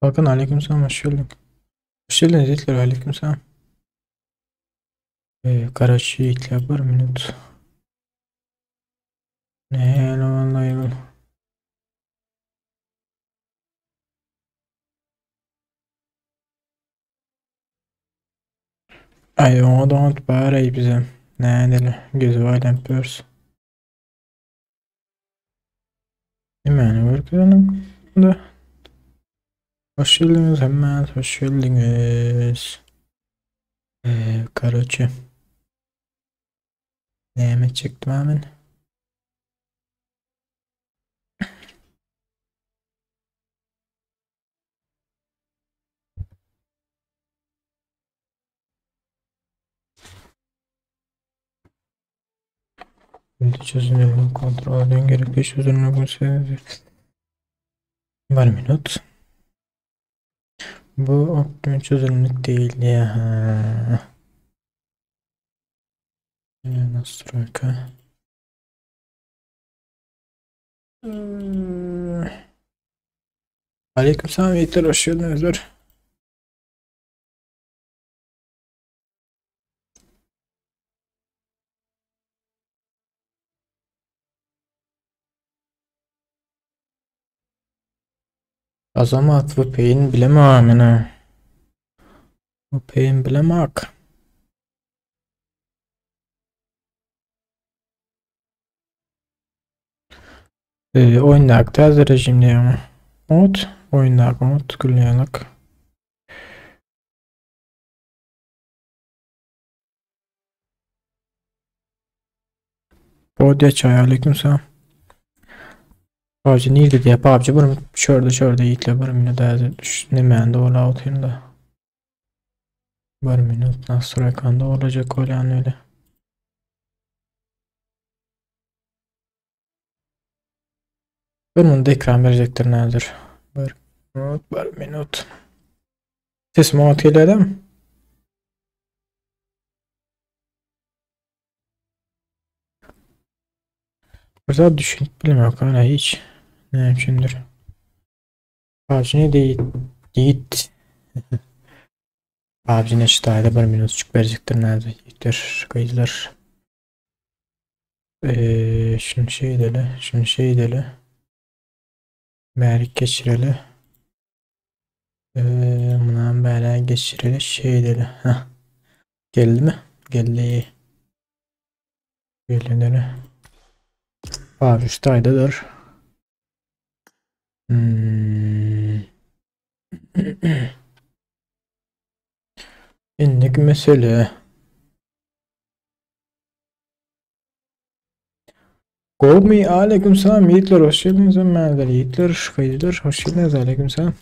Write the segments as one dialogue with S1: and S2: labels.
S1: Bakın aleykümselam hoş geldin. Hoş geldin Yiğitler aleykümselam. Ee, Karaçi Yiğitler bir minut. Ne vallahi yol. Ay oňa doňat bar aý bize. Nädeli gözü aýlanyp ýörüs. Nämäni görkezelim da. Hoş geldiniz hemmäňiz hoş geldiňiz. Ee, karoçe. Näme etjekdim ha men? Ünlü çözünürlüğün kontrol eden gerekli çözünürlüğün Bir minut. Bu optimum çözünürlük değil ya. Настройка. Aleykümselam Yiğitler hoş geldiniz. Azamat bu peýin bilemem ene. Bu peýin bilemak. Ee, oýundaky täze rejim diýýärmi? Oňat, oýundaky oňat gülýänlik. Bodya çay aleykümselam. PUBG nirde diýýär? PUBG bir şurada şurada ýitler bir minut häzir nämäni dola otyryn da. Bir minut nastroýkany dolajak bolýan öyle. Bir minut ekran verecektir nädir? Bir minut, bir minut. Sesim oňat gelýär Bir zat düşünüp bilmiyorum ana hiç. Ne üçündür? PUBG ne değil. Yiğit. PUBG ne çıtayda bir minut çık verecektir nerede? Yiğitler, kayıtlar. Ee, şunu şey edelim, şunu şey edelim. Merik geçirelim. Ee, bundan böyle geçirelim, şey edelim. Heh. Geldi mi? Geldi. Geldi. Abi üstaydadır. Hmm. Indiki mesele. Gomi aleykümselam Yiğitler hoş geldiniz Ömerler Yiğitler kayıtlar hoş geldiniz aleykümselam.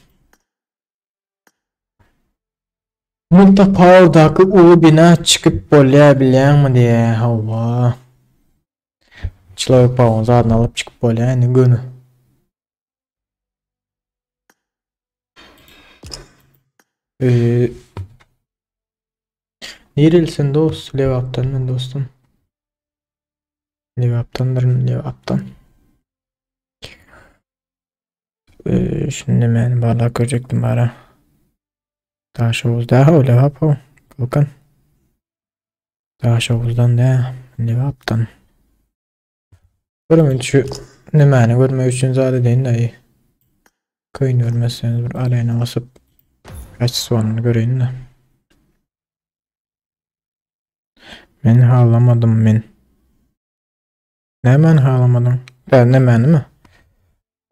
S1: Multa Power'daky uly bina çykyp bolýar bilýäňmi diýýär hawa. Çylawyk bagyň zadyny alyp çykyp bolýar indi göni. Ee, Nerelisin dost? Lebapdan men dostum. Lebapdandyryn, Lebapdan. Ee, şimdi men barlap görecektim bara. Daşoguz da o Lebap o. Kalkan. Daşoguzdan da Lebapdan. Bir minut şu Nämäni görmek üçin zat edeýin daýy. Kyn görmezseniz bir arena basyp kaçsonyny göreýin de. Men halamadym men. Nämäni halamadyň? Tä nämäni mi?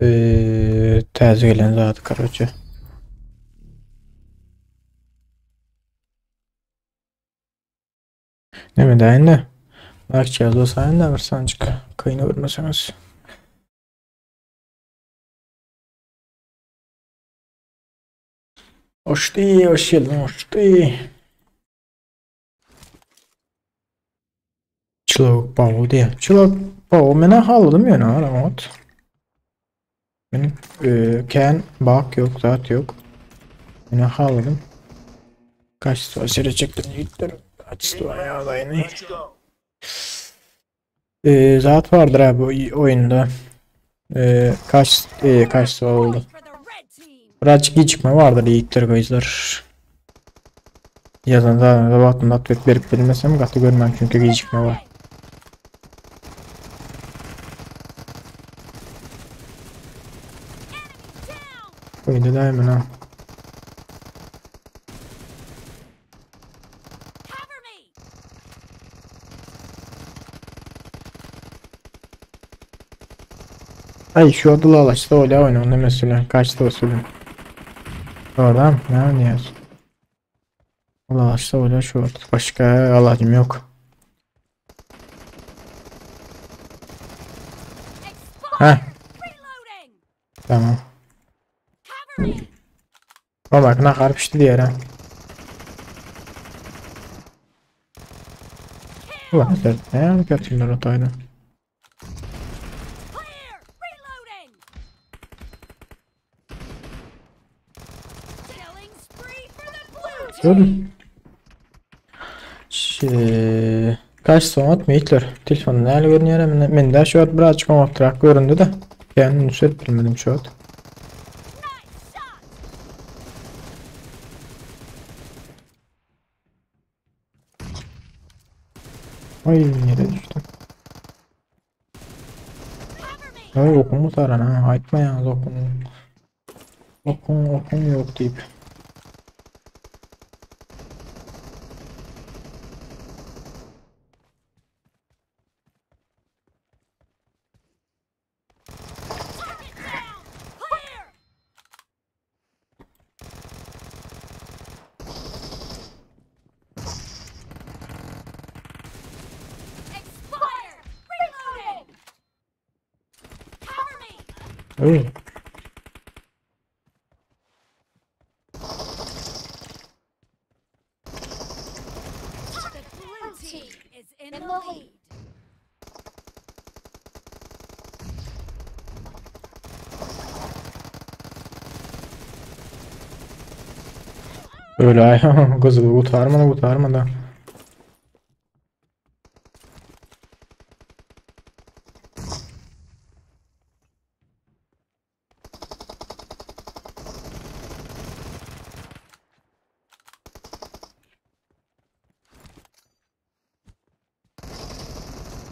S1: Eee, täze gelen zady karoçe. Neme däýin de. Like ýazmasaýyn da bir sanjyk. Kyn görmeseňiz. Hoşdy, hoş geldin, hoşdy. Çılok bavu diýe. Çılok bavu mena haladym ýöne aramat. Men e, kän bak yok, zat yok. Mena haladym. Kaç sene çektim ýigitler. Kaç ýagdaýyny. E, zat vardır ha bu oyunda. E, kaç e, kaç oldu. Birazcık gecikme vardır yiğitler gözler. Yazan zaten wagtynda atwet berip bilmesem gaty görmem çünki gecikme var. Oyunda daima ha. Ay şu adılı alaşsa öyle oyna onu mesela kaçtı o sürüm. Oradan ne oynuyorsun? Alaşsa öyle şu başka alacım yok. Heh. Tamam. Bak ne harpişti diğer ha. Ulan ne yapıyorlar otayla? Dur. Şey, kaç soňat Hitler? Telefon näle görünýär? Men de şu wagt birazcık oňatrak göründi de. Yani nüset bilmedim şu wagt. Ay nereye düştüm? Ay okumu saran ha. Aytma ya okumu. Okum okum yok deyip. Uy. Öyle ay gyzygy gutarmady gutarmady.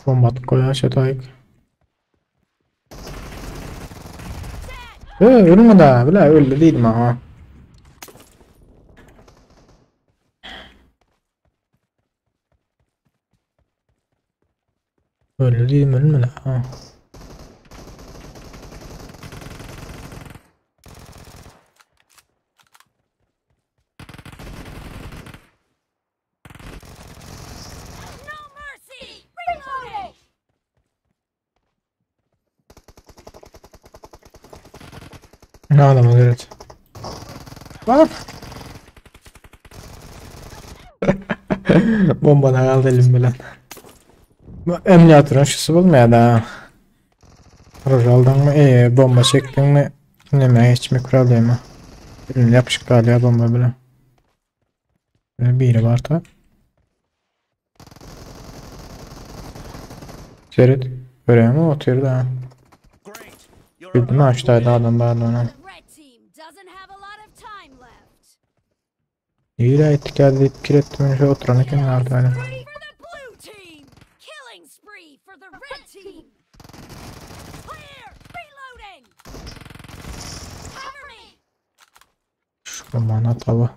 S1: Bomba atyp goýar şetaýyk. Ee, ölme da, bile öldü diýdim ha. Öldü diýdim ölme da. Ha. Ne adamı evet. Bak. Bomba da kaldı elim bilen. Bu emülatörün şusu bolmaýar da. Proje aldın mı? Bomba çektin mi? Neme geçmek problemi. Birini yapışık galýar bomba bilen. Biri var ta. Seret. Görýärmi otyr da. Bildim ha şu taýda adam bardy ona. Nirä etdik ýa diýip pikir etdim şu oturan eken arda öyle. Aman ataly.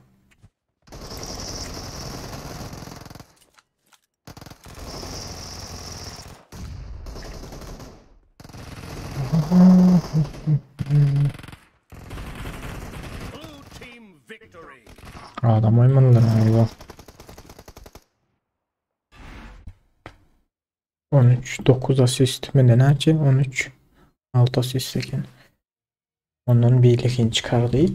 S1: Adam oýmandylar galiba. 13 9 asist. Mende näçe? 13 6 asist eken. Ondan birlikini çykardy.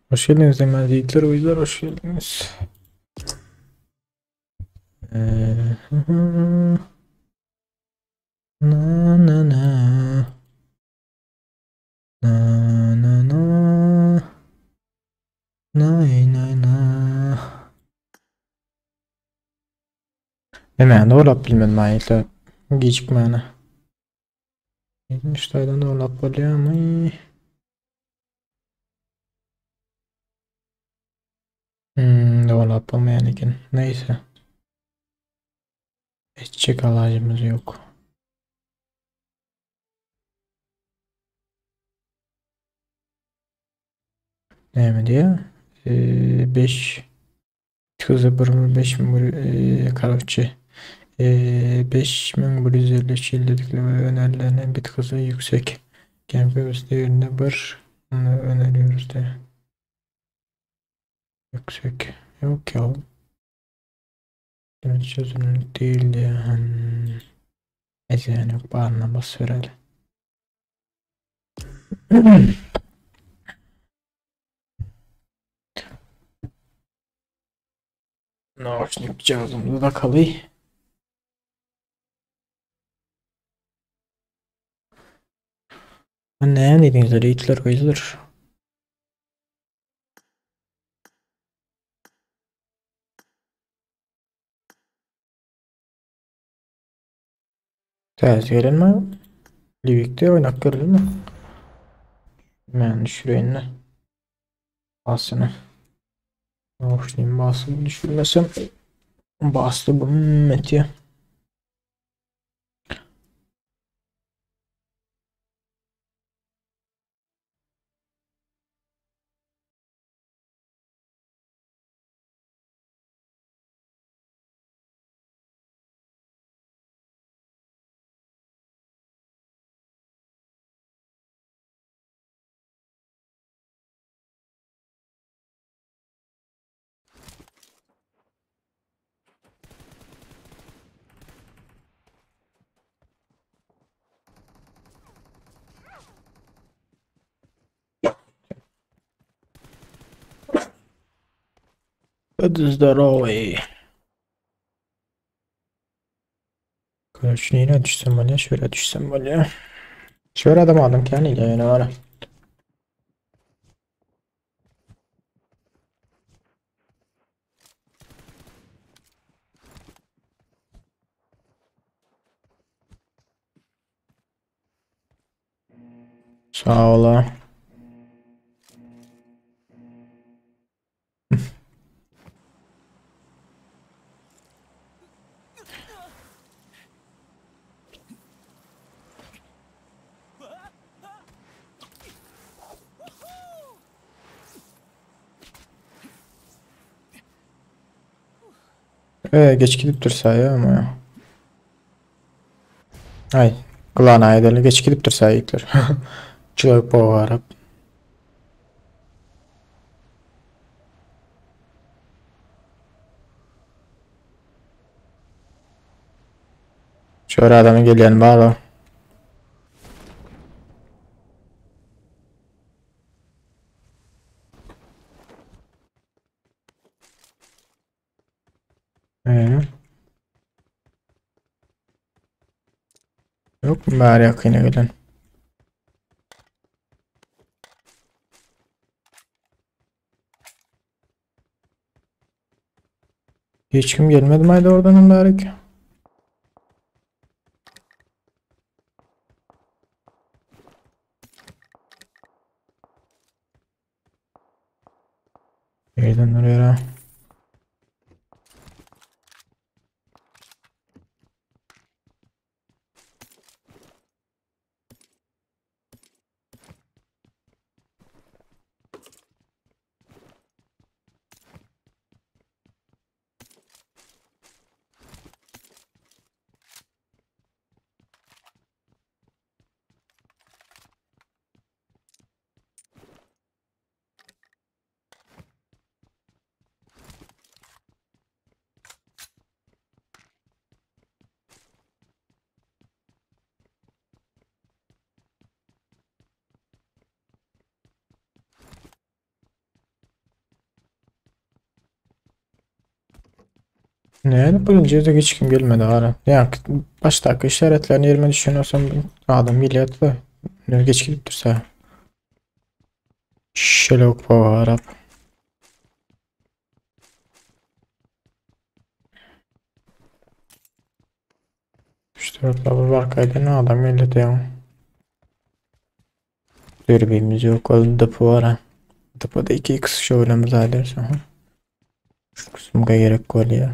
S1: Hoş geldiniz hemen yiğitler uydular hoş geldiniz. Ee, na na na. Na na na. Nay nay na. Hemen dolap bilmedim aýytlar. Gecikmäne. 70 taýdan dolap bolýarmy? Dolap bolmaýan eken. Neyse. Etjek alajymyz ýok. Näme diýýär? 5 200 5 karoçe 5153 ýyllyk we önerilen bit hızı yüksek. Campus değerinde bir onu öneriyoruz de. Yüksek. Yok ya. Evet, çözünürlük değil ya. Neyse yani yok bağrına bas herhalde. Naoşnik cihazımda da kalayım. Ne dediniz reitler koyulur. Täze gelen mi? Livik'te oynak görülür mü? Ben düşüreyim de. Basını. Naoşniğin basını düşürmesem. Bastı bu metiye. Hadi здоровый. Короче, nere düşsem bolýar, şöyle düşsem bolýar. Şöyle adam aldım kendi yani var. Sağ ola. Geç gidip dursa ya ama ya. Ay, kulağına aýdaly geç gidip dursa ýitler. Çiloý pogarap. Şöyle adamı gelýän bar o. Ee? Ýokmy bäri ýakyna gelen? Hiç kim gelmedi mi aýda oradan hem bärik? Yerden oraya. Nädip birinji ýerde hiç kim gelmedi gara. Ýa başdaky işaretlerini ýerime düşen bolsam adam gelýärdi-de. Ne geç gidipdir Şöyle garap. Üç dört bir barkaydı ne adam geldi ya. Dürbimiz yok. Oğlum depo var ha. Depoda 2x şöyle ederse. Şu kısmına gerek var ya.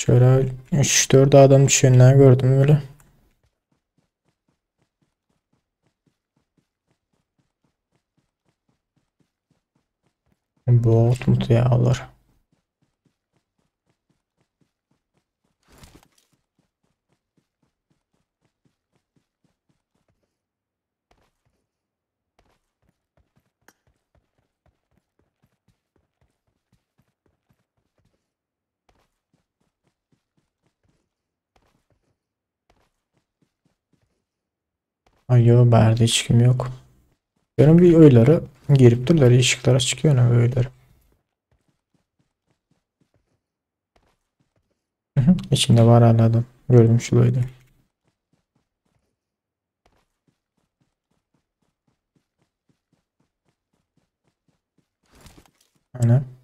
S1: Şöyle 3-4 adam düşenler gördüm öyle. Bot mutlu Ay yo bärde hiç kim yok. Benim bir öylere girip durlar, ışıklara çıkıyor ne öylere. İçinde var hala adam. Gördüm şuradaydı. Aynen.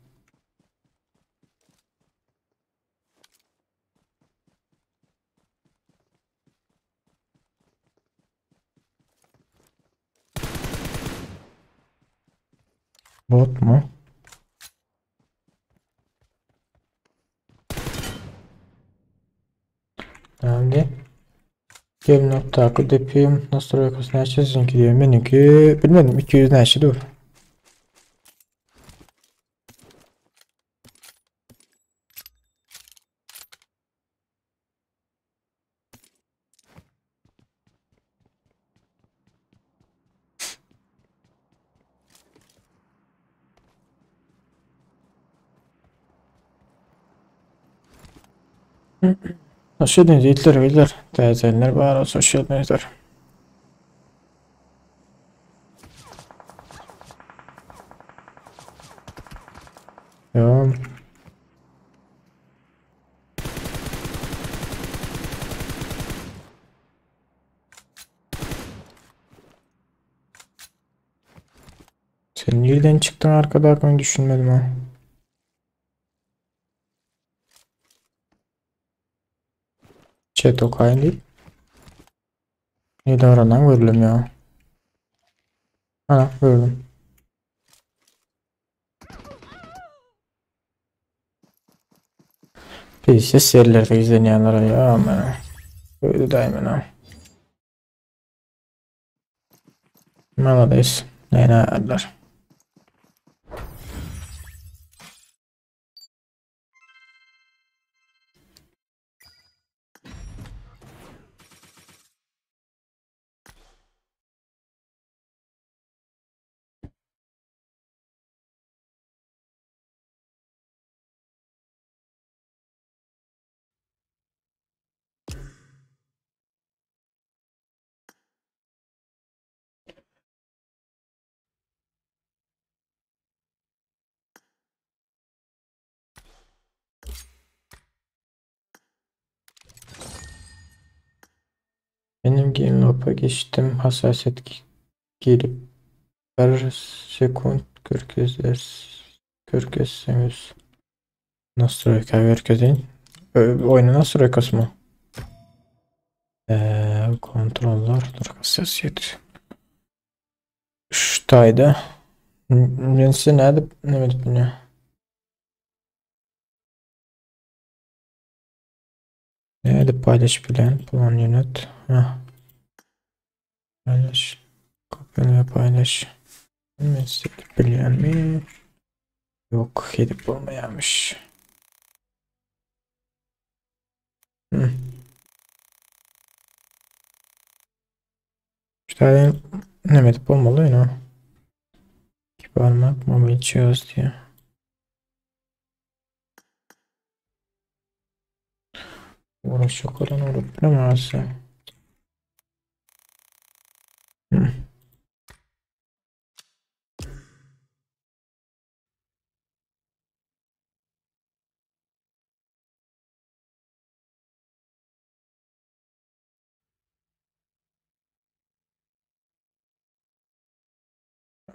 S1: Bot mu? Geldi. Gem nokta depim nasıl näçe sizinki diyor. Benimki bilmedim 200 näçe dur. Hoş geldiniz yiğitler beyler. Teyzeler var olsun hoş geldiniz. Ya. Sen nereden çıktın arkada ben düşünmedim ha. Chat okayın değil. Neydi aradan gördüm ya. Ha gördüm. Pis serilerde izleyenlere ya aman. Böyle daima ha. Malades. Ne ayarlar. Developa geçdim. Hassasiyet gelip bir sekunt görkezseňiz. Nastroýka görkezeýin. Oýnuň nastroýkasymy? Kontrollar, dur hassasiyet. Şu taýda. Men size nädip näme edip bilýän? Nädip paýlaşyp bilýän? Plan ýönet. Ha. Paýlaş. Kopýala paýlaş. Men size edip bilýänmi? Ýok, edip bolmaýarmyş. Hı. Şu taýdan näme edip bolmaly ýöne? İki parmak mobil cihaz diýýär. Uğraşacak olan uğraşıp bilemezse. Hı.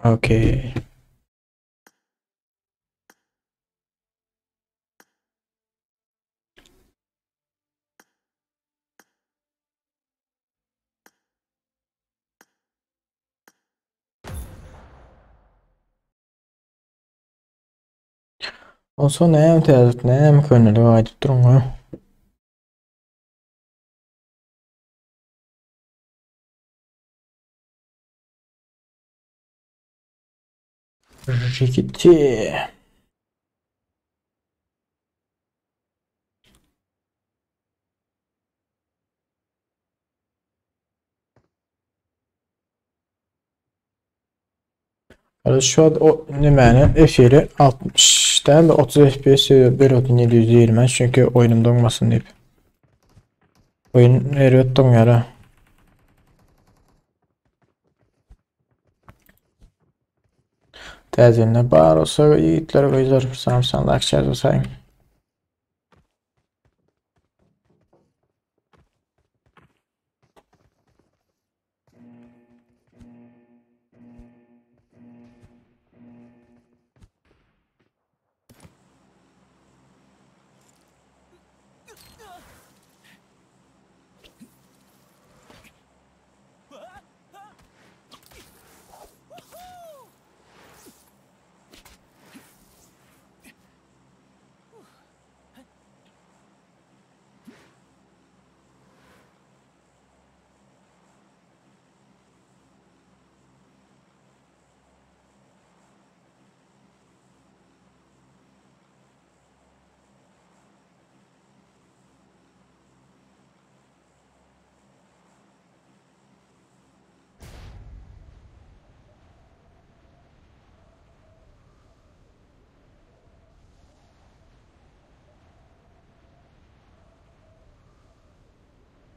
S1: Okey. Onsoň näme täzelik, näme könelik aýdyp duruň ha. Jigiti. Hadi şu an o nämäni efiri 60 däl 30 FPS 1.720 çünki oýnum doňmasyn diýip. Oýun erbet doňýar ha. Täzeýinde bar bolsa ýigitler gyzlar samsan like share basaýyň.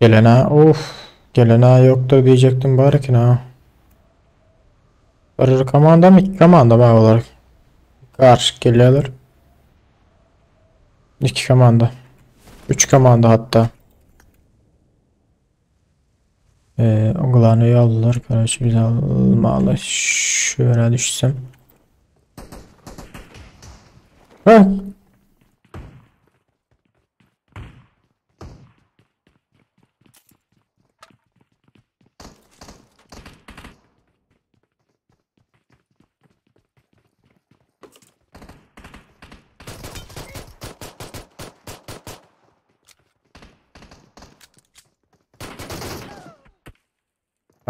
S1: Gelene of gelene ýokdur diýjekdim bar eken ha. Bir komanda mı iki komanda mı olarak? Karşı gelýärler. İki komanda. Üç komanda hatta. Ee, oglanı aldılar. Kardeşim biz almalı. Şöyle düşsem. Ha.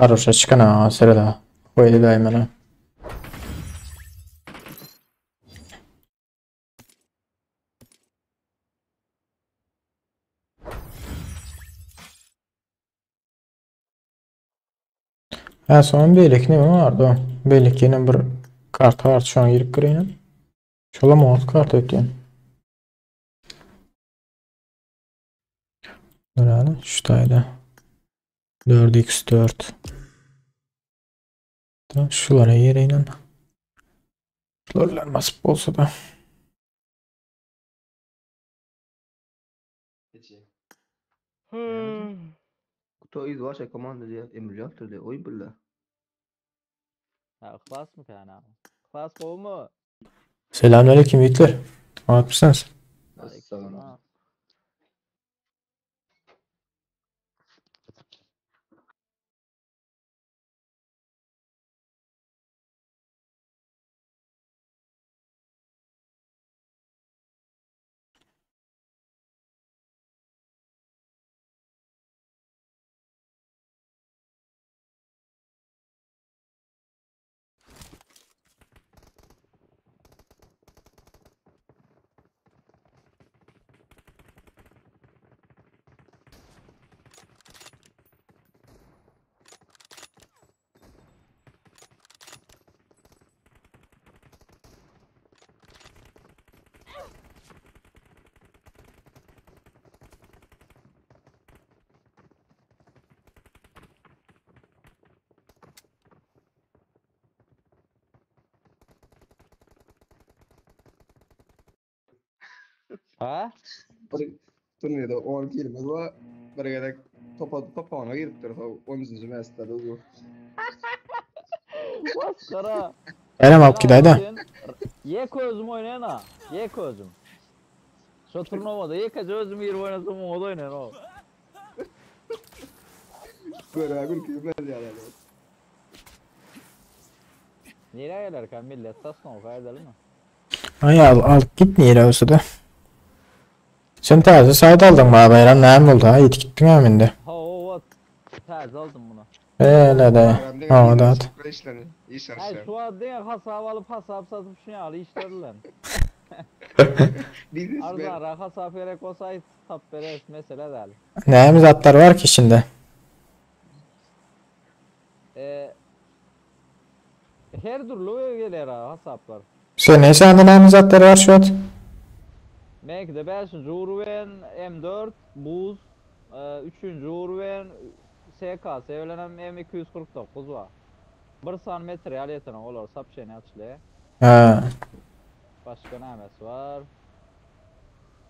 S1: Aruşa çykana sırada. Koydu daymana. Ha soň beýleki neme bardy? Beýleki ýene bir karta bardy şoňa girip gireýin. Şolam oňat karta ötýän. Göreli şu taýda. 4x4. Şulara gireýin. Şular bilen basyp bolsa da.
S2: Кто из вашей команды diýýär, emulýator diýýär, oý billa.
S3: Ha, Yhlasmy kän abi? Yhlas gowumy?
S1: Selamünaleyküm yiğitler. Ne yapıyorsunuz?
S2: Aleykümselam.
S3: Ha?
S2: Bir turnirde 10 kilimiz var. Bir gezek topa topana giripdir. So 13. mesde bu.
S3: Maskara.
S1: Bayram alıp gidayda.
S3: Ye közüm oynayan ha. Ye közüm. Şu turnuvada ye kaç özüm girip oynasam o da oynayan o.
S2: Böyle gül küyümez yani.
S3: Nereye gelerken millet sasna o edelim mi?
S1: Ay al, al git niye olsa da. Sen taze sayda aldın mı bayram ne oldu ha? Yet gittin ha mende.
S3: Ha o what? Taze aldım bunu.
S1: Öyle de. Ha da.
S2: İşlerini. İş
S3: Ay
S2: aşağı.
S3: şu an diye hasap alıp hasap satıp şunu al işlerle.
S2: Biznes
S3: Arzan hasap gerek olsaydı tap beres mesele değil.
S1: Neyimiz atlar var ki şimdi?
S3: Ee, her türlü gelir ha hasaplar.
S1: Sen ne sende neyimiz atlar var şu an?
S3: Belki de 5. Urven M4 Buz 3. Urven SKS ölenem M249 var. 1 santimetre aliyetine olur sapşeni açlı.
S1: Ha.
S3: Başka nemesi var?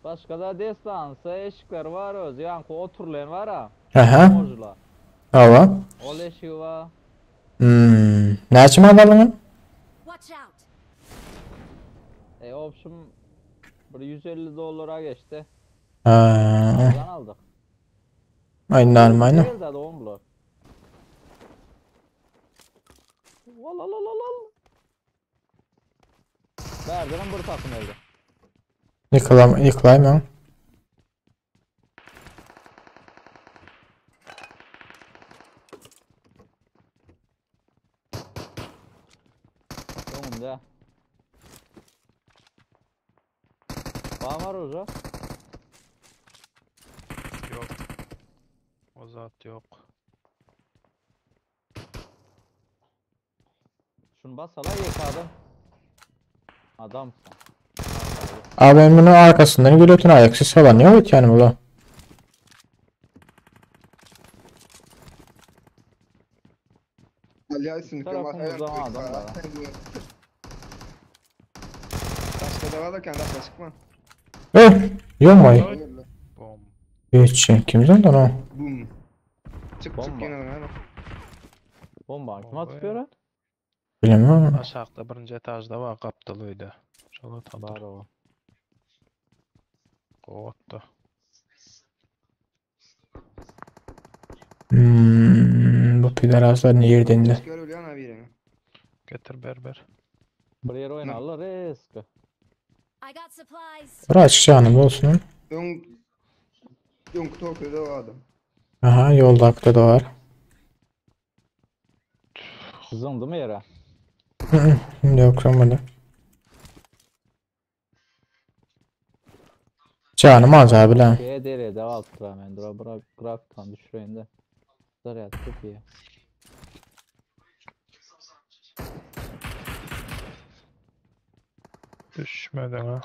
S3: Başka da destansı eşikler var öz. Yani oturlen var ha.
S1: Aha.
S3: Mojula.
S1: Hava.
S3: Ol eşiği var.
S1: Hmm. Ne açım aldın?
S4: Watch out!
S3: E option bir 150 dolara geçti.
S1: Ha.
S3: Oradan aldık.
S1: Aynen aynen.
S3: Değil de doğum blok. Wal al al al al. Verdirin bir takım elde.
S1: Yıkılam yıkılayım
S3: Önümde. Var var hoca.
S5: Yok. O zat yok.
S3: Şunu bas hala yıkadım. Adamsın.
S1: Abi ben bunu arkasından gülüyorsun ayaksız falan yok yani bu.
S2: Alyaysın.
S3: Tarafımızda adam var.
S2: Başka da var da kendi aklına çıkma.
S1: Eh, yok mu ay?
S5: Bom.
S1: Hiç kimden o?
S2: Boom. Çık çık
S3: Bomba.
S2: yine lan.
S3: Bomba kim
S5: Bomba
S3: atıyor
S5: ya.
S3: ha?
S1: Bilmiyorum.
S5: Aşağıda birinci etajda var kaptalıydı. Şola tandır.
S3: Var o.
S5: Kovottu.
S1: Hmm, bu pidaralar nereden de?
S2: Çıkar öyle ana birini.
S5: Getir berber.
S3: Bir yer oynarlar eski.
S4: I got supplies.
S1: Bura açık canım olsun.
S2: Ön Ön kutu okuyordu o adam.
S1: Aha yolda akta da var.
S3: Zındı mı yere?
S1: Şimdi yok olmadı. Canım az abi lan.
S3: Şeye dereye devam ettirem dura bura grafikten düşüreyim de. Zarya çok iyi.
S5: Düşmedin ha.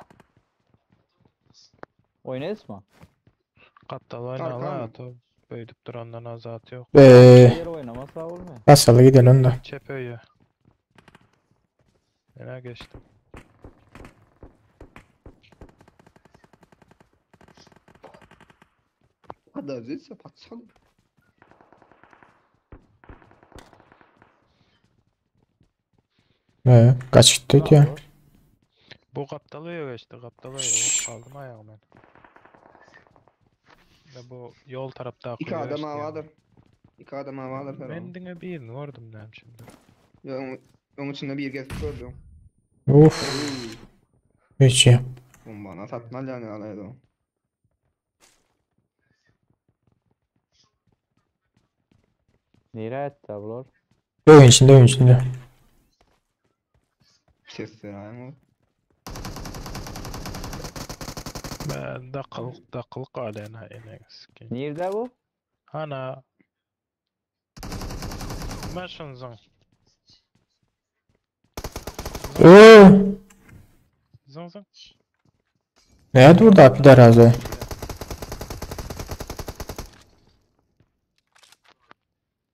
S3: Oynayız mı?
S5: Kaptal
S2: Arkan
S5: oyna
S2: mı?
S5: la. Top. Büyüdüp durandan azat yok.
S1: Eee
S3: Yer oynamasa olmuyor.
S1: nasıl gidelim da.
S5: Çep öyü. Nereye geçtim?
S2: Hadi azizse patsan.
S1: Ee, kaç gitti ya.
S5: Bu gapdal öýe geçdi, gapdal öýe vurup galdym aýagy men. Ve bu ýol tarapdaky
S2: İki
S5: öýe
S2: adam
S5: geçdi ýaly.
S2: havadır. İki adam havadır
S5: Men
S2: Ferhan.
S5: diňe birini gördüm näme şimdi.
S2: Ya onun, onun içinde bir gezip gördüm.
S1: Uf. Hiç ya.
S2: Bombana satmalı yani alaydı o.
S3: Nere etdi bular?
S1: Oyun içinde oyun içinde.
S2: Ses vereyim o.
S5: Ben dakıl dakıl galena eneňiz.
S3: Nerede bu?
S5: Ana. Ben şunu zın.
S1: Oo.
S5: Zın zın.
S1: Ne durdu abi daraza?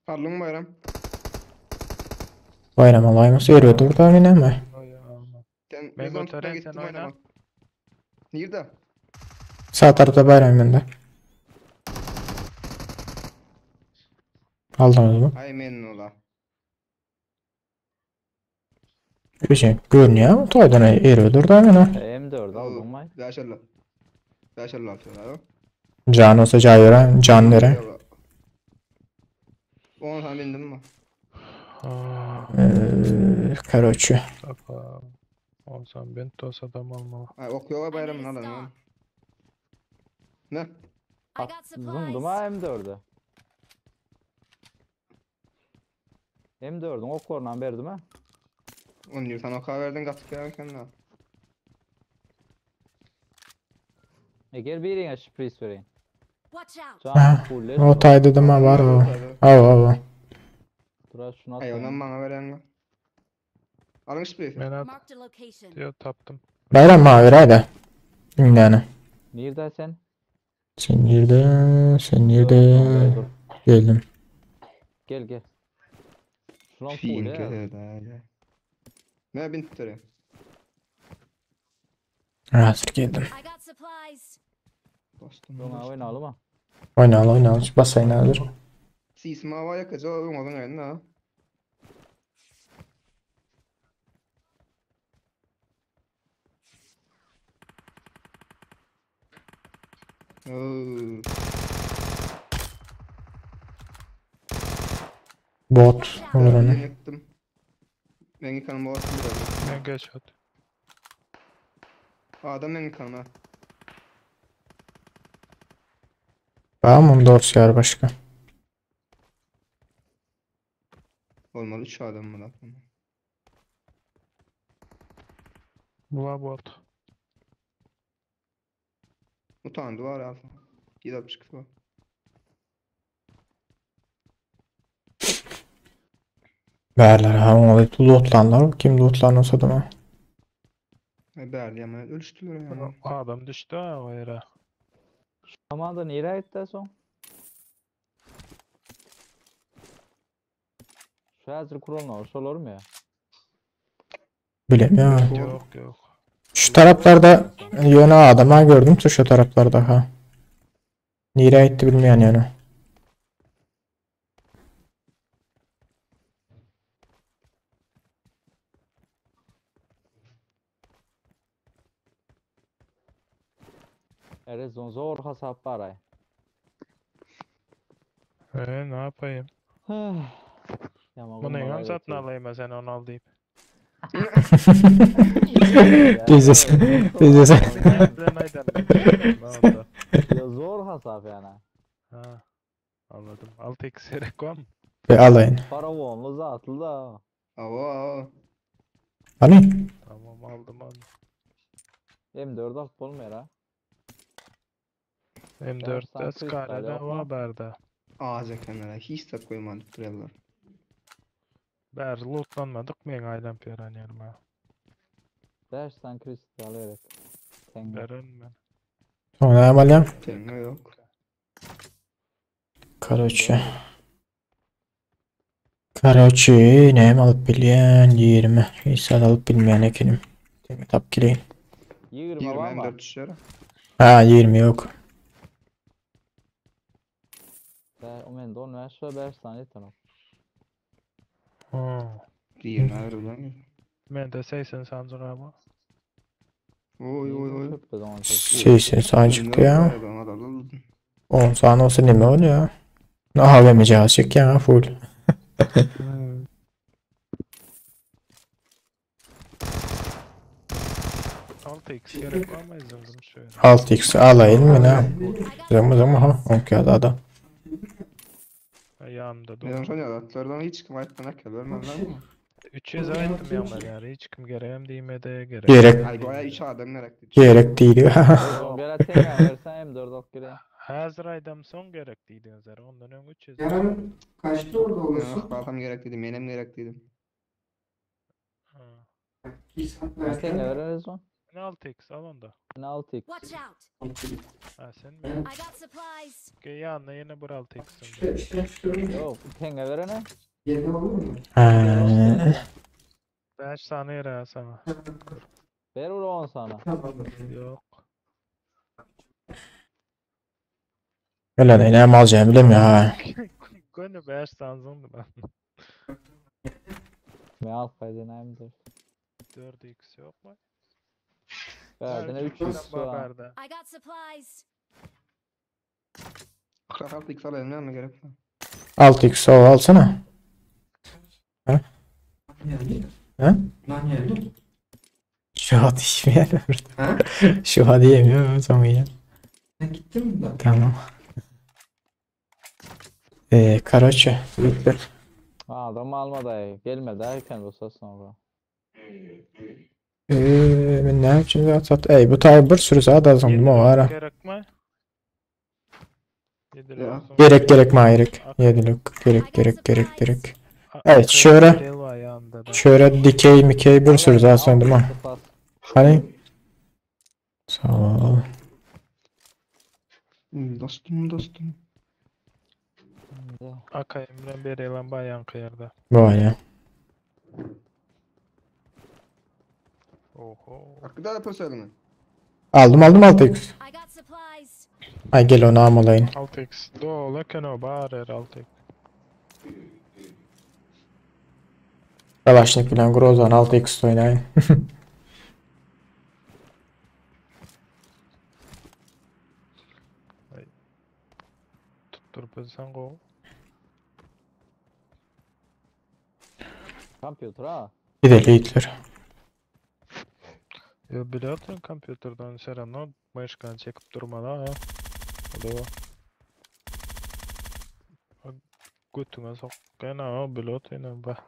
S2: Parlın bayram.
S1: Bayram alayımız yürüyordu burada yine mi?
S5: Oy, alma.
S2: Sen
S5: Ben
S2: ne zaman tutmaya
S5: götüreyim, sen
S2: gittim
S5: oyna.
S2: oynamak. Nerede?
S1: Sağ tarafta bayram bende. Aldınız mı?
S2: Ay memnun ola.
S1: Bir şey görünüyor ama toydan eriyordur da yine.
S3: M4 aldım mı?
S2: Beş elli. Beş elli atıyorlar o.
S1: Can olsa cay veren, can veren.
S2: 10 tane bindim mi?
S5: Aa,
S1: Короче.
S5: Tapa. Olsam ben toz adam almalı.
S2: Ay okuyor
S4: I
S2: bayramın
S4: need a
S2: alın.
S4: stock.
S2: Ne?
S4: I got
S3: Zımdım
S4: supplies.
S3: ha M4'ü. M4'ün oklarından verdim ha.
S2: 10 tane oka verdin katık ya kendine.
S3: E gel birine sürpriz vereyim.
S4: Watch out.
S3: Can
S1: Ha,
S3: fulle.
S1: O tayda da mı var o? Av av.
S3: Dur şunu
S2: Ay
S3: atayım.
S2: ondan bana veren lan. Alın şifreyi.
S5: Ben at
S4: Marked a location.
S5: diyor taptım.
S1: Bayram mavi haydi. Yani.
S3: Nerede sen?
S1: Sen nerede? Sen
S3: Dur,
S1: nerede?
S3: dur.
S1: Geldim.
S3: Gel gel. Şulan
S2: Fin
S3: full ya.
S2: kötü Ne bin tutarım.
S1: Hazır geldim.
S4: I got supplies.
S2: Dostum.
S3: Şuna oynayalım ha.
S1: Oyna al oyna al. Bas oyna hazır.
S2: Sisma var ya kızı o olmadan öyle ha. Oo.
S1: Bot olur onu.
S2: Ben yıktım. Ben yıkanım bu atım biraz.
S5: Ben geç at.
S2: Adam ben yıkanım ha.
S1: Tamam dosya başka.
S2: Olmalı 3 adam mı lan?
S5: Bu bot.
S2: Utandı var ya. 762 var.
S1: Bärler ha onu lootlanlar. Kim lootlanırsa da mı?
S2: Ay berdi ama ölçtüler ya.
S5: Adam düştü ha o yere.
S3: Tamam da nereye gitti son? Şu hazır kurulma olsa olur mu ya?
S1: Bilemiyorum.
S5: Yok yok.
S1: Şu taraflarda yöne adama gördüm şu taraflarda ha. Nereye gitti bilmeyen yani.
S3: Erezon zor hasap var ay.
S5: Ee, ne yapayım?
S3: Yama
S5: Bunu yan satın alayım ben sen onu al deyip.
S1: Diyeceğiz. Diyeceğiz.
S5: Ben aydan. Ne oldu?
S3: Ya zor hasap yani.
S5: Ha. Anladım. 6x gerek var mı?
S1: Ve alayın.
S3: Paravonlu zatlı da.
S2: Avo avo.
S1: Hani?
S5: Tamam aldım aldım.
S3: M4 alıp olmuyor ha.
S5: M4'te
S3: sen kristal
S5: Scarlet'e
S3: yok mu?
S5: var berde.
S2: Ağaç ekenlere hiç tat koymadık duruyorlar.
S5: Ber lootlanmadık mı ailem piran yerime?
S3: Dersen kristal evet. Tenge.
S5: Beren ben.
S1: Sonra amalım.
S2: Tenge yok.
S1: Короче. Короче, neyim alıp bilen 20. İsa alıp bilmeyen ekenim. Demek tap kileyin.
S3: 20
S2: 20
S3: var mı?
S2: M4 düşer.
S1: Ha 20 yok.
S3: Ben o men don ver şu 5 tane yeter o.
S5: Hmm.
S2: 20 ver ulan.
S5: Mende 80 sancı ama.
S2: Oy oy oy.
S1: 80 sany çykdy ya. 10 sany olsa neme bolýar? Aha BMC çekýän ha full.
S5: 6x gerek var mı izledim şöyle.
S1: 6x alayım mı ne? Zıngı zıngı ha. 10 adam.
S5: Yanımda dur.
S2: Men şoň ýaratlardan hiç kim aýtman akıl bermem lan.
S5: 300 aytdım yanlar yani. Hiç kim gereğim diýmedi gerek.
S1: Gerek
S2: Ay goýa 3 adam gerek.
S1: gerek değil.
S3: Gel teňňe versen M4 ok gire.
S5: Hazır aydam son gerek diýdiňizler. Ondan öň 300.
S6: Yarın kaçta orada olursun?
S2: Baltam gerek dedim, menem gerek dedim.
S5: Ha.
S6: Bir saat
S3: Ben teňňe
S6: versen.
S3: vereriz mi?
S5: Ne 6x al onda.
S3: Ne 6x?
S4: Watch out!
S5: Ha sen mi?
S4: I got supplies.
S5: Ge yanına yine bir 6x'im.
S6: İşte işte çıkıyorum.
S3: Yok teňňe verene.
S6: 7 olur mu?
S1: Ha.
S5: 5 tane yere sana.
S3: Ver ur 10 sana.
S6: Tamam.
S5: Yok.
S1: Öyle de ne alacağımı bilemiyorum ha.
S5: Gönlü 5 tane zındı ben.
S3: Ben al kaydına M4.
S5: 4x yok mu?
S3: Verdine 3x var.
S5: Haberda.
S4: I got supplies.
S2: 46 x alayım ne gerek var?
S1: 6x o alsana.
S6: Yani.
S1: Ha?
S6: Lan yani.
S1: Şu an diyemiyorum.
S6: Ha?
S1: Şu an diyemiyorum. Tamam ya.
S6: Sen gittin mi da?
S1: Tamam. Короче, bitti.
S3: Adam alma dayı. Gelme derken olsa sonra.
S1: Men ne için zat sat? Ey bu tay bir sürü zat azım mı var? ha?
S5: Gerek mi? Yedilik
S2: Ya.
S5: olsun.
S1: Gerek gerek ma gerek. Yedilik gerek gerek gerek gerek. Evet, şöyle.
S5: Del var yanında da.
S1: Şöyle dikey mikey bir sürü zat sandım ha.
S3: Bas.
S1: Hani? Sağ ol.
S2: Dostum dostum.
S5: Akay Emre bir elan bayan kıyarda.
S1: Bu ya.
S5: Oho.
S2: Hakkı da yapasaydım.
S1: Aldım aldım 6x.
S4: I got supplies.
S1: Ay gel onu almalayın.
S5: 6x dolu keno barer 6x.
S1: Kalaşnik bilen Grozan 6x oynayın.
S5: Tuttur bilsen go.
S3: Computer ha.
S1: Gidelim yiğitler.
S5: Yo biliyorsun kompüterden seramno myşkan çekip durmalı ha. O da var. Götüne sok. Gene o biliyorsun bak.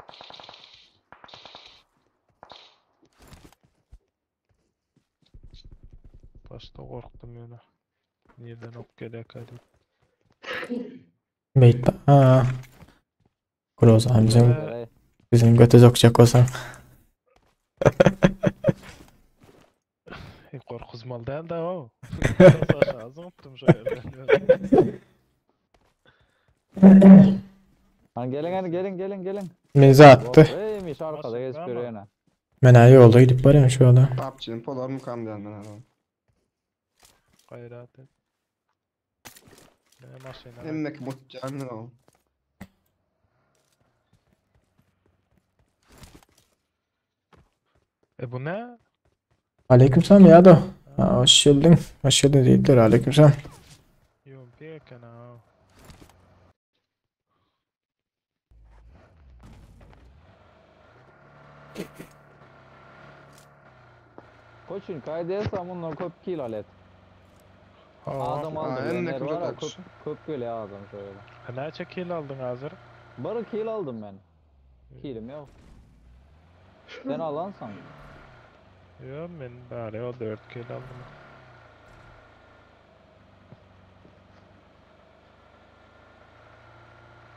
S5: Başta korktum yine. Nereden ok gerek hadi.
S1: Beyt. Ha. Grozan bizim
S3: Dayı.
S1: bizim göte sokacak olsan.
S5: Korkuzmalı değil de o. Aşağı zımptım şöyle.
S3: Hani gelin hani gelin gelin gelin.
S1: Meze attı.
S3: Neymiş arkada
S5: Nasıl,
S3: geç
S5: tamam.
S3: görüyor yine.
S1: Men yolda gidip varayım şu anda.
S2: PUBG'nin polar mı kam diyen ben adam.
S5: Gayret et. Ne maşina.
S2: Emmek mut canlı o.
S5: E bu ne?
S1: Aleykümselam ya da. Ha, hoş geldin. Hoş geldin yiğitler. Aleykümselam.
S5: Yok bir kana.
S3: Koçun kaydıysa bundan köp kil alet. Adam
S2: Ha,
S3: aldı
S2: en
S3: bilenler
S2: yakın
S3: var ha
S2: çok
S3: köp, köp geliyor adam şöyle.
S5: Näçe kill aldın hazır?
S3: Barı kill aldım ben. Killim yok. Sen alansan.
S5: Yok ben bari o 4 kill aldım.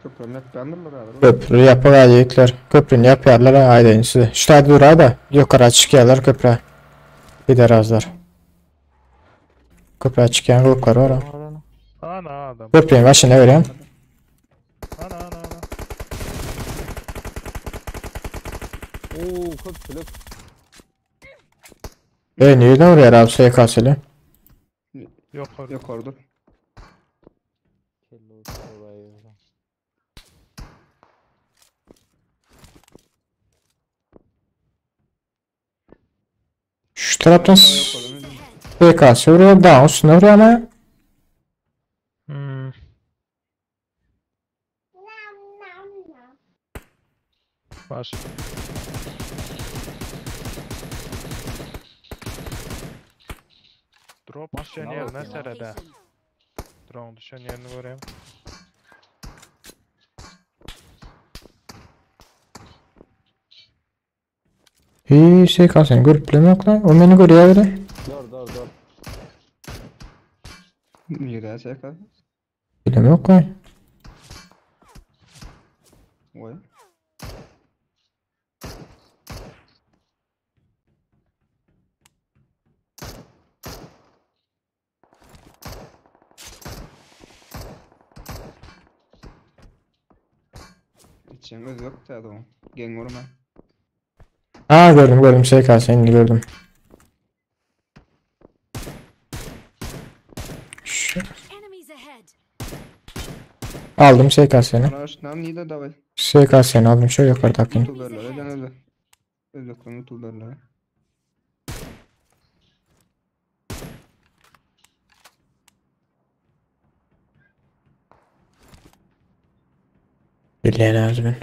S2: Köprü hep bendirler abi.
S1: Köprü yapar yiğitler. Köprünü yaparlar ha aydın size. Şu tane durar da yukarı çıkıyorlar köprü. Gider azlar. Köprü çıkan gruplar var ha.
S5: Ana adam.
S1: Köprünün başına vereyim.
S5: Ana ana ana.
S3: Oo köpçülük.
S1: E nereden oraya abi SKS'li?
S5: Yok orada.
S2: Yok orada.
S3: Kelle orayı.
S1: tarapdan SKS vuruyor, dağın üstüne vuruyor ama.
S5: Hmm. Baş. Drop düşen
S3: Ne
S5: yerine
S3: bakayım?
S5: serede.
S4: Location.
S5: Drone düşen yerini göreyim.
S1: Hiç SKS'ni görüp bilem yok lan. O beni görüyor öyle.
S3: Dur dur dur.
S2: Nirede SK?
S1: Bilem yok lan.
S2: Oy. İçen öz yok da adam. Gen vurma.
S1: Ha gördüm gördüm SKS'ni gördüm. Şu-
S4: Enemies ahead.
S1: Aldım SKS'ni.
S2: Araç nam nide davay.
S1: SKS'ni aldım şöyle yukarı takayım.
S2: Youtuberlara can öyle. Özbeklerin youtuberlara.
S1: Billahi lazım ben.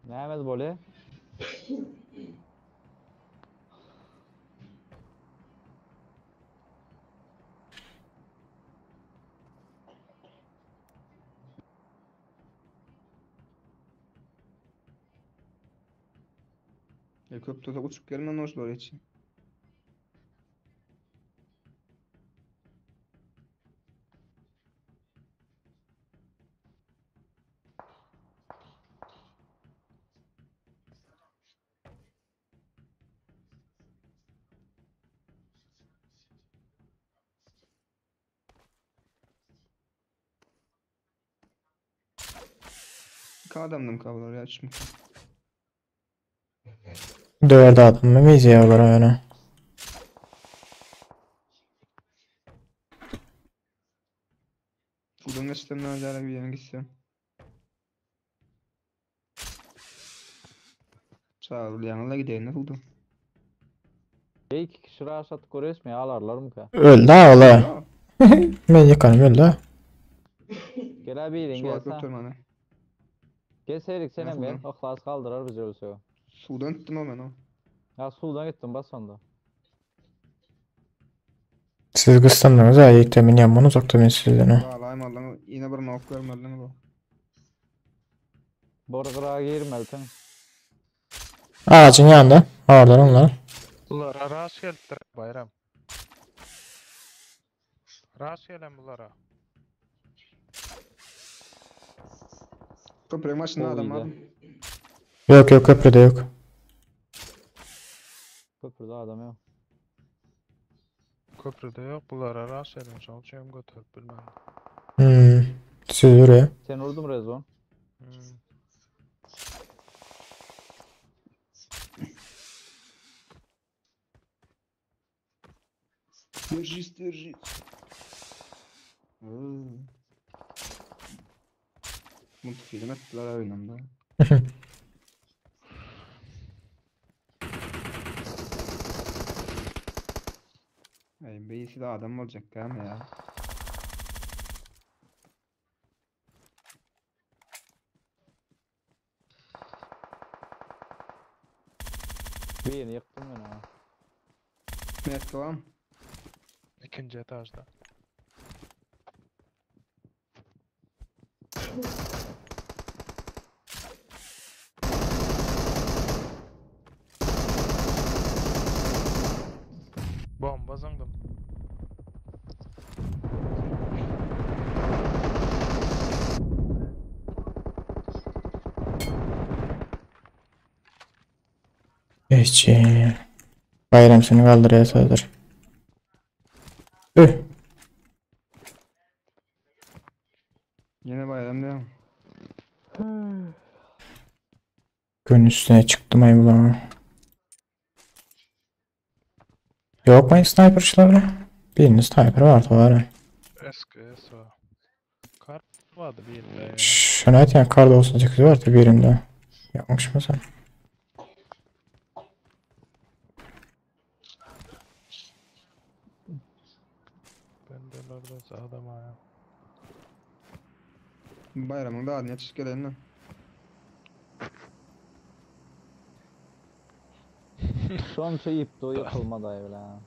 S3: Näme bolýar?
S2: E köpte de uçup gelmen hoşlar için. İki adamdım kablolar ya şimdi.
S1: Döverdi adamı mı izliyorlar öyle.
S2: Buradan geçtim ne acayip bir yerin gitsem. Sağ ol, yanına gideyim ne oldu?
S3: İki kişi rahat görüyoruz mu ya alarlar mı ka?
S1: Öldü ha ola.
S2: Ya,
S1: Ben yakarım öldü ha.
S3: Gel birin
S2: su
S3: gel
S2: akıp
S3: sen.
S2: durmanı.
S3: Gel seyrik sen hem gel.
S2: Nasıl
S3: Oklas kaldırar bizi ölse.
S2: Sudan tuttum ama ben o.
S3: Ya suldan gittim bas onda.
S1: Siz kıstandınız ha yiğitlemin yanman uzakta ben sizden ha.
S2: Vallahi Allah'ım yine bir nok vermedin bu.
S3: Borgırağa girmeltin.
S1: Ağacın yanında. Oradan onlar.
S5: Bulara rast gelipdir bayram. Rast gelen bulara.
S2: Köprü maçında adam
S3: Oy
S2: abi.
S1: Yok yok köprüde yok.
S3: Köprüde adam yok.
S5: Köprüde yok bulara rast gelen. Şoň üçin götürüp bilmem.
S1: Hmm. Siz buraya.
S3: Sen vurdun rezon.
S5: Hmm.
S2: Держись, держись. Hmm. Multifilm ettiler oynamda. Ay beyisi de adam olacak ama ya.
S3: Birini yıktım ben ha.
S2: Met tamam.
S5: İkinci etajda. Bomba zıngdım.
S1: Geçi. Bayram seni kaldırıyor sözler. Üh.
S2: Yine bayram diyorum.
S1: Gün üstüne çıktım ay bulamam. Yok mu sniperçılar? Birinin sniper vardı var.
S5: SKS var. Kar vardı bir yerinde ya.
S1: Şuna aytayım kar da olsa 8 vardı birinde. Yanlış mı sen?
S5: Dropda adam aýa.
S2: Baýramyň dadyny ýetişip geleýin-de.
S3: Şonça iýipdi o ýykylmady aý bilen.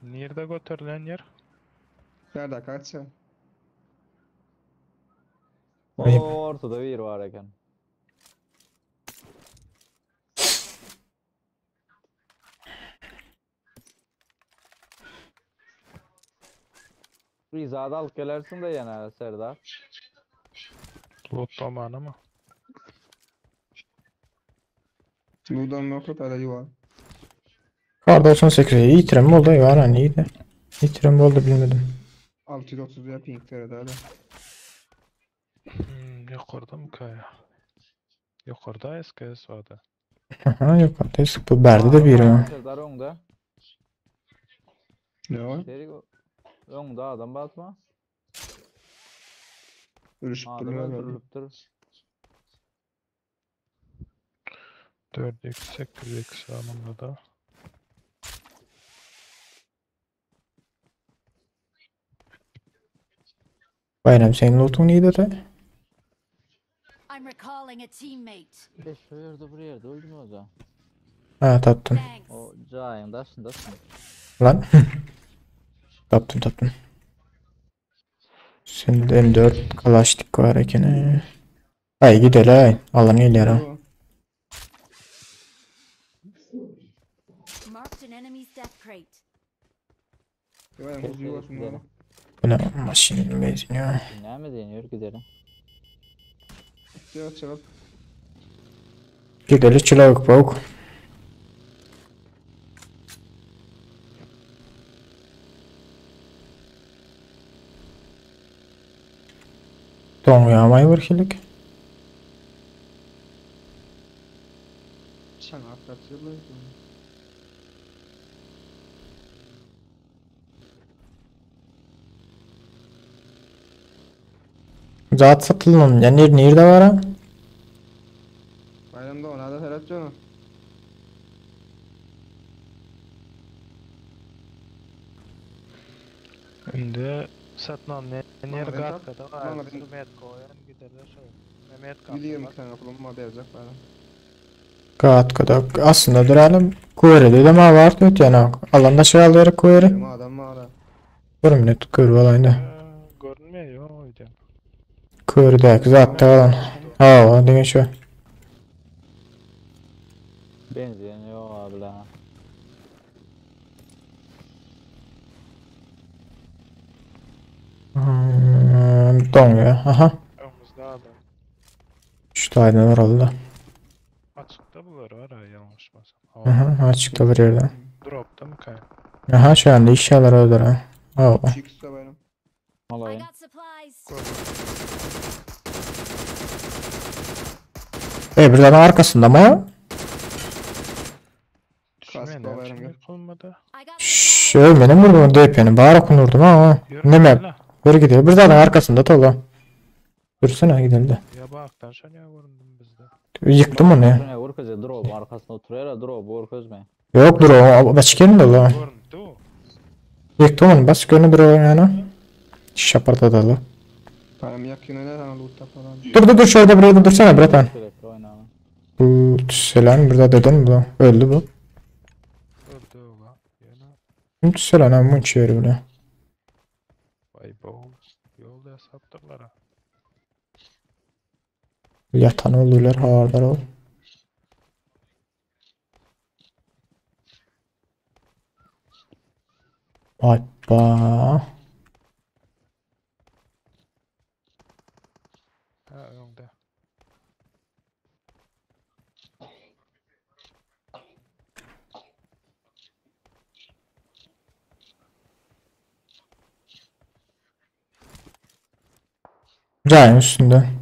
S5: Nirde göterilen ýer?
S2: Bärde kaçça.
S3: O ortada biri bar eken. Rizada alyp gelersiň de ýene Serdar.
S5: Lootlamany mı?
S2: Ludan yok öyle yuva.
S1: Kar 98 ýitirim boldy, ýa neydi? Ýitirim boldy bilmedim.
S2: 630 ya ping TR'de öyle.
S5: Yukarıda mı kaya? Yukarıda SKS vardı.
S1: Aha, yok bu berde de biri var.
S3: Serdar öňde.
S2: Ne var?
S3: Serik öňde adam batma.
S2: Ürüşüp
S3: Adam
S2: duruyor.
S3: öldürülüpdür.
S5: 4x 8x anlamda da.
S1: Bayram senin lootun neydi de?
S4: I'm recalling a teammate.
S3: E şu ýerde bir ýerde öldüm özü.
S1: Ha tapdym.
S4: Thanks.
S3: O jaýyň daşyndasyn.
S1: Lan. tapdym tapdym. Şimdi M4 Kalashnik var ekeni. Ay gidelim ay. Alan gelýär ha.
S4: Marked an enemy's death crate.
S2: Bayram
S3: Kes
S2: kuzu yuvasını
S3: gidelim.
S1: Bu ne maşinin benzini ya.
S3: Näme diýen ýör gidelim.
S2: Yok çıkıp.
S1: Gidelim çilavuk bok. Doň ýamay bir hilik.
S2: Çaňa atlatıyorlar.
S1: Zat satylan ya nir nirde var ha?
S2: Bayram da ona da Ferhat canım.
S5: Şimdi satın ne yer
S2: Bana ben tap,
S5: gatkada
S2: bana
S5: var.
S2: ben-
S5: Mehmet koyan giderler şöyle. Mehmet
S2: Biliyorum
S5: kapı.
S2: ki sen kullanma berecek bayram.
S1: Gat kada aslında duralım. Kuyruğu de ma var tut yani. Alanda şuraları kuyruğu.
S2: Benim adam var ha.
S1: Bir minut kuyruğu alayım
S5: Görünmüyor o yüzden.
S1: Kuyruğu zat da alan. Ha o demek şu.
S3: Benzin ýok abi la.
S1: Doň ya. Aha.
S5: Önümüzde adam.
S1: Şu tane var oldu.
S5: Açıkta bunlar var ha yanlışmasam. Ha,
S1: Aha açıkta bir yerde.
S5: Dropta mı kaya?
S1: Aha şu anda inşallah olur ha. Ha.
S2: 3x bayram.
S4: I
S3: Alaýyn.
S4: got supplies.
S1: E bir tane arkasında mı ya?
S5: Düşmeyen
S2: Kasko bayram
S5: her
S2: gel.
S5: kılmadı.
S4: I got supplies.
S1: Şöyle benim vurdum DP'ni. Bağıra vurdum ha.
S5: Yürü
S1: Ne mi?
S5: la.
S1: Böyle gidiyor. Bir tane arkasında tolu. Dursana gidelim de.
S5: Ya baktan şanya göründüm bizde.
S1: Yıktım onu ya.
S3: Ne görkezde drop arkasynda oturýar, drop görkezme.
S1: Yok dur o başka yerinde la.
S5: Göründü o.
S1: Yıktım onu bas görünü dur o yani. Şapartadalı.
S2: Bayram yakın oynar sana loot tapalım.
S1: Dur dur dur şöyle buraya dursana bratan.
S3: Sürekli oynama.
S1: Bu Selen burada deden bu. Öldü bu.
S5: Öldü o la. Yine
S1: Selen ha munç yeri bile.
S5: vay bo. Yolda hesaptırlar ha.
S1: Yatan olurlar havardar ol. Vay ba.
S5: Ha önde.
S1: Cayın üstünde.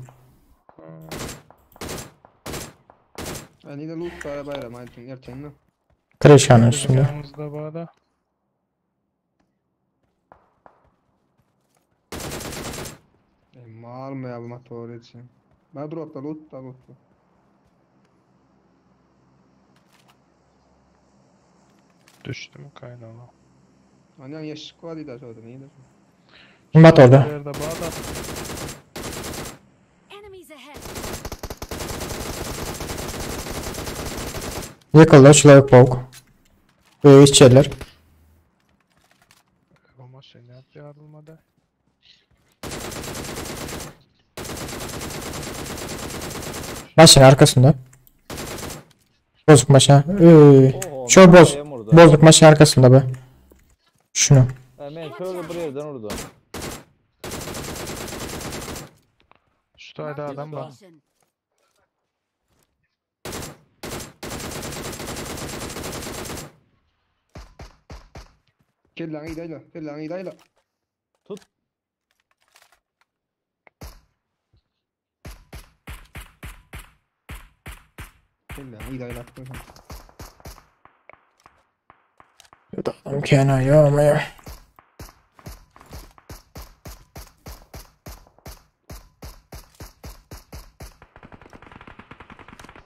S2: Yani yine loot var bayram aydın erken
S1: Kreşanın üstünde.
S5: Yanımızda bağda.
S2: E mal mı ya bu motor için? Ben dropta loot da loot.
S5: Düşdüm kaynana.
S2: Anan yeşik var idi aşağıda neydi?
S1: Himmat orada.
S5: Yerde bağda.
S4: Enemies ahead.
S1: Yıkıldı Človek Pauk. Ee, içeriler.
S5: O maşın yaptı yarılmadı.
S1: Maşın arkasında. Bozuk maşın.
S3: Oho,
S1: Şu boz.
S3: nereye vurdu?
S1: Bozuk maşın arkasında be. Şunu.
S3: E, Men şöyle bir yerden vurdu.
S5: Şu tayda
S4: Marked a
S5: adam var.
S4: location.
S2: Kellan idayla, kellan idayla.
S3: Tut.
S2: Kellan idayla.
S1: Adam kenar ya ama ya.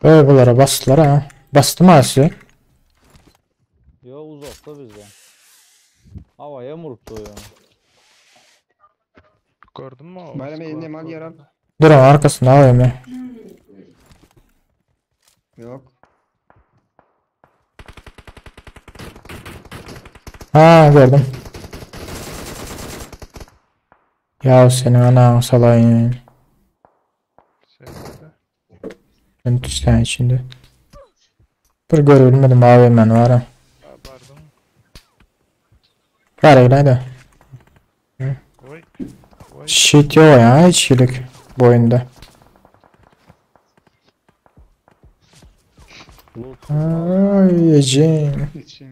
S1: Böyle bunlara bastılar ha. Bastı mı Asya?
S3: Yo uzakta bizden. Havaya vuruptu ya.
S5: Gördün mü o?
S2: Bayram eline mal yer al.
S1: Dur ama arkasında alayım ya.
S2: Yok.
S1: Ha gördüm. Ya senin anan salayın.
S5: Sevdi.
S1: Ben tane içinde. Bir görebilmedim abi ben var ha.
S5: Pardon.
S1: Var öyle
S5: Oy. Oy.
S1: Shit yok ya hiç iyilik bu oyunda.
S3: Loot.
S1: Ay yiyeceğim.
S2: Hiç şey.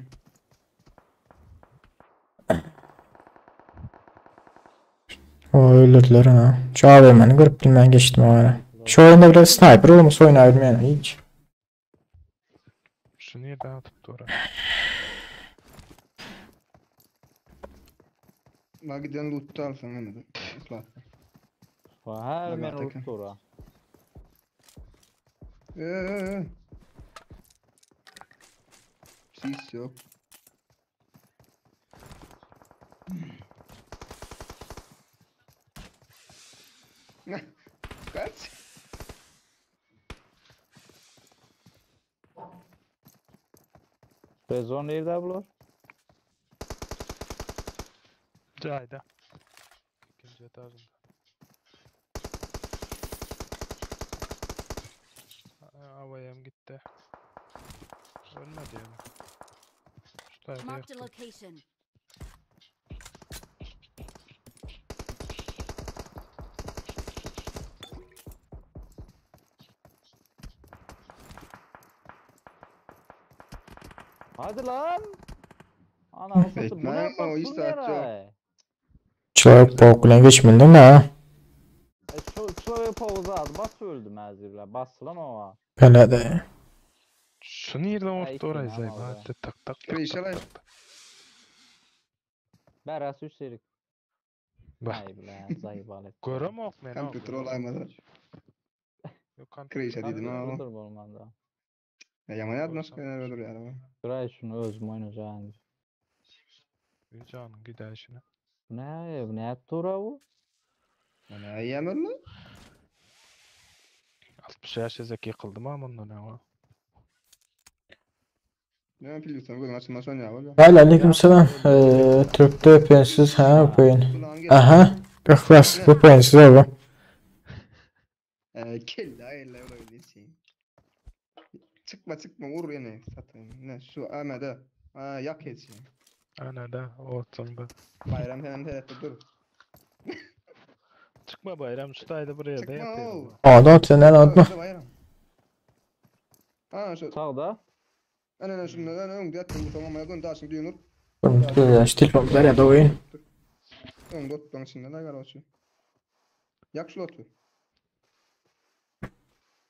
S1: O öldürdüler ha. Şu AVM'ni görüp bilmem geçtim o ara. Şu oyunda biraz sniper olmasa oynayabilmeyen hiç.
S5: Şu niye dağıtıp oraya?
S2: Bak giden loot'u alsan hemen de. Islah.
S3: Her men
S2: Bak
S3: vuruptu ora.
S2: Eee. Sis yok. Kaç?
S3: Rezon nerede bular?
S5: Cayda. İkinci etajında. Havayam gitti. Ölmedi yani. Şu tayda
S4: Marked a
S5: yaktım.
S4: location.
S3: Hadi lan. Anam satayım. Bu ne
S2: Bekle, o iş
S3: bastın
S2: saat yok.
S3: nereye?
S1: Človek Pauk bilen geçmedim ha.
S3: E, şu pauza az bas öldüm azirler. Bas lan o.
S1: Böyle de.
S5: Şu nereden
S3: Ay,
S5: orta oraya
S3: tamam
S5: zayba.
S3: abi.
S5: Hadi tak tak tak
S2: Kırış
S5: tak
S2: alay.
S5: tak tak.
S3: Berası üç serik.
S5: Bak.
S3: Ay bile zayıf alet.
S5: Görem ok men.
S2: Kompüter olaymadı.
S5: Yok kompüter.
S2: Kırış dedim ama.
S3: Dur bolmanda.
S2: Ya yaman yadmış ki dur ya.
S3: Duray şunu özüm oynayacağım.
S5: Canın gider işine.
S3: Bu ne? Bu ne tura bu?
S2: Ne yemem mi?
S5: 60 yaş zeki yıkıldım ama ondan ama.
S2: Ne biliyorsun? Gözün açılmaz ya oğlum.
S1: Aleyküm selam. Türk'te VPN'siz ha VPN. Aha. İhlas VPN'siz abi.
S2: Kelle elle öyle şey. Çıkma çıkma vur yine satayım. Ne şu Ahmet'e. Ha yak etsin.
S5: Ana da ortamda.
S2: Bayram hemen tarafta dur.
S5: Çıkma bayram şu tayda buraya da
S2: Çıkma
S5: yatayım.
S2: oğul.
S1: Aa da sen atma.
S2: Dur, Bayram. Ha şu.
S3: Sağda.
S2: Ana şunu lan ön yattım bu tamam ya daha şimdi yunur.
S1: Şu telefonlar ya da oyun.
S2: Ön dot içinde ne kadar olsun. Yak şu lotu.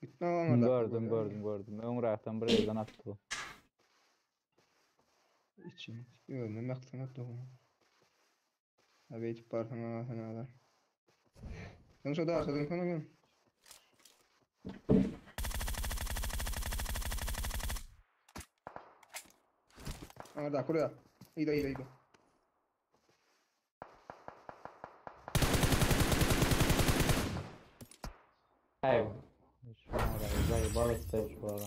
S2: Gitme ama da.
S3: Gördüm gördüm gördüm. Ön taraftan bir yerden attı bu.
S2: İçin. Gördüm yaktın at doğru. Abi itip var sana sana da. Sen şu daha aşağıdan sana gel. Arada kuruyor. İyi iyi iyi.
S3: Hey. Zayıf şu ara.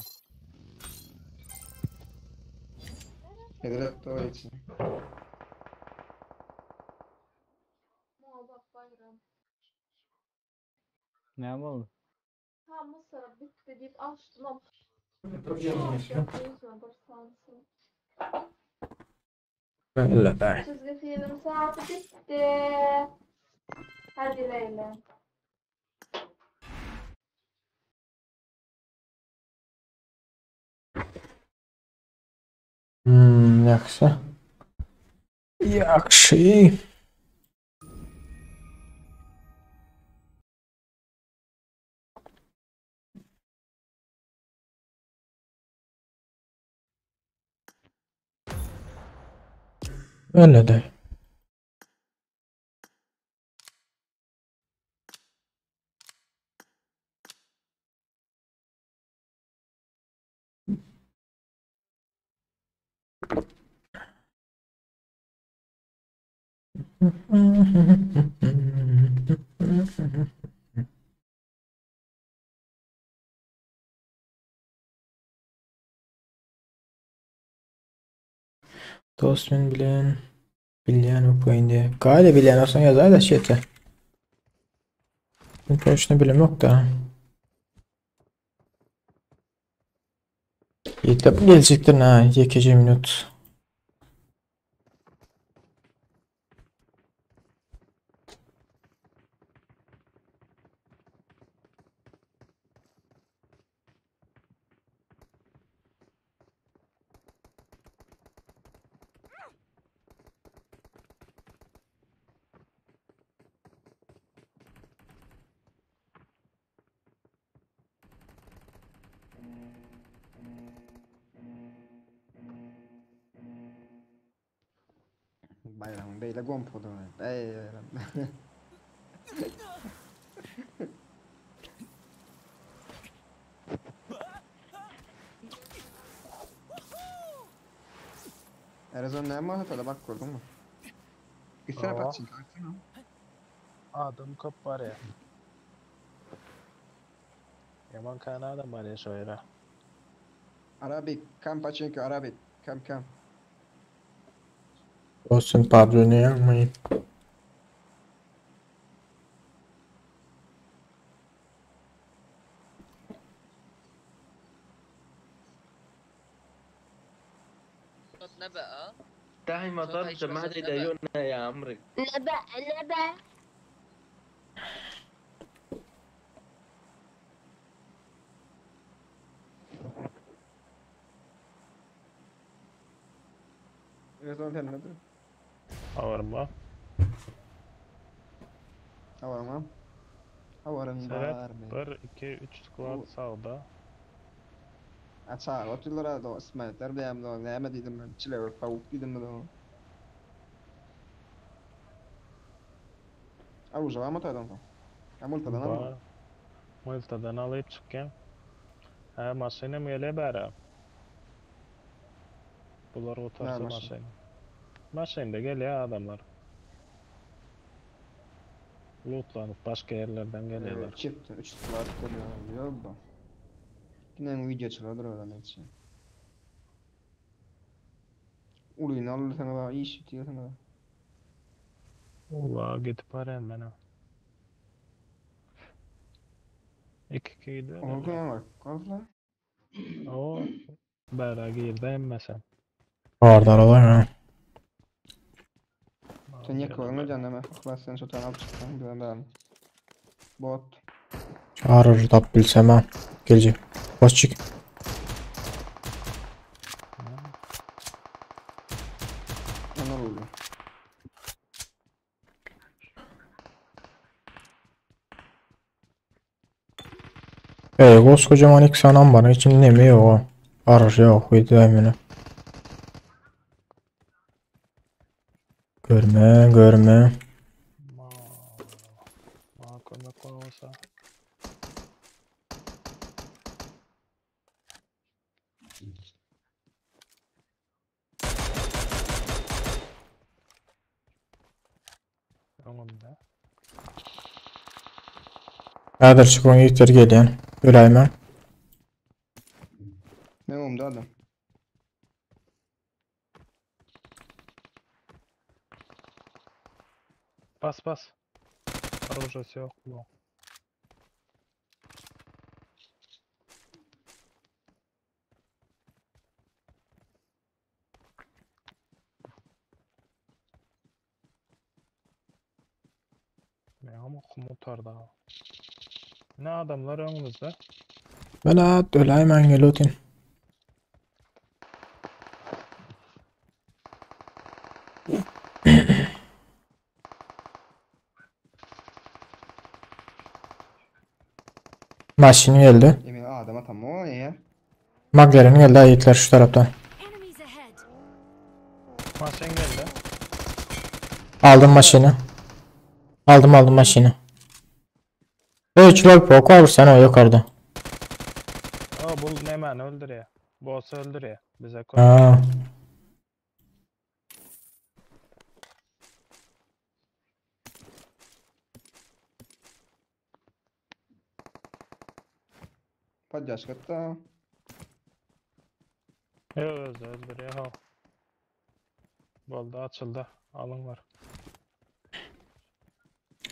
S2: Hediret o için.
S7: Muhabbet bayram.
S3: Ne oldu?
S7: Tam Mısır'a bitti deyip açtım ama
S1: Öyle be.
S7: Çizgi film saati bitti. Hadi Leyla.
S1: Yaxşı. Yaxşı. Öyle de. Dost men bilen bilýän bu indi. Gaýda bilýän olsaň ýazaý da şeýte. Men точно bilim yok da. Ýetip geljekdir ha, 2 minut.
S2: Bayram beyle gompodu. Ey bayram. Arizona ne mi bak gördün mü? Gitsene
S5: Aa.
S2: patçın. Gitsene.
S5: Adam kop var ya. Yaman kana adam var ya şöyle.
S2: Arabic. Come Pachinko Arabic. Come come.
S1: Olsun Pablo ne yapmayın.
S8: نبأ
S9: داعي مطار جماعة يضايقونا يا عمرو.
S7: نبأ نبأ.
S2: Arizona sen nedir?
S5: Avarma.
S2: Avarma. Avarın
S5: Seret
S2: var mı?
S5: 1 2 3 squad sağda.
S2: Açar, oturlara da İsmail'ler de hem de ne dedim ben, çile tavuk dedim ben onu. Aruja var mı tadan son? Amultadan ama.
S5: Var. Multadan alyp çykýan. Ha, maşynam gele bära. Bular otarsa
S2: maşyn?
S5: maşyn. Maşynda gelýär adamlar. Lootlanyp başga yerlerden gelýärler.
S2: Çıktı, 3 saat koruyor bu. Yine video çıkardır oradan için. Uluyun alırsan da iş bitiyor da.
S5: Ula gidip barýan men. 2 2 gidiyor.
S2: Orada bak, kaldı.
S5: O bära girdi emmesen.
S1: Vardar olar ha.
S2: Sen niye koyma canım? Bak sen şu tane alıp çıktın, ben ben. Bot.
S1: Çağırır tap bilsem ha. Gelecek. Bas çık.
S2: Onlar oldu.
S1: Ey koskocaman iki anam var. İçinde neme yok. Arır yok. Uydu emine. Görme görme.
S5: Ma Ma kömek bolsa. Öňümde.
S1: Häzir çykyň ýigitler gelýän. Öläýmäň.
S2: Men öňümde adam.
S5: Bas bas. Orujasy yok bu. Meňem okum gutardy. Ne adamlar öňümizde.
S1: Belat öläýmäň gelip otyn. Maşyn geldi.
S2: Emin adama tam o ya.
S1: McLaren geldi yiğitler şu taraptan.
S4: Enemies ahead.
S5: Maşyn geldi.
S1: Aldım maşını. Aldım aldım maşını. 3 lol var sen o yukarıda.
S5: Aa bu nemäni öldürýär. Bossy öldürýär. Bize koy.
S1: Ha.
S2: Podjaşka da.
S5: Yok özü öldürýär ha. Boldy açyldy. Alın var.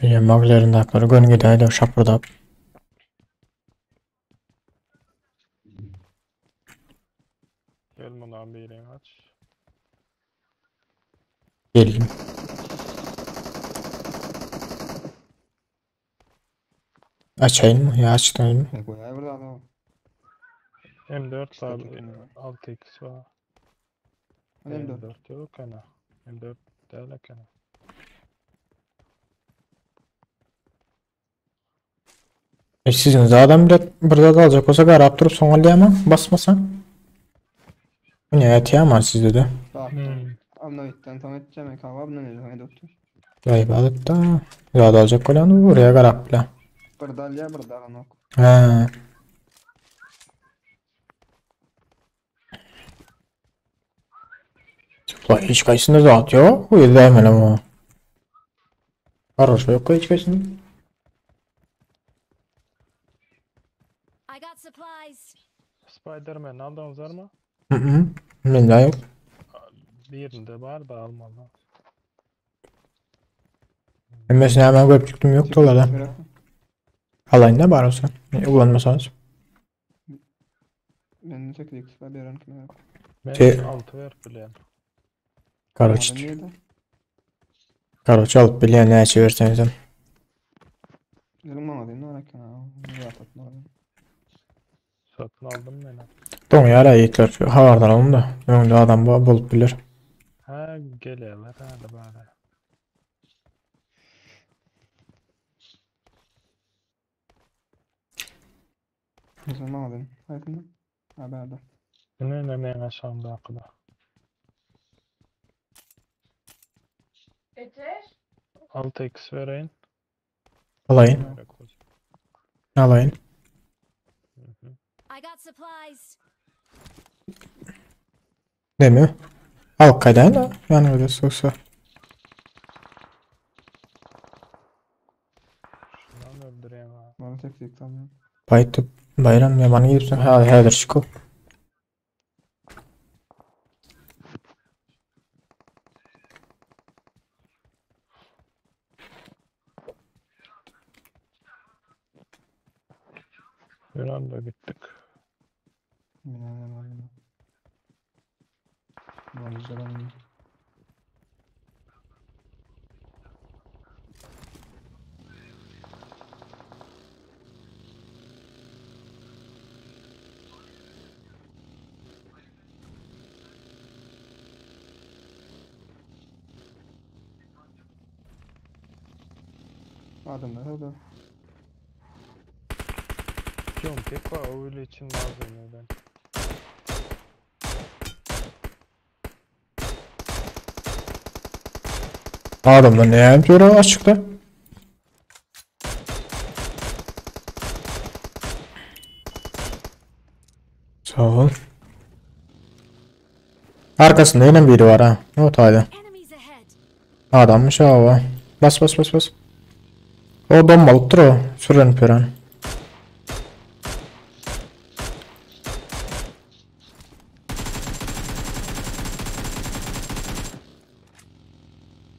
S1: Ya McLaren dakları gön gidaydı şapırdap.
S5: Gel bundan birini aç.
S1: Geldim. Açayım mı? Ya açtın mı?
S2: Ne koyar burada adam.
S5: M4 var,
S2: İşte
S5: 6x var.
S2: Hani M4.
S5: M4 yok ana. M4 değil ana.
S1: E sizin zaten bir burada da alacak olsa garap durup son ama basmasan. Bu ne yatıyor ama sizde de.
S2: Tamam.
S5: Hmm.
S2: Amna bitten tam edeceğim. Kahve abla ne diyor? Doktor.
S1: Vay balık da. Ya da alacak olan buraya garap bile.
S2: Bir dal ya bir dal nok.
S1: He. Ulan hiç kaysında zat yok. Bu yüzden hemen ama. Varoş yok hiç kaysında.
S4: I got supplies.
S5: Spider-Man aldınız var mı?
S1: Hı hı. Bende yok.
S5: Birinde var da almalı.
S1: Mesela hemen görüp çıktım yoktu orada. Alayım ne var olsa. Kullanmasanız.
S2: Ben de 8x var bir an kime yok.
S5: Ben
S1: Şey-
S5: 6 ver bilen.
S1: Karoç.
S2: Adam neydi?
S1: Karoç alıp bilen neye çevirseniz.
S2: Gelin bana dedim ne alaka? Rahat atma.
S5: Satın aldım ben.
S1: Doğru ya yiğitler. Havardan alın da. Önde adam bu bulup bilir.
S5: Ha geliyorlar hadi bari.
S2: Sen bana dedim. Hayatında. Haberde.
S5: Ne ne men aşağımda akıda.
S7: Ece.
S5: 6x vereyim.
S1: Alayım. Alayım.
S5: Hı hı.
S4: I got supplies.
S1: Değil mi? Al kadar da. Yani öyle sosa.
S5: Şundan öldüreyim ha.
S2: Bana 8x alıyorum.
S1: Baytı bayram yamanı gidipsin. Ha häzir çıkıp.
S5: Bir anda gittik.
S2: Binalar var yine. Var güzel ama. Adamlar orada.
S5: John Pek var öyle için lazım ben.
S1: Adamlar ne yapıyor açıkta? Sağ ol. Arkasında yine biri var ha. O tayda. Adammış ha o. Bas bas bas bas. O bombalypdyr o. Sürlenip ýören.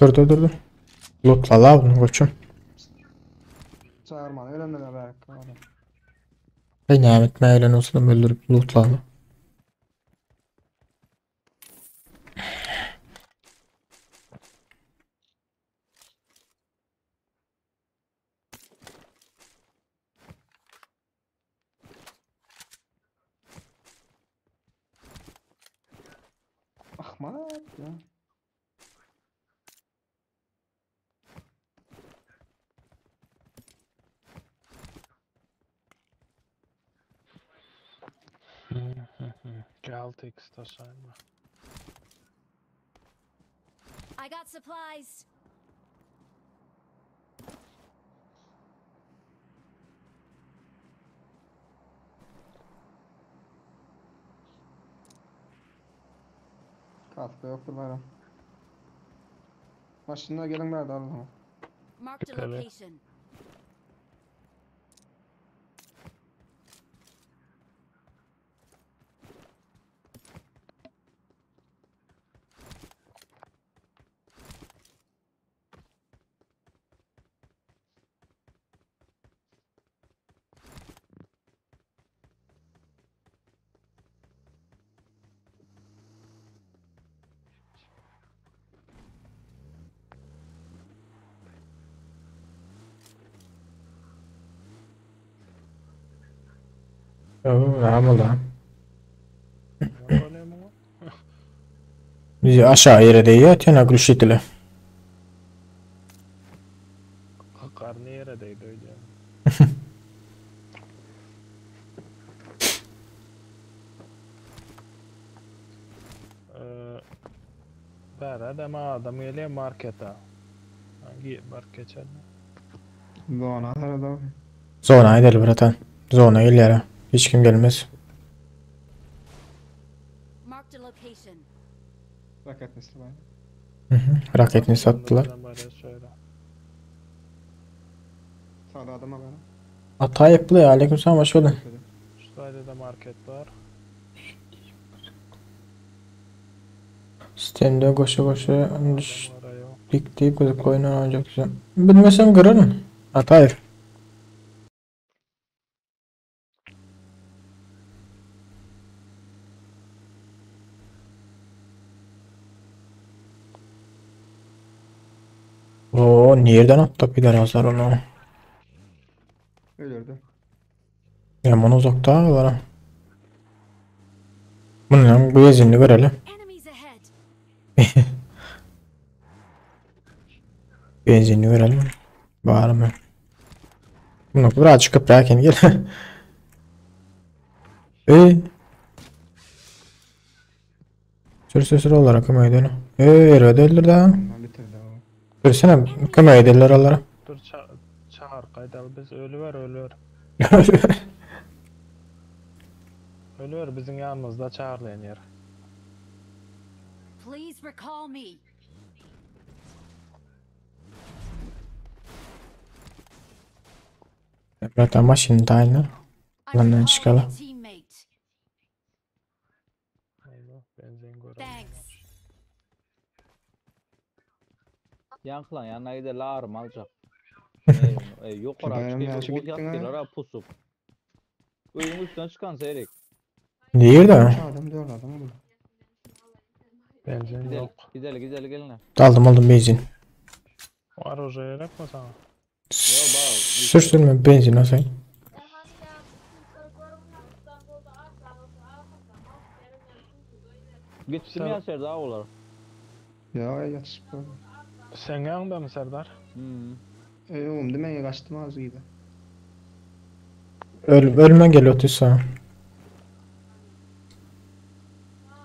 S1: Dur dur dur dur. Lootla la bunu koçum.
S2: Çağırmalı ölenmeler belki.
S1: Ey näme etmäge gelen olsa öldürüp lootlaly.
S2: Ahmak ya.
S5: Galtix taşayma.
S4: I got supplies.
S2: Kaskı yoktur bayram. Maşınlar gelin bari Allah'ım.
S4: Marked a
S5: Gidelim.
S4: location.
S1: Oo, näme boldy?
S5: Ne bolýar muňa?
S1: Bizi aşağı ýere değýär, ýene gülşitile.
S5: Karny ýere değdi öýdýän. Eee Bära deme adam gelýär markete. Hangi market geçer?
S2: Zona arada.
S1: Zona edelim bratan. Zona gelýär. Hiç kim gelmez.
S4: Marked a location.
S2: Raket nesli bayram.
S1: Hı hı. Raketini sattılar.
S5: Şöyle.
S2: Sağda adam var bayram.
S1: Hata yapılıyor. Aleykümselam hoş geldin.
S5: Şu sayede de market var.
S1: Sistemde koşa koşa
S5: Adam var yok.
S1: dik deyip gözük oyunu oynayacak güzel. Bilmesem kırarım. Hata Oo, nereden attı bir hasar onu?
S2: Ölürdü.
S1: Yaman uzakta var. Bunun bu yezinini görelim.
S4: Enemies ahead.
S1: Benzinini görelim. Var mı? Bunu birazcık köprerken gel. Ey. Sür sür sür olarak kömek edelim. Ey, öyle öldür da.
S2: Ondan bitirdi o.
S1: Sürsene kömek ederler onlara.
S5: Dur çağır kaydal biz ölüver ölüver. Ölüver bizim yanımızda çağırlayan yer.
S4: Please recall me.
S1: Zaten maşını da aynı.
S4: I'm
S1: Lan
S4: recalling a
S1: çıkalım.
S4: teammate.
S5: Eyvah benzin görelim.
S4: Thanks.
S3: Yankılan yanına gider ağrım alacak. Ey, yok
S2: Şu
S3: oraya
S2: bayram
S3: çıkıyor.
S2: ya, şu
S3: Bot
S2: gittin ha.
S3: yattılar ha pusup. Uyun üstüne çıkan seyrek.
S1: Nerede?
S2: Üç adam dört adam oldu.
S5: Benzin
S3: Gidelim,
S5: yok.
S3: gidelim, gidelim, gelin.
S1: Aldım aldım benzin.
S5: Var o gerek mi sana?
S1: Sür sürme benzin olsaydı.
S3: Gittim ya Serdar oğlar.
S2: Ya yatışıp böyle.
S5: Sen yanında mı Serdar?
S3: Hmm.
S2: E oğlum değil mi? Kaçtım ağzı gibi.
S1: Ölmen geliyor tüysa.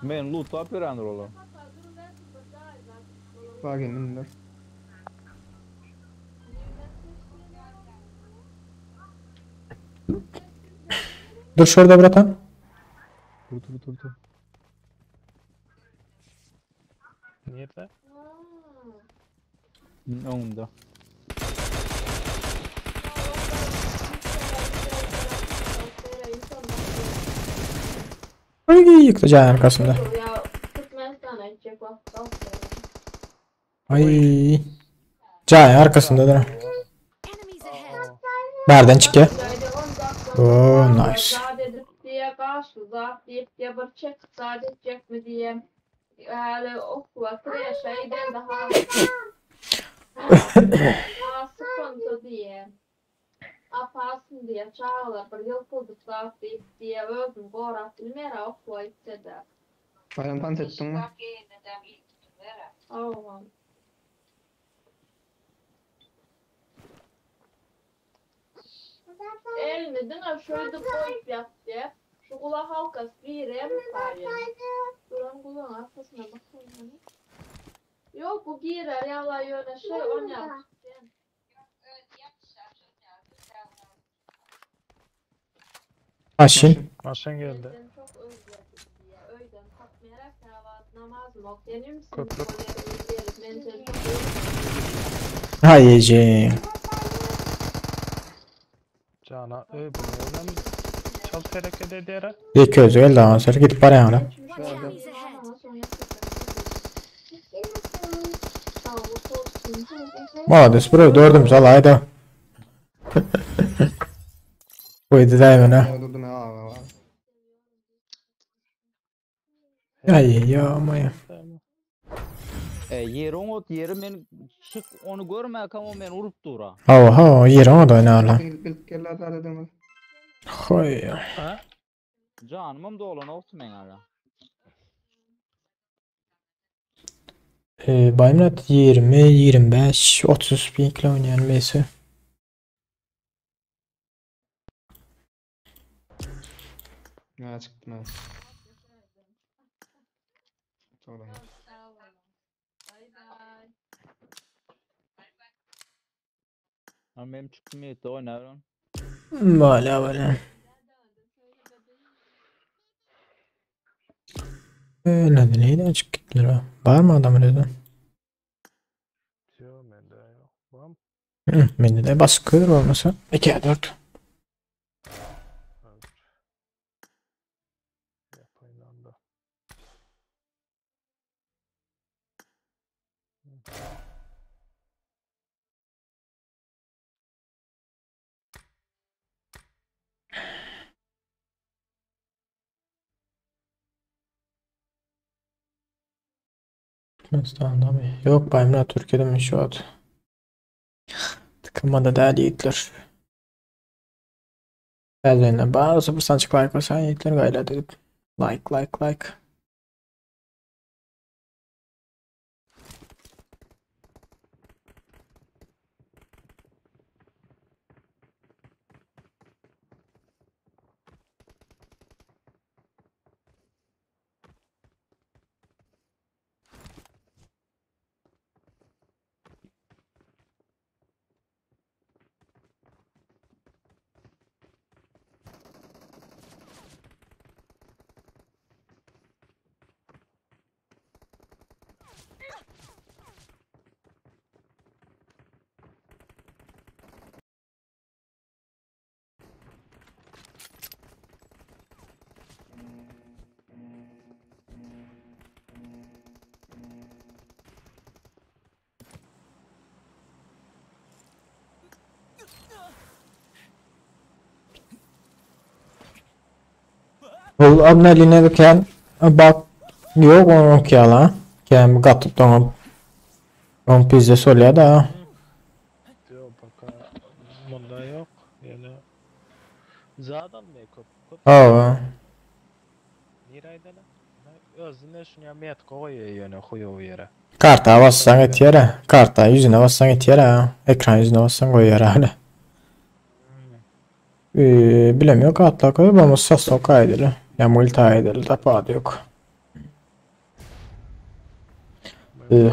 S3: Men loot up öğrenir oğlum.
S2: Bak gelin
S1: Dur şurada bratan.
S3: Dur dur dur dur.
S5: Nerede?
S3: Öňümde.
S1: Ay ýykdy jaýyň arkasynda.
S7: Ya Türkmenistan'a gidecek vakti
S1: Ay. Jaýyň arkasyndadyr.
S4: Enemies ahead.
S1: Bärden çykýar. Oh, nice.
S7: Zat edip diye karşı zat deyip diye bir çek zat edecek mi diye. Yani okula kreşe giden daha daha sıkıntı diye. Apasın diye çağlar bir yıl kulduk zat deyip diye özüm gorap bilmere okula gitse de.
S2: Bayram pant ettin mi?
S7: Aman. Elini dine şöyle koyup yattı. Şu kulak halkası bir yere mi sayın? Duran kulağın arkasına bakın. Hani. Yok bu girer yala yöne şey on yaptı.
S1: Maşin.
S5: Maşyn geldi.
S7: Ben çok özledim diye. Öyle kalkmayarak kahvaltı namaz mı okuyor musun?
S5: Köprü.
S7: Ben seni çok özledim.
S1: Ay yiyeceğim.
S5: Jana öý bu olam çalt hereket edýär.
S1: İki özü geldi ama sonra gidip barýan ola.
S4: Watch out. Enemies ahead.
S7: Sağlık olsun.
S1: Molades bro dördümüz alayda. Buydu daýman ha.
S2: Ya durdum ya abi.
S1: Ay ya ama ya.
S3: E, ýeri oňat ýeri men çyk onu görmäkäm o men urup dura.
S1: Hawa hawa ýeri oňa da oýnarlar.
S2: Gidip bilip geldi zat edemez.
S1: Hoý.
S5: Ha?
S3: Janymam dolan olsun men ara.
S1: Baýmyrat 20, 25, 30 pinkle oýnaýan Messi.
S2: Ya çıktım ha. Sonra.
S7: Bay bay.
S3: Ha benim çıktım ýetdi oýnar.
S1: Wala wala. Öyle neyden çık gittiler ha? Var mı adam öyle?
S5: Ýok mende ýok. Bam.
S1: Hı, bende de baskı olmasa. 2 4.
S5: Hazır. Ýapaýyn da.
S1: Türkmenistan'da mı? Yok Baýmyrat Türkiye'de mi şu an? Tıkınmada değerli yiğitler. Ellerine bağlı sıfır çık like olsan yiğitler gayret edip. Like like like. Ol abneline beken bak yok onu okuyala. Kem gatyp doňup. On pizde solýa da.
S5: Ýok baka munda ýok. Ýöne Zadan mı köp köp
S1: Hawa.
S5: Nirayda Özüne şunu met goýuyor ýöne huýu ýere.
S1: Karta bassaň etýär. Karta ýüzüne bassaň etýär. Ekran ýüzüne bassaň goýýar hany. Bilemiyor kartlar koyup ama sasok aýdyly. Ya multi aýdyly tapady ýok.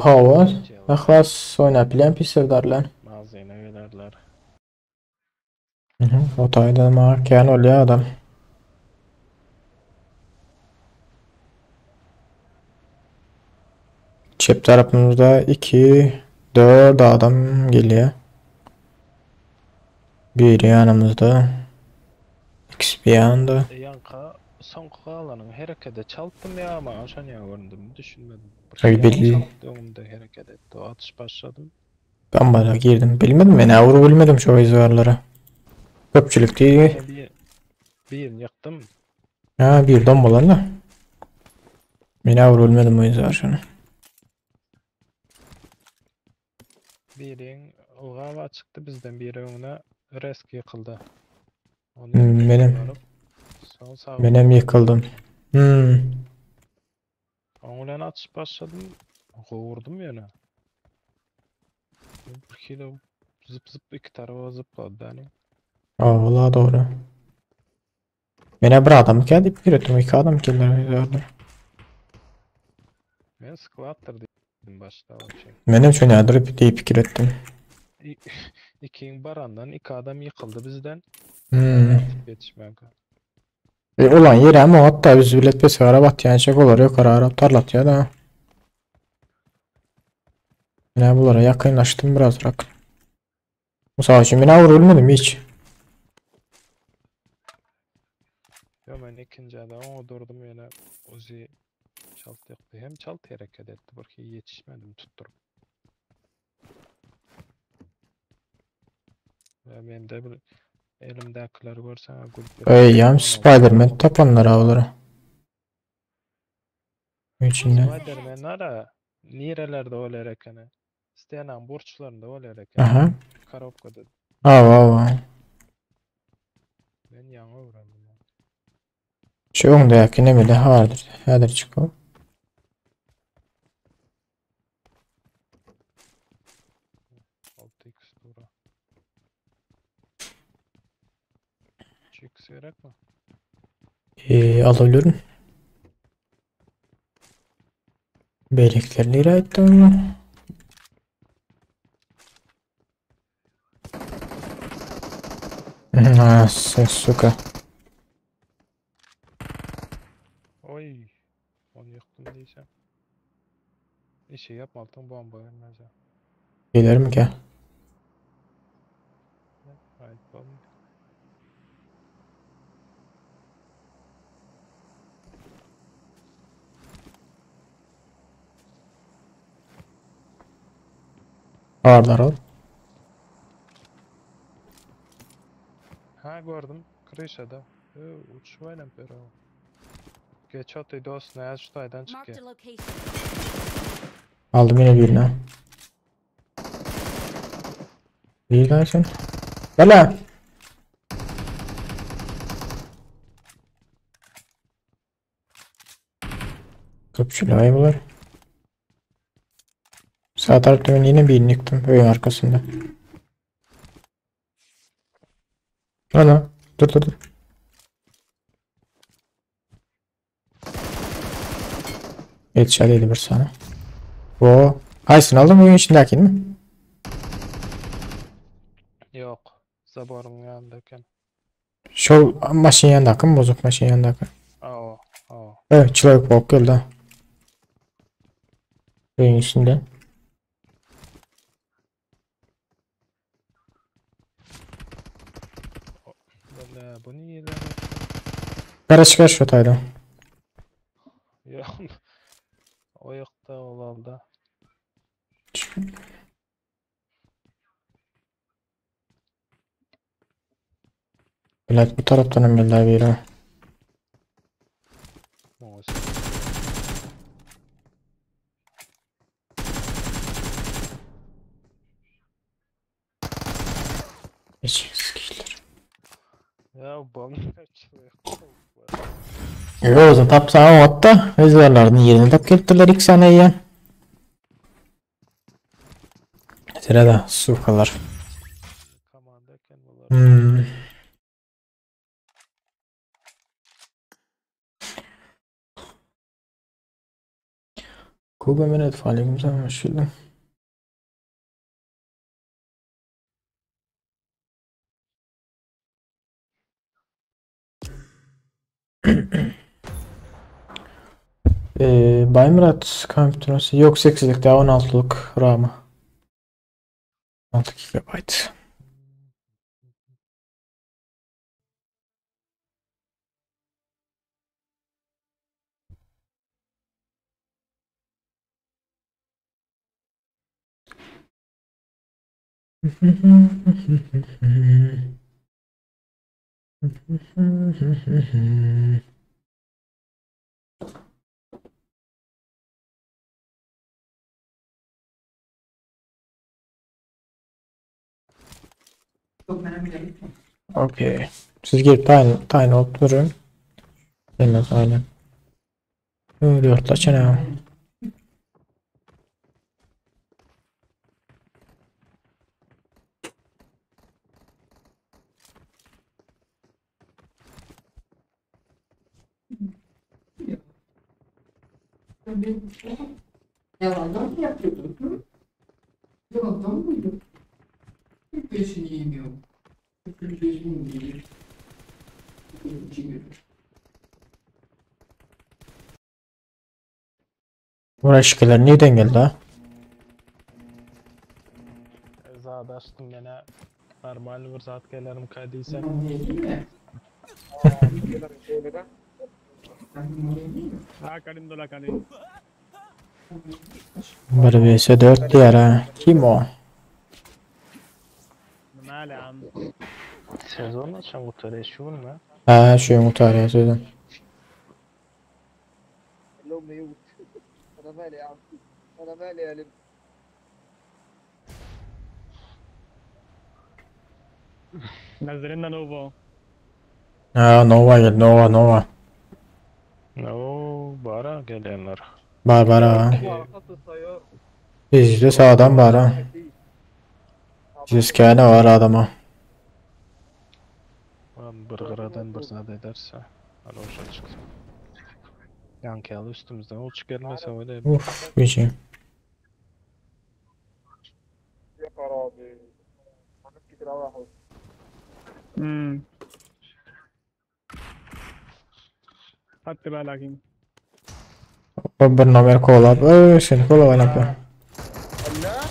S1: Hawa. Ahlas oýnap bilen pisirdarlar.
S5: Mazine gelerler.
S1: Mhm. O taýda ma kän bolýar adam. Çep tarapymyzda 2 4 adam gelýär. Biri ýanymyzda. İkisi bir ýanda.
S5: Ýaňka soňky galanyň hereketi çaltdym ýa maňa şonýa göründimi düşünmedim. Bir
S1: Ay
S5: ýaňy
S1: belli.
S5: çaltdy öňümde hereket etdi. Atyş başladym.
S1: Gambara girdim. Bilmedim men avru bilmedim şu izgarlara. Köpçülik değil.
S5: Ben bir birini ýykdym.
S1: Ha bir dombalar da. Men avru bilmedim o izgar şunu.
S5: Birin ylgaba çykdy bizden biri öňüne resk ýykyldy. Onu
S1: Benim.
S5: alyp, Soň sağ
S1: Menem yıkıldım. Hmm.
S5: Oň bilen atyş başladym. Gowurdum ýöne. Bir kilo zıp zıp iki tarafa zıpladı yani.
S1: Aa, vallahi doğru. Mene bir adam geldi bir ettim. İki adam geldi. Gördüm.
S5: Men squatter dedim başta o şey.
S1: Menem şöyle nedir deyip fikir ettim.
S5: İkiň barandan iki adam yıkıldı bizden.
S1: Hmm.
S5: Atıp yetişmem.
S1: E, ulan yeri ama hatta biz bilet pes araba atyan şey olur yukarı araba tarlat ya da. Yine bunlara yakınlaştım biraz rak. Musa için beni vurulmadım hiç.
S5: Yo men ikinci adam o durdum yine Uzi çalt yıktı. Hem çalt hareket etti. Bakı yetişmedim tutturup. Ya benim de bir elimdekileri görsen gülüp
S1: Ey yam Spiderman tapanlar avları. İçinde.
S5: Spiderman ara nerelerde olar ekeni? Stenan burçlarında olar ekeni.
S1: Aha.
S5: Karobkada.
S1: Av av av.
S5: Ben yaňy öwrendim.
S1: Şu öňdäki nemede hardır. Häzir çykyp.
S5: 6x dura. 3x gerek mi?
S1: Alabilirim. Beýleklerini nereye ettim? Ha, suka.
S5: Oy. Onu yıktım diyeceğim. İşi yapmadım bomba vermeyeceğim.
S1: Gelir mi ki?
S5: Haydi bomba.
S1: Ağırlar ol.
S5: Ha gördüm. Krişada. Uç bayram pero. Geç atı dost ne şu taydan
S4: Marked
S5: çıkıyor.
S4: a location.
S1: Aldım yine birini. Bir daha sen. Gel Köpçülü ayıblar. Sağ tarafta ben yine birini yıktım. Öyün arkasında. Ana. Dur dur dur. Yetişeliydi bir sana. O. Haysını aldın mı oyun içindekini mi?
S5: Yok. Zaborun yanındayken.
S1: Şu maşın yanındaki mı? Bozuk maşın yanındaki.
S5: Aa, aa.
S1: Evet çılayık bok geldi. Oyun içinde.
S5: Vallahi bu niye lan?
S1: Kara çıkar şu tayda.
S5: Yok. O yokta olalda.
S1: Millet bu taraftan emirler bir yere.
S5: Olsun.
S1: Hiç skiller.
S5: Ya bomba çıkıyor.
S1: Yok tapsa o hatta ezberlerin yerini tap gelipdirler ilk saniye. Sırada sukalar.
S5: Kamandayken bunlar.
S1: Hmm. Kuba minute aleyküm selam hoş geldin. Bay Murat Kampütürası yok 8'lik daha 16'lık Rama. 6 GB.
S6: Çok önemli değil.
S1: Okey. Siz gelip tayin, tayin olup durun. Gelmez aynen. Dört açın.
S6: Yalandan mı yapıyordun? Hı? Yalandan mıydı? Peşini yemiyorum. Peşini yemiyorum.
S1: Buraya şikeler nereden geldi ha?
S5: Zat açtım gene. Normal bir zat gelirim kaydıysa.
S1: Bir vs 4 diğer ha. Kim o?
S5: Sezon açan kurtarıyor şu mu?
S1: Ha şu yumurta sezon.
S2: لو ميوت انا مالي يا عم انا مالي يا لب
S8: نزل لنا نوفا.
S1: Ha Nova geldi, Nova Nova.
S5: No, bara gelenler.
S1: Barbara. Bizde sağdan bara. Yüz kene var adama.
S5: Ben bir gıradan bir zat ederse. Aloşa çıksın. Yankı üstümüzden uç gelmese öyle.
S1: Uf, gücüm.
S2: يا خرابي حاجات كتير قوي يا حب.
S8: خدت بالك انت.
S1: Bir nomer kola. Seni kola yapıyor.
S2: الله.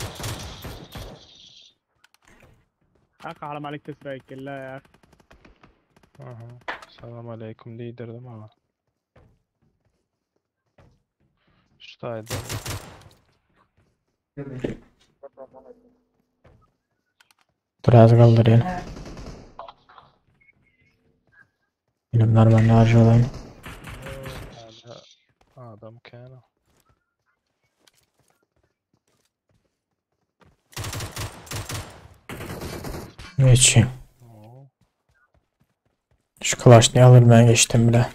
S8: اخي حرام عليك تسرق الكلة يا اخي.
S5: Aha. Selam aleyküm değdirdim ama. Şutaydı.
S1: Biraz kaldırayım. Benim normal harcayayım.
S5: Hala adam kana.
S1: Geçeyim.
S5: Oo.
S1: Şu Kalashnik'ı alır ben geçtim bile.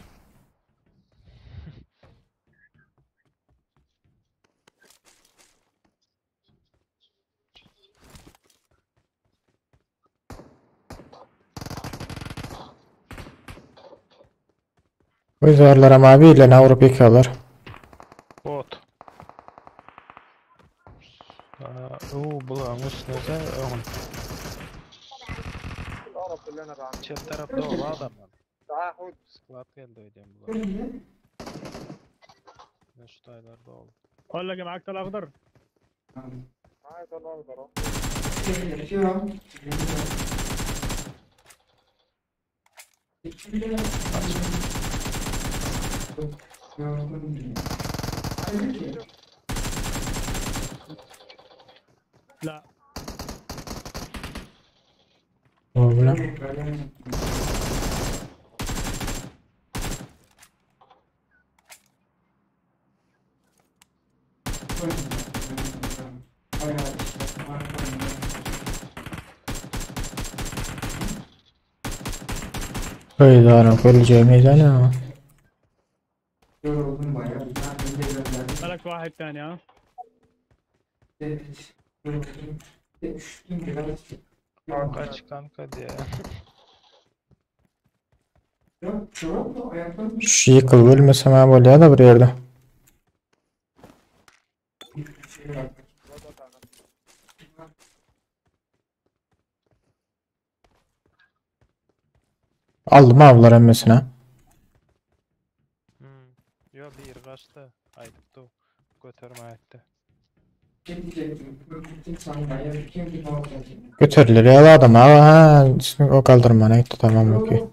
S1: Bu zarlara mavi ile Avrupa yıkıyorlar.
S5: Bot. Aa, o bulan üstüne ön.
S2: القرف اللي انا بعمله.
S5: Çep tarafta o adam.
S2: تعال خد.
S5: Squad geldi öyle bulan. Ne şutaylar da oldu.
S8: اقول لك معاك طلع اخضر.
S2: معايا طلع اخضر اهو.
S8: لا.
S1: Problem. Kıyılarım göreceğim meydanı.
S6: Yoruldum bayağı. Ben de gönderdim.
S8: بالك واحد تاني ها.
S6: Evet. Yoruldum. Üşüttüm biraz.
S5: Kaç kanka diye.
S6: Yok, çorapla ayaklarım
S1: Şu yıkıl bölmesem ha böyle ya da bir yerde.
S6: bir şey var.
S1: Aldım avlar emmesine.
S5: Yo bir kaçtı. Aydıktı. Götürme etti.
S6: Şey diyecektim. Gittim sandalye. Kim bir olacak?
S1: Göterilir ya adam ha. Ha, o kaldırmana gitti tamam okey.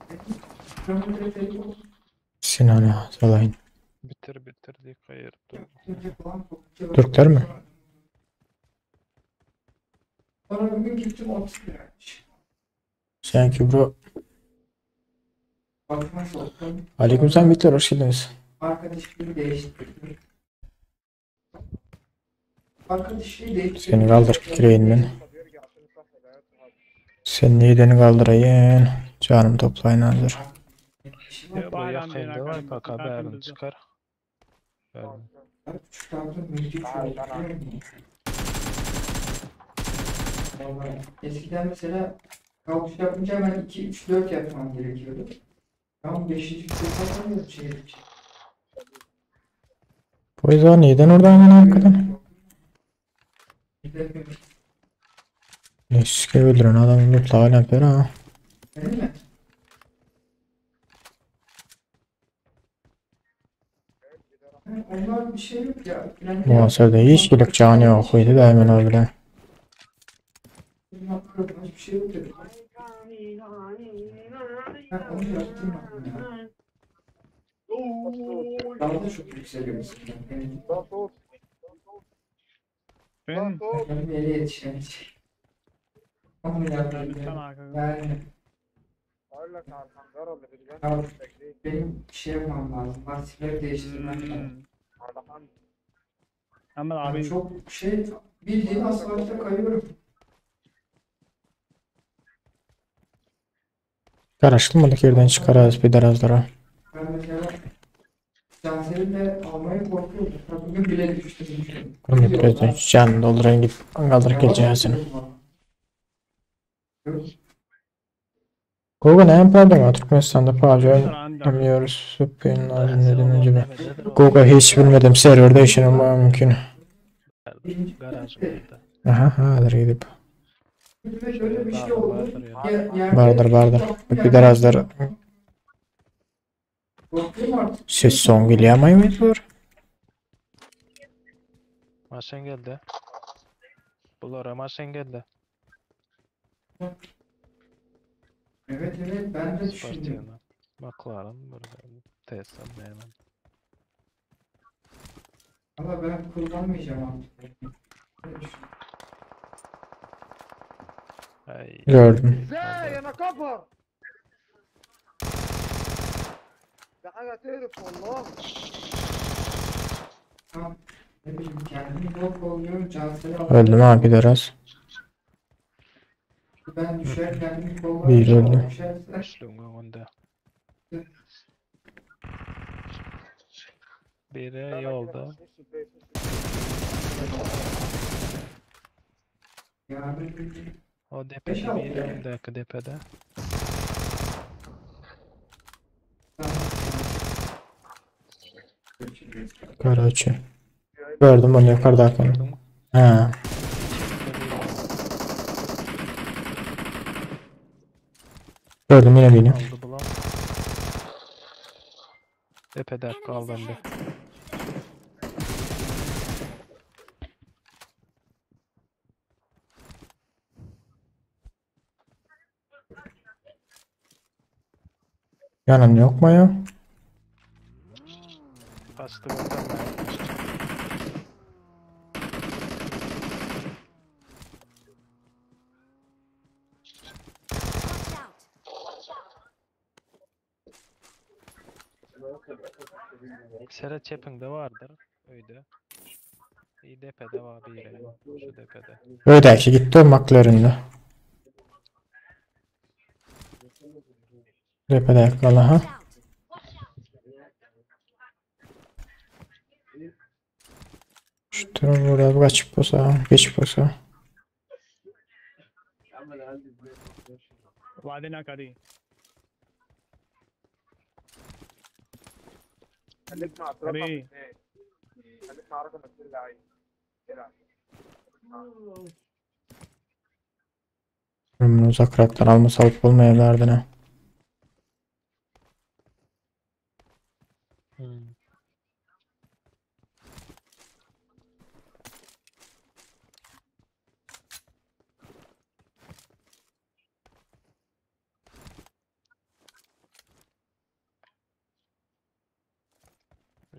S1: Sinan'ı salayın.
S5: Bitir bitir diye kayırdı.
S1: Türkler mi?
S6: Sonra bugün gittim 30 liraymış.
S1: Sen ki bro.
S6: Bakıma soktum.
S1: Aleykümselam Bitler hoş geldiniz.
S6: Arkadaşlığı değiştirdim. Arkadaşlığı değiştirdim.
S1: Seni kaldır gireyim ben. Sen neyden kaldırayım? Canım toplayın hazır.
S5: Ya bu
S8: Bayram
S5: yakında
S8: diyen
S5: var
S8: akar,
S5: bak
S8: zaten
S5: haberini
S8: bizde.
S5: çıkar. Ben
S6: Çıkardım müthiş oldu. biliyor musun? Vallahi Eskiden mesela kalkış yapınca hemen 2, 3, 4 yapmam gerekiyordu. Ben 5. vites atamıyorum şey için.
S1: Bu yüzden neyden oradan hemen arkadan?
S6: Gidemiyorum.
S1: Ne sike öldüren adamı lootla halen ha.
S6: Değil mi? Ha, Onlar bir şey yok ya. Önemli
S1: Bu aserde hiç gelip canı yok idi da hemen öldüren.
S6: Hiçbir şey yok dedim. Ha, onu yaptırmadım ya. Daha da çok yükseliyor mesela. Benim,
S8: Ben
S6: benim yere yetişemeyecek. Onu yaptım
S8: Sen
S6: ya.
S8: arkadan.
S6: Yani. Ya benim şey yapmam lazım. Lastikleri değiştirmem lazım.
S8: Hmm. Ama
S6: Yani
S8: abi
S6: çok şey bildiğin asfaltta kayıyorum.
S1: Karıştırmadık yerden çıkarız bir derazlara.
S6: Ben mesela Cansel'i de almaya korkuyorum. Ben bugün bile düştüm. düştüm.
S1: Bunu birazdan can doldurayım gidip kaldırıp geleceğiz seni.
S6: Yok.
S1: Google ne yapardın? Türkmenistan'da PUBG
S8: Sıran da.
S1: oynamıyoruz. Süpün lazım dediğim gibi. Google hiç bilmedim. Serverda işin olmaya mümkün.
S5: garaj vardı.
S1: Aha hazır gidip.
S6: Ve şöyle bir şey oldu.
S5: Vardır ya.
S6: Yerde
S1: Vardır vardır. Bir derazlar
S6: Korkuyorum artık.
S1: ses son geliyor var.
S5: Maşın geldi. Bulara maşın geldi.
S6: Evet evet ben de düşündüm.
S5: Spartyan'a. McLaren burada. Tesla hemen.
S6: Ama ben kullanmayacağım artık. Öyle düşündüm.
S5: Ay.
S1: Gördüm.
S10: ازاي انا كفر ده حاجه تقرف والله
S6: Tamam. Ne bileyim kendimi zor kolluyorum. Cansel'i aldım.
S1: Öldüm ha bir deraz.
S6: Ben düşer kendimi kollarım.
S1: Bir öldü.
S6: Düşerse
S5: Üçlüğün önünde. Biri yolda.
S6: yarın
S5: O
S6: Beş
S5: depede
S6: altı
S5: biri
S6: yani.
S5: öndeki depede.
S1: Karaçı. Gördüm onu yukarıdakini.
S5: Gördün mü?
S1: Ha. Gördüm yine birini.
S5: Aldı bulan. Depede
S4: Enemies
S5: kaldı bir.
S4: ahead.
S1: Yanan yok mu ya?
S5: Bastı buradan ben.
S4: Watch out.
S5: Sera çepinde vardır. Öyle. İyi depede var biri. Şu depede.
S1: Öydeki gitti o McLaren'de. Tepede yakala ha.
S4: Watch out.
S1: Şu tren buraya bir kaçıp olsa, geçip olsa.
S8: वादे ना करी
S10: خليك مع رقم
S8: ليه؟
S10: اثنين خليك مع رقم اثنين لعيب العب
S1: Bunu uzakraktan alma alıp olmayabilirdi ne.
S5: Hmm.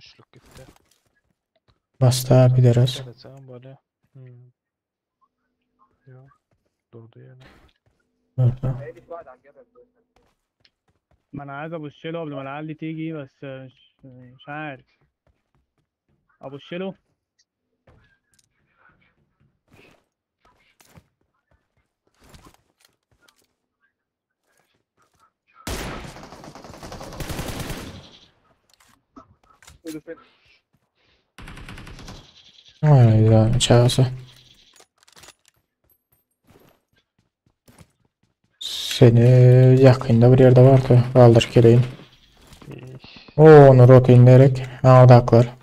S5: Üçlük gitdi.
S1: Basta gideriz.
S5: Geleceğim böyle. Hmm. Yok. Durdu yani.
S1: Durdu.
S8: ما انا عايز ابص له قبل ما العيال دي تيجي بس مش عارف ابص له.
S1: Ay, çağırsa. Seni yakında bir yerde vardı. Kaldır geleyim. O onu rota indirerek. Ha odaklar.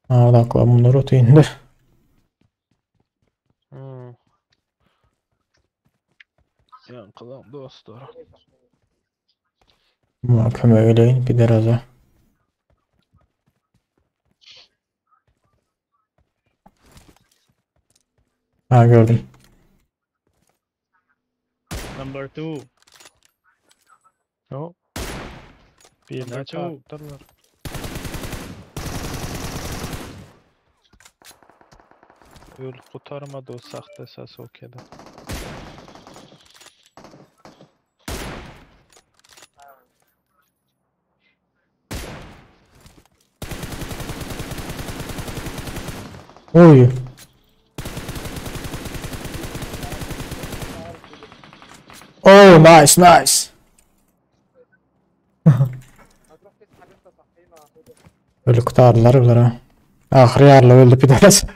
S1: Ha odaklar bunu rota indir.
S5: Hmm. Yankılan dostlar.
S1: Buna kömek eleyin gider aza. Ha gördüm.
S8: Number 2.
S5: Yo. Birine
S8: Number two.
S5: çarptırlar. Öl kurtarmadı o sahte ses okeydi.
S1: Oy. Oh nice nice. Ölü kurtardılar bunlara. Ahırı yarla öldü bir tanesi.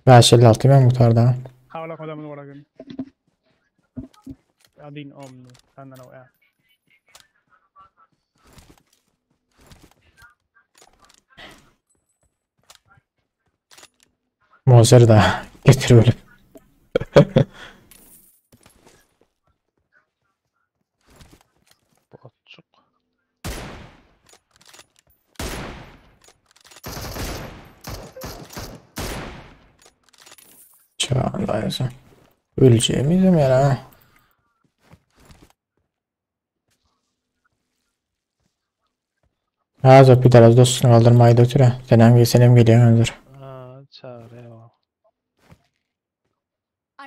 S1: 556 ben kurtardı ha.
S8: حاول اخدها من ورا كده. يا دين امي استنى انا وقعت.
S1: Mozer da getir böyle.
S5: Botçuk.
S1: Çağındayız. Öleceğimiz mi ya? Ha, bir biraz dostunu kaldırmayı da ötürü. Senem senem geliyor hazır.
S5: Ha, çağırıyor.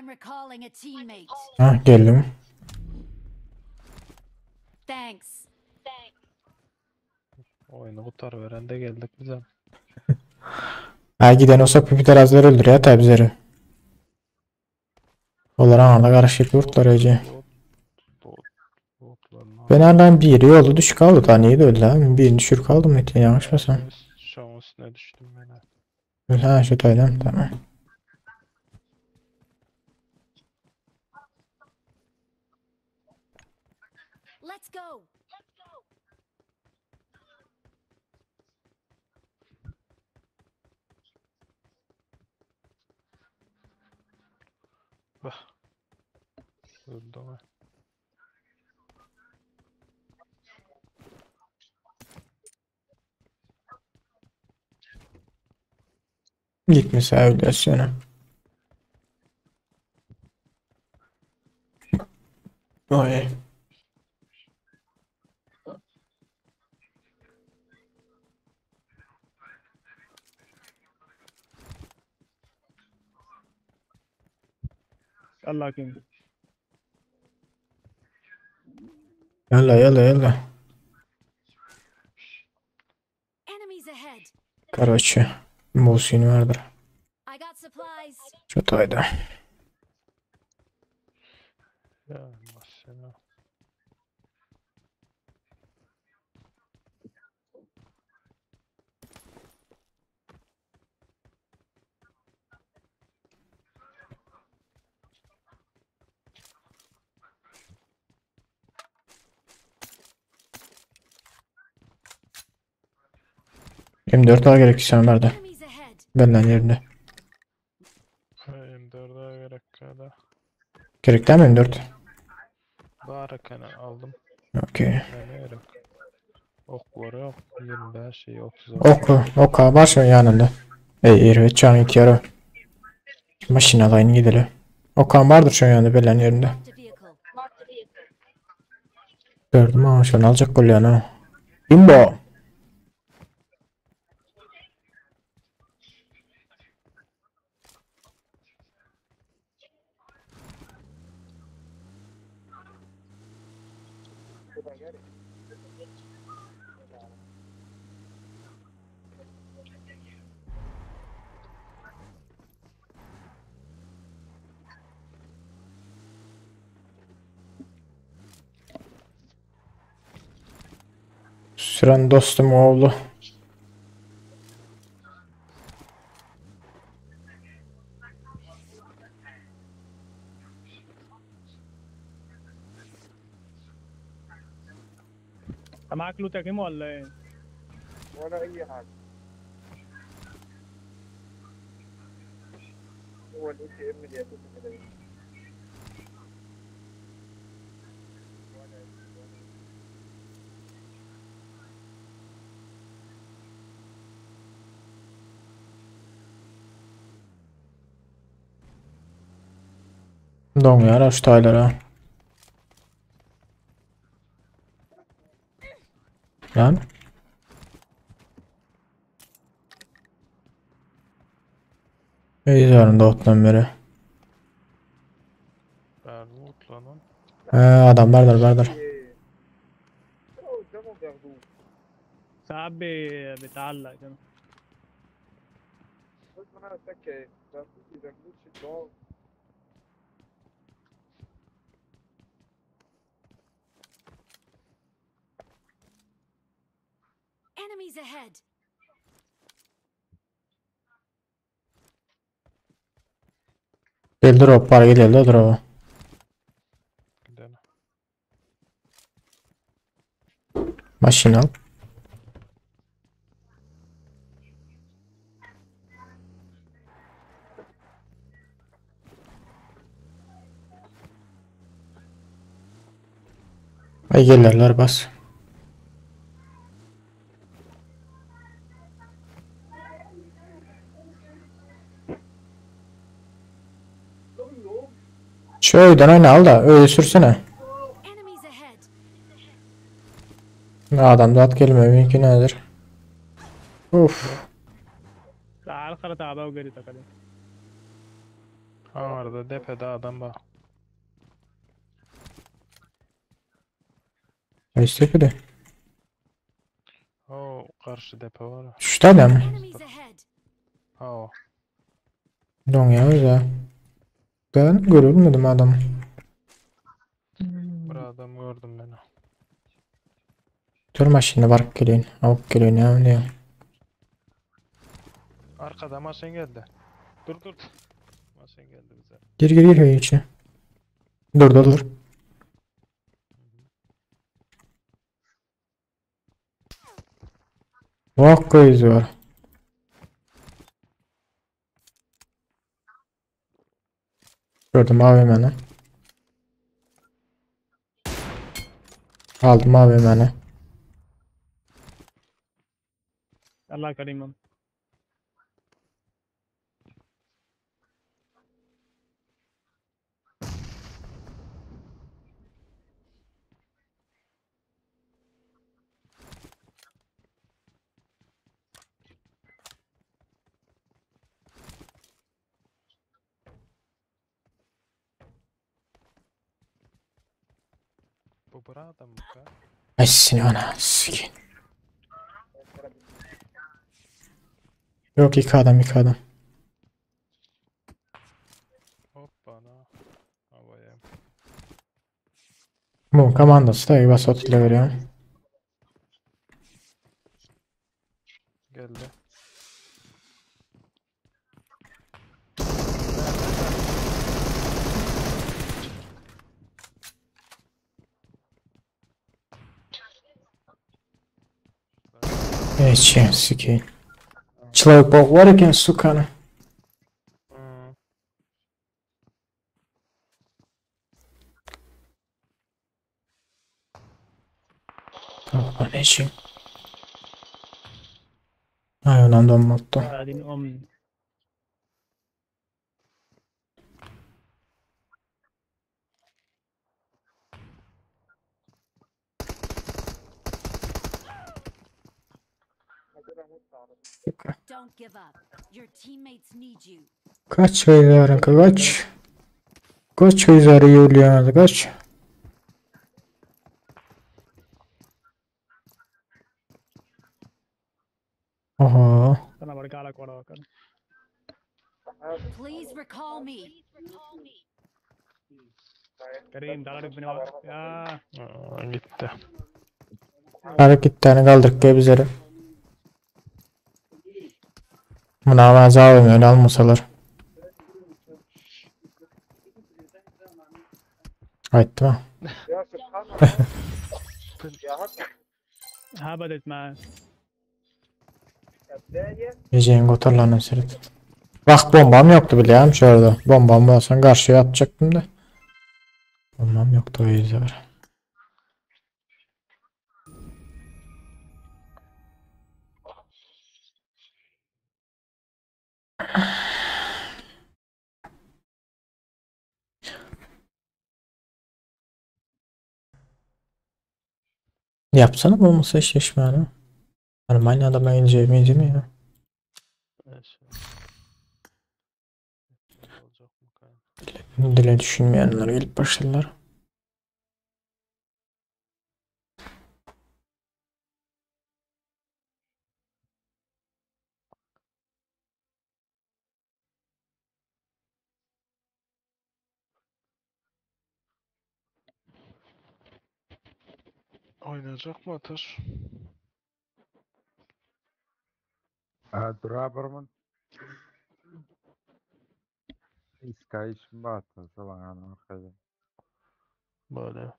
S4: I'm recalling a teammate.
S1: Ha, geldim.
S4: Thanks.
S5: Oyunu kurtar veren de geldik bize.
S1: Ha giden olsak bir terazlar öldür ya tabi Onlar anla karışık yurtlar ece. Ben hala biri yolda düşük kaldı daha niye de öldü abi? Birini düşür kaldım netice yanlış mısın?
S5: Şahın üstüne düştüm ben.
S1: Ha şu taylan tamam.
S4: Let's go.
S5: Bak. Öldü ama.
S1: Gitmese öldürsene. Oy.
S8: يلا كده.
S1: Yalla yalla yalla.
S4: Enemies ahead.
S1: Короче, Muhsin vardır.
S4: I got supplies.
S1: Şu tayda.
S5: Ya maşallah.
S1: M4 daha gerek sen nerede?
S4: Enemies ahead.
S1: Benden yerinde.
S5: M4'e gerek kada.
S1: Gerek değil mi M4?
S5: Barakana aldım.
S1: Okey.
S5: Ne gerek? Ok var yok. 25 şey 30
S1: Oku, oka var şu yanında. Ey evet can ihtiyarı. Maşina alayın gidelim. Okan vardır şu yanında belen yerinde.
S4: Marked a vehicle.
S1: Gördüm ha, şunu aljak bolýan ha. Bimbo. Süren dostum oğlu.
S8: انت معاك لوت يا كيمو ولا ايه؟
S10: ولا اي حاجه هو الاي تي ام اللي يتم كده
S1: Doňýar şu taýlara. Lan. Ey da otdan beri.
S5: Bärde otlanan.
S1: He, adam bardyr bardyr.
S10: قدامه بياخدوه
S8: ساعات بيتعلق كده.
S10: بس انا اتك ايه ده بياخدوش الدور.
S4: Enemies ahead.
S1: Gel drop bar gelýär drop.
S5: Gidelim.
S1: Maşyn al. Ay gelirler bas. Şu öýden oyna al da öyle sürsene.
S4: Enemies ahead.
S1: Adam da at gelme mümkün nedir? Uf.
S8: تعال خرط عباه وجري تقريبا.
S5: Aňarda depede adam bar.
S1: Ay tepede.
S5: O garşy depe bar.
S1: Şu adam.
S4: Enemies ahead.
S5: Ha o.
S1: Doňýar ya. Ben görülmedim adam.
S5: Bir adam gördüm ben.
S1: Dur maşyna baryp geleýin. Alyp geleýin ya diýen.
S5: Arkada maşyn geldi. Dur dur. Maşyn geldi bize.
S1: Gir gir gir öýün içine. Dur dur dur. Bak göz var. Gördüm AVM'ni. Aldım AVM'ni.
S8: يلا يا كريم.
S5: Bu bir adam mı ka?
S1: Ay seni ana sikin. Yok iki adam iki adam.
S5: Hoppana. Havaya.
S1: Bu komandası da bas otuyla veriyor.
S5: Geldi.
S1: Evet sikin. Человек паук var eken sukany.
S5: Hmm.
S1: Tamam ne için? Ay ondan donmadı.
S8: بعدين ام
S4: Don't give up. Your teammates need you.
S1: Kaç gyzlar kaç. Kaç gyzlar ýörýär kaç. Oha.
S8: انا برجع لك ورا كده
S4: Please recall me.
S8: كريم تعالى ربنا وقت يا
S5: Aa, gitti.
S1: Tarık gitti tane kaldırık gel bizlere. Buna ama zalim öyle almasalar. Aýtdy mı?
S10: Ya subhanallah. Ya hak
S8: هبدت معاه
S10: بداية
S1: Eceğin gotarlarına seret. Bak bombam yoktu bilýän şurada. Bombam bolsa garşıya atacaktım da. Bombam yoktu o yüzden. Yapsana bombası eşleşme Normal adama ince mi ya?
S5: Evet. Olacak mı kan?
S1: Dile düşünmeyenler gelip başladılar.
S5: Oynayacak mı Ateş?
S11: Durabarman. Sky batı falan arkada.
S5: Böyle.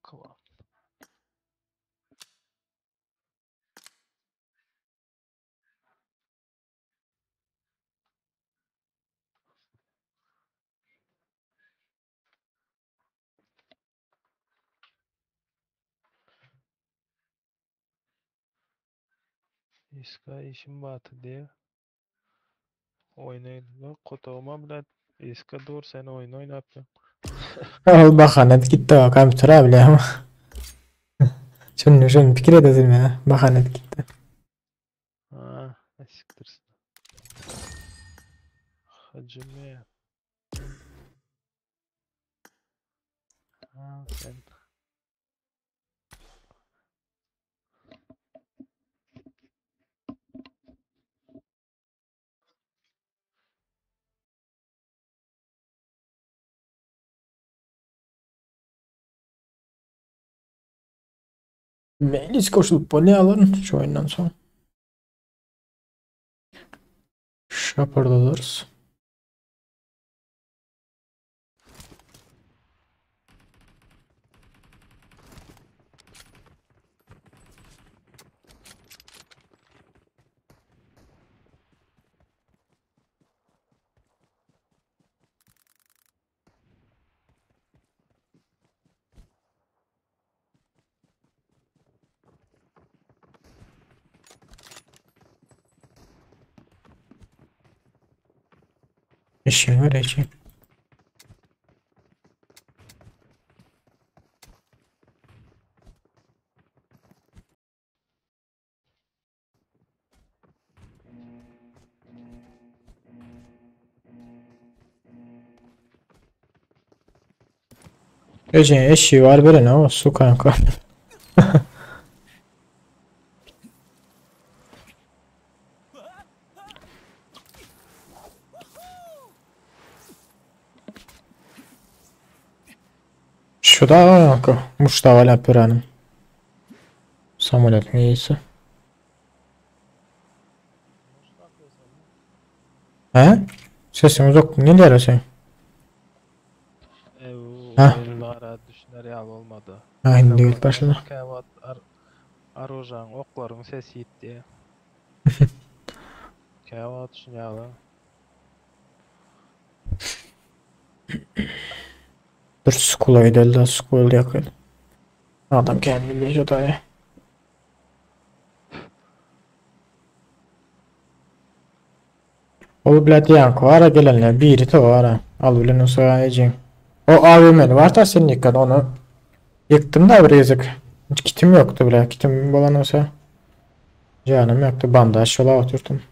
S5: Kıvam. İska işim batı diye. Oynayın. Kotağıma bile İska dur sen oyun oynatma.
S1: Ol bahanet gitti o kompütere bile ama. Şunu şunu pikir edesim ya. Bahanet gitti.
S5: Ha, ne siktirsin. Hacı mı? Ha sen.
S1: Meclis koşulup bu ne alın şu oyundan sonra. Şapırdalarız. İşim var işim. Ece eşi var böyle ne o su kanka. Şu da kanka. Mustafa Lapüren'in. Samuel neyse. He? Sesim uzak. Ne diyor sen?
S5: Ev
S1: Ha.
S5: oyunlara düşüner ya olmadı.
S1: Ha indi git başladı.
S5: Kevat ar Arojan okların sesi gitti. Käwagt şunýaly.
S1: Dur skula gidelim de skul yakın. Adam kendini bilir odaya. Ol bilet ýanky bara gelenler biri to bara. Al bilen olsa ejin. O AVM'li var da senin yıkan onu. Yıktım da bir gezek. Hiç kitim yoktu bile. Kitim bolan olsa. Canım yoktu. Bandaj şola oturdum.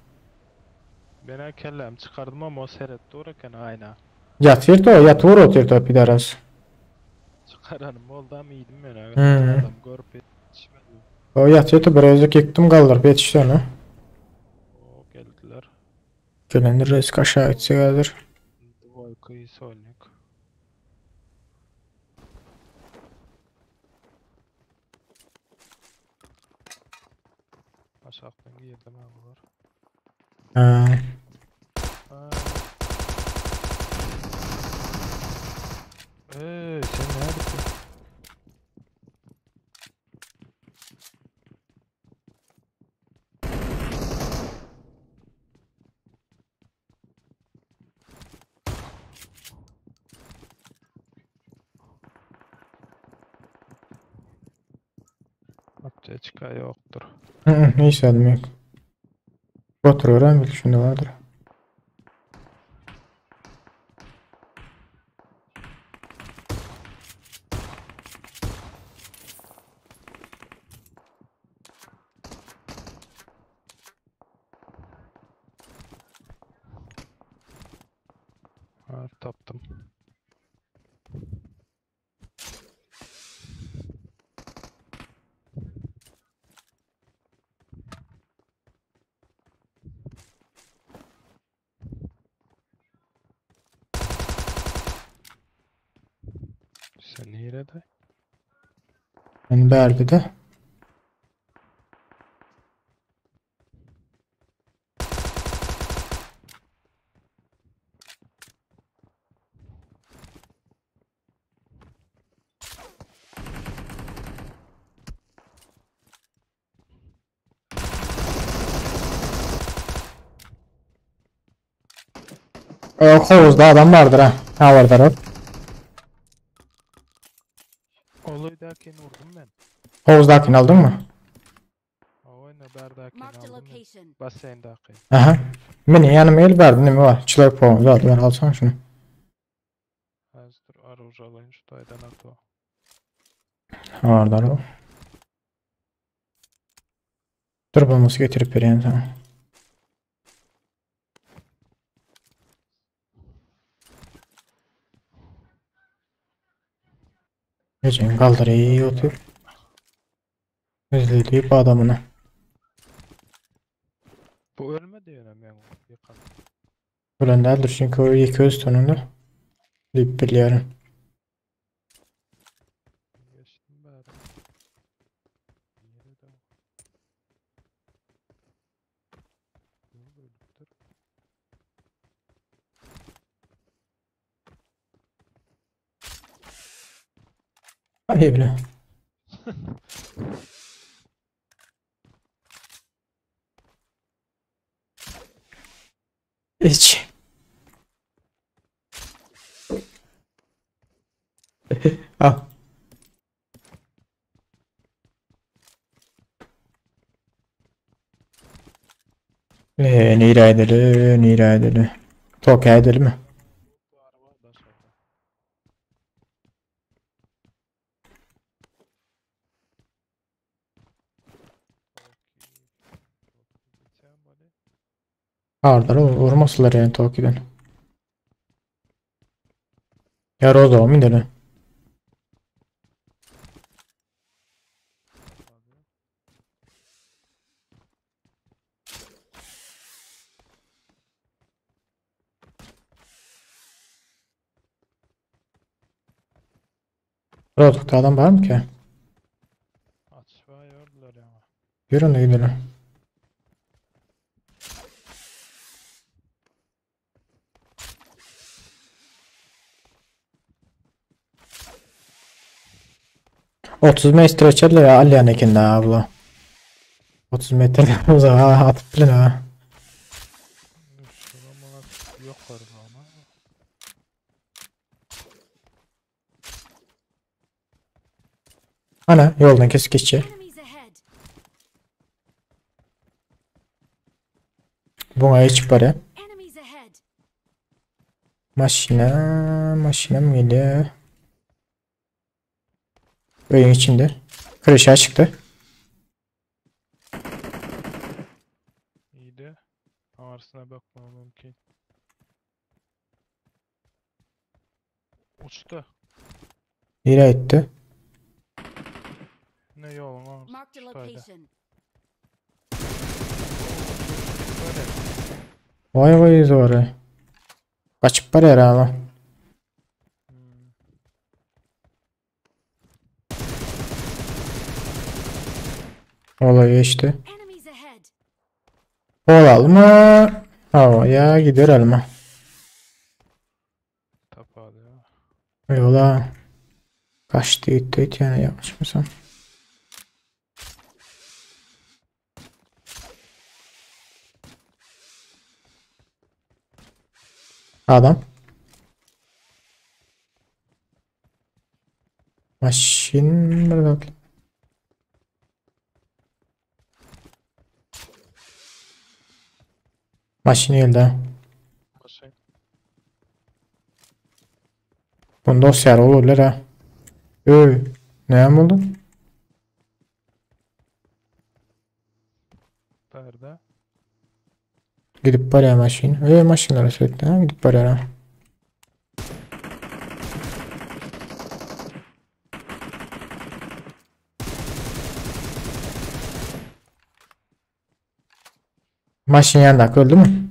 S5: Ben kellem çıkardım ama o seret dururken ayna.
S1: Yatırdı o. Yatır oturdu o pidaras.
S5: Çıkaranım oldu ama iyiydim ben.
S1: Hı.
S5: Adam görüp yetişmedim.
S1: O yatıyordu bir özlük yıktım kaldırıp yetişti onu.
S5: O geldiler.
S1: Gelendir risk aşağı gitse gelir.
S5: Dvoyka solnik. Aşağıdan girdim ha bunlar.
S1: Ha.
S5: Ha. Ee, sen neredesin? Aptечka yoktur.
S1: Hı hı, hiç adım yok. Otur öğren bil şunda vardır.
S5: Ha, taptım. Sen nerede?
S1: Ben verdi de. Hovuzda adam vardır ha. Ha vardır o.
S5: Oluydakini vurdum ben.
S1: Hovuzdakini aldın mı?
S5: Oyna berdakini
S4: Marked a
S5: aldım ben.
S4: location.
S5: Baseyndaki.
S1: Aha. Beni yanıma el verdin mi var? Çılar puan ver, ver alsana şunu.
S5: Az dur aruz alayım şu daydan at o.
S1: Vardır o. Dur bulması getirip vereyim sana. Geçin kaldır iyi otur. Özleyip adamını.
S5: Bu ölmedi yönem yani. Yıkan.
S1: Ölen değildir çünkü o iki öz tonunda. Deyip biliyorum.
S5: Geçtim bari. Nerede o? Bu ölüptür.
S1: Ay bile. Hiç. Al. Nere edelim, nere edelim? Tokyo edelim mi?
S5: Bu araba da aşağıda. Toki, geçen böyle.
S1: Vardır o vurmasınlar yani Tokyo'dan. Ya Rozo mu dedi? Rozok'ta adam var mı ki?
S5: Açığa yordular ya.
S1: Yürü onu gidelim. 30 metre çelle ya alyan eken da abla. 30 metre uzağa atıp bilen ha. Ana ýoldan kesip geçýär.
S4: Enemies ahead.
S1: Buňa geçip barýar.
S4: Enemies ahead.
S1: Maşyna, maşynam gelýär. Öýüň içinde. Kreşe çykdy.
S5: İyiydi. Arsına bakmam mümkün. Uçtu.
S1: Nereye gitti?
S5: Ne yolun ağrısı
S4: Marked a
S5: uçtaydı.
S4: location.
S5: Böyle.
S1: Vay vay zory. Kaçıp barýar ama.
S5: Hmm.
S1: Olay geçti.
S4: Enemies ahead.
S1: Olalım Hava ya gider elma.
S5: Tapadı ya.
S1: Yola. Kaçtı gitti yani yanlışmısam. Adam. Maşin burada. Maşin geldi ha.
S5: Maşin.
S1: Bunda dosya olurlar ha. Öy. Ne buldun?
S5: Nerede?
S1: Gidip barýar maşyn. Öy maşynlara söýtdi ha gidip barýar ha. Maşyn ýandaky öldü mü?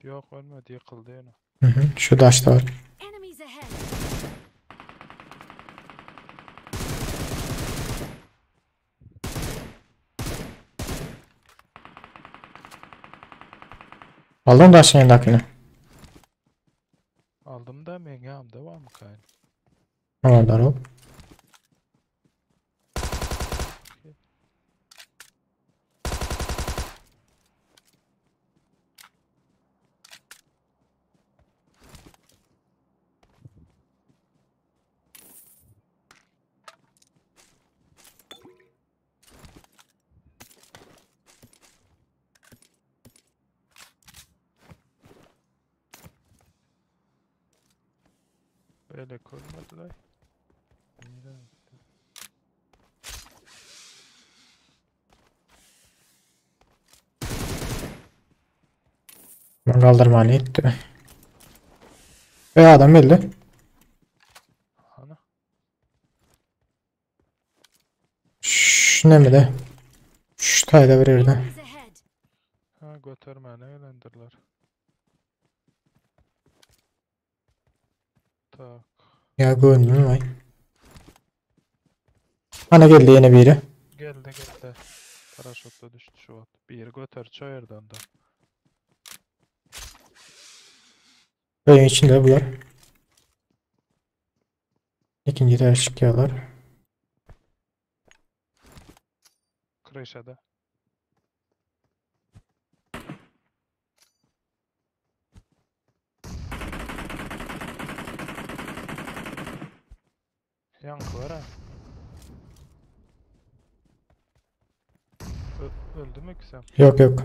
S5: Yok ölmedi yıkıldı yine.
S1: Hı hı, şu daşda var.
S4: Enemies ahead.
S1: Aldın daşın ýandakini.
S5: Aldım da men yanımda var mı kayın?
S1: Olar ol.
S5: Böyle ölmediler. Nereye gitti?
S1: Ben kaldırmany etdi. E adam geldi.
S5: Ana.
S1: Şu nemede? Şu taýda bir ýerde.
S4: Enemies ahead.
S5: Ha götürmene eğlendirler. Tak.
S1: Ya göndüm vay. Ana geldi ýene biri.
S5: Geldi geldi. Paraşütle düştü şu an. Bir götür çayırdan da.
S1: Öýüň içinde bular. İkinci etaž çykýarlar.
S5: Kreşede. Yankı var ha. Öldü mü ki sen?
S1: Yok yok.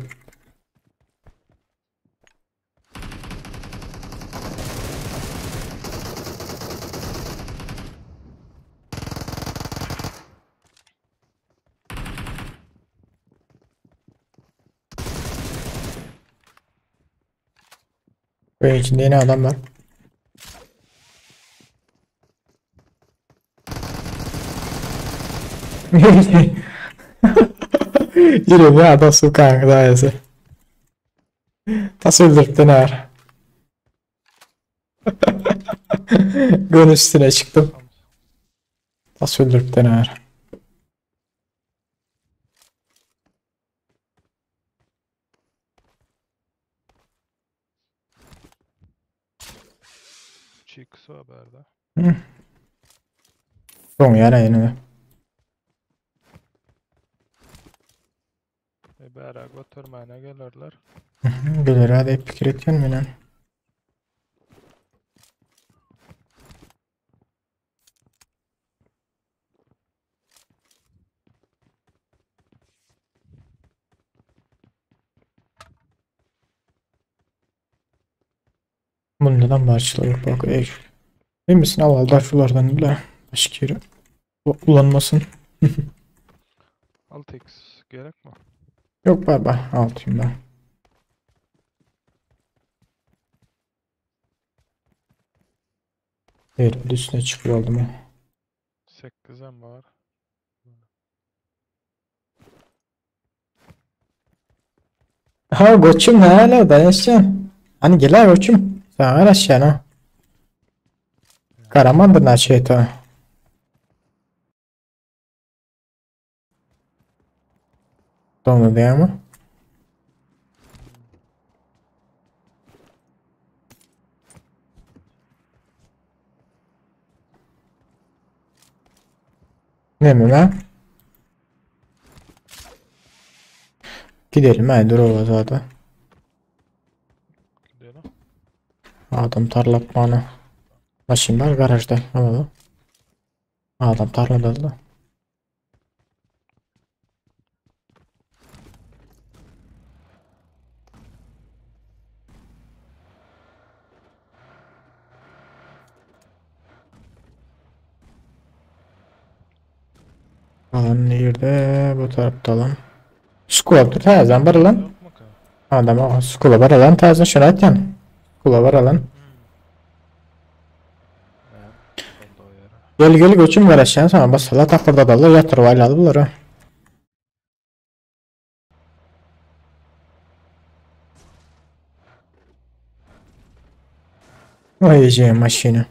S1: Öýüň içinde ýene adam var. Ýüregi adam sukaň daýysy. Tas öldürüpden är. Gön üstüne çıktım.
S5: Tamam.
S1: Tas öldürüpden är.
S5: Çiğ haberde.
S1: Hı. Soň ýara ýene.
S5: E bära götürmäne gelerler.
S1: Geler hadi pikir etýän menen. Bundan barçylar bak ey. Değil al al da şulardan bile. Başka yere ulanmasın.
S5: 6x gerek mi?
S1: Yok baba altıyım ben. Evet üstüne çıkıyor oldu mu?
S5: 8'em var.
S1: Ha koçum hala dayanışacaksın. Hani gel ha koçum. Sen araşacaksın ha. Karamandır na şeytan. Dondu değil mi? Ne mi lan? Gidelim ha dur o zaten.
S5: Gidelim.
S1: Adam tarlatmanı. Maşın var garajda. Alalım. Adam tarlada da. Alan nerede? Bu tarafta alan. Skula dur təzən bar lan. Adam o skula bar lan təzən şunu aytyan. Skula bar lan. Gel gel göçüm garaşan sana basala tapırda da yatır ayladı bunları. Vay maşını.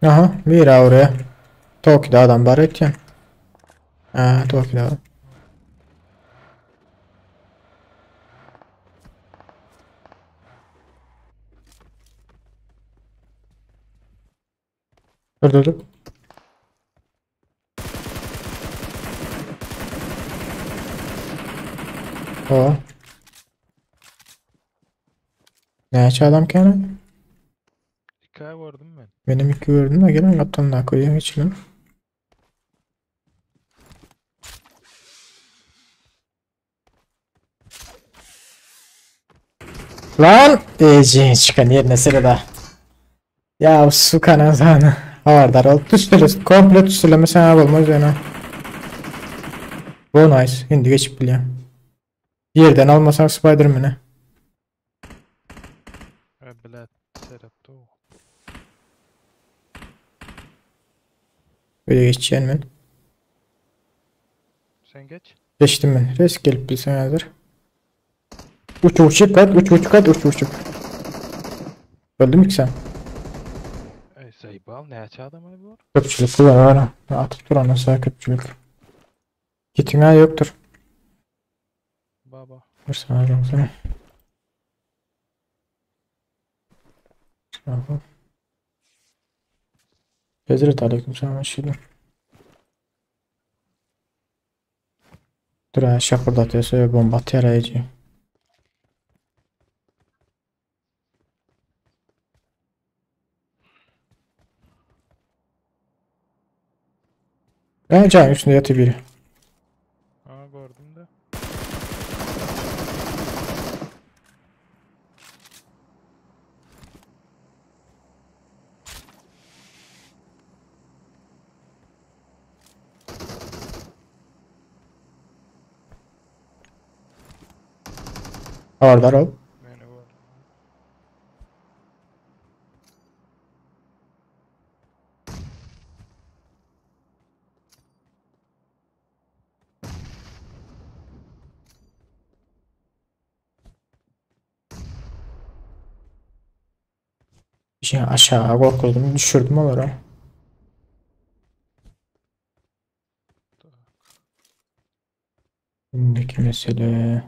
S1: Aha bir oraya. Tokyo'da adam var etken. Ha Tokyo'da adam. Dur dur dur. O. Näçe adam kene?
S5: 2 ay gördüm ben.
S1: Benim iki gördüm de gelen kaptan daha koyayım içine. Lan! Ece çıkan yerine sırada. Ya su kanazanı. Havardar ol. Tüstüle, komple tüstüleme sen olmaz yani. Bu nice. Şimdi geçip biliyorum. Yerden almasak Spider-Man'i.
S5: Bilet serepti o.
S1: Böyle geçeceğim ben.
S5: Sen geç.
S1: Geçtim ben. Risk gelip bilsen hazır. Uç uçup kat, uç uç kat, uç uçup. Öldün mü ki sen?
S5: Ey Zeybal näçe adam ay bu?
S1: Köpçülük kullan var. Atıp duran nasıl köpçülük. Kitin ha yoktur.
S5: Baba.
S1: Dur sana sana. Tamam. Hazret aleyküm selam şimdi. Dur ha şapırdatıyorsa bomba atıyor arayıcı. Ben can üstünde yatıyor biri.
S5: Ha gördüm de.
S1: Habardar ol.
S5: Meni gördüm.
S1: Şey aşağı korkudum düşürdüm onları. Şimdiki mesele.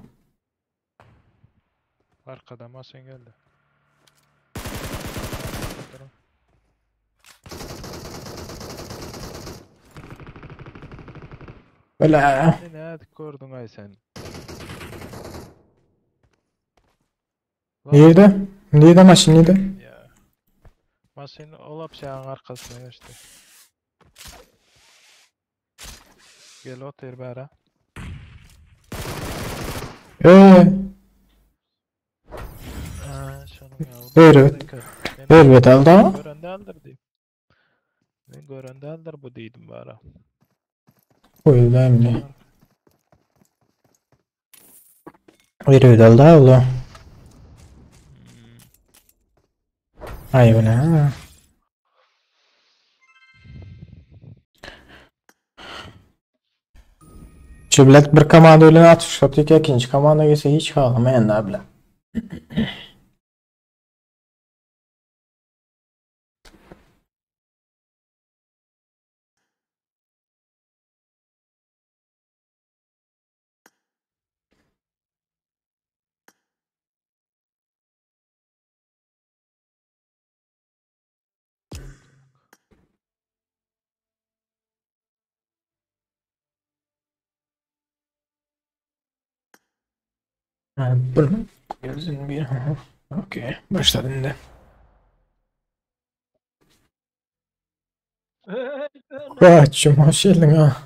S5: Arkada maşın geldi.
S1: Böyle.
S5: Ne gördün ay sen?
S1: Nerede? Nerede maşın nerede?
S5: Ya. Maşın olap şeyin arkasına geçti. Gel otur bari.
S1: Erbet. Erbet alda.
S5: Gören däldir diýip. Men gören däldir bu diýdim bara.
S1: Goýuldy indi. Erbet alda ola. Aý bu ne? Şu bilet bir komanda bilen atışsa tek ikinci komanda gelse hiç halamayan da bile. Ha, bunu gözün bir. Okey. Başladı indi. Kaçım hoş geldin ha.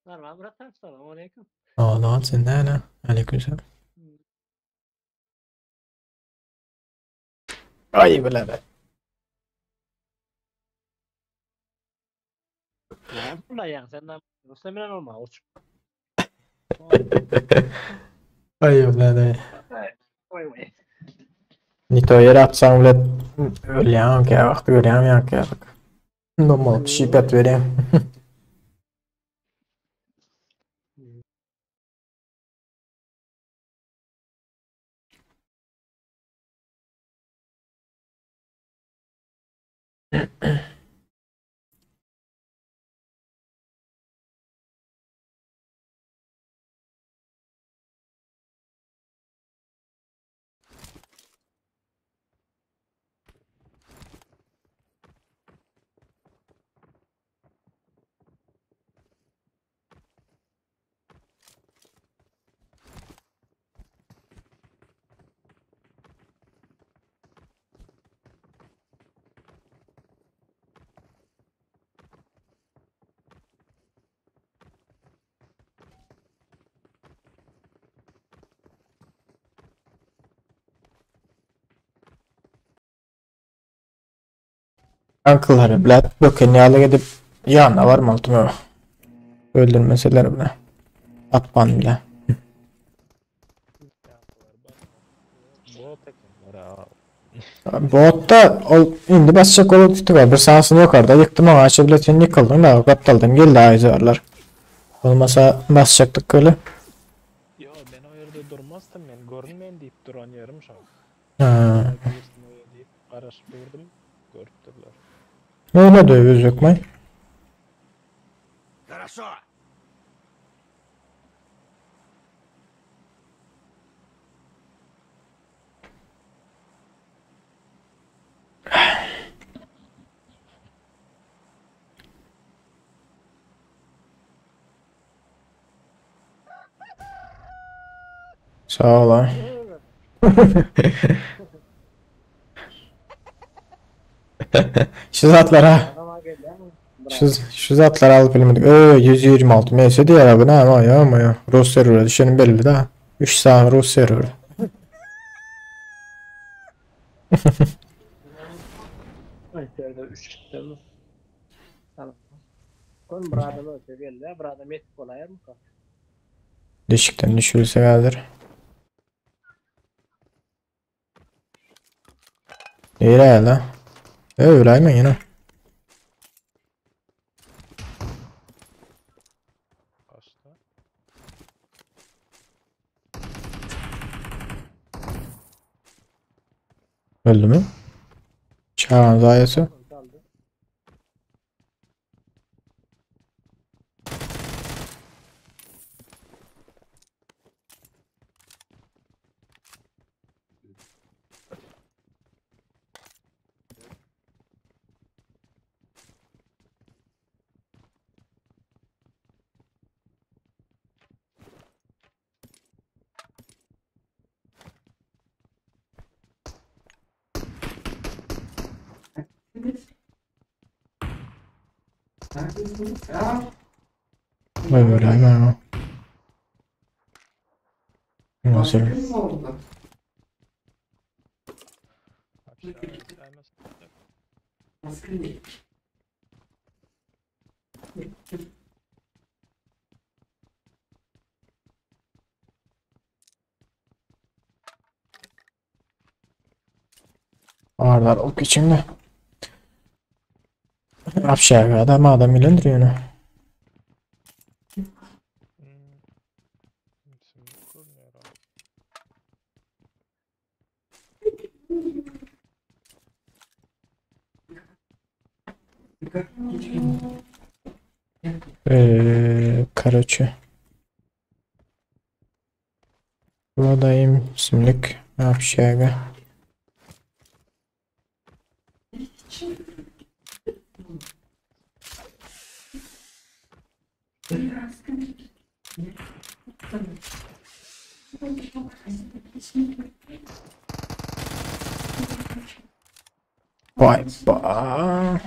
S12: Merhaba brat, salam aleyküm.
S1: Allah sen de ne? Aleykümselam. Ay bile be.
S12: Ne buradayım senden? Rusya bilen olma uç.
S1: Ay bile de.
S12: Oy oy.
S1: Nito yere atsan bile ölýän okey wagty görýän ýa Normal şipet verýän. Uncle bile böken ýaly gidip ýanyna barmaly mı? Öldürmeseler bile. Atman bile.
S5: Bot ekenler ha.
S1: Botta ol indi basacak olup tutup bir sahasını yukarıda yıktım ama açı bile sen yıkıldın da kaptaldım geldi ayzarlar. Olmasa basacaktık öyle.
S5: Yo ben o yerde durmazdım men görünmeyin deyip duran yerim şu.
S1: Ha.
S5: Girsin o ýere deyip garaşyp durdum. Görüp durdular.
S1: Öyle de gözükmey.
S13: Хорошо.
S1: Sağ ol ha. Şu zatlara. Şu zatları alıp bilmedik. 126 MS diýär abi näme ya ama ya. Rus server'e düşenim belli de. 3 saat Rus server'e.
S12: Ay serde 3 tamam. Tamam. Kon bir adam öte geldi, bir adam yetip olayar mı?
S1: Düşükten düşürülse geldir. Nereye la? Öyle mi yine?
S5: Kaçta?
S1: Öldü mü? Çağan zayası.
S6: Neredesin? Ya.
S1: Vay böyle hemen. Nasıl?
S6: Başka mı oldu? Nasıl değil?
S1: Ağırlar ok içinde. Apşaga adam adam ilendiriyor onu. Короче. Buradayım şimdilik общага. Vay ba.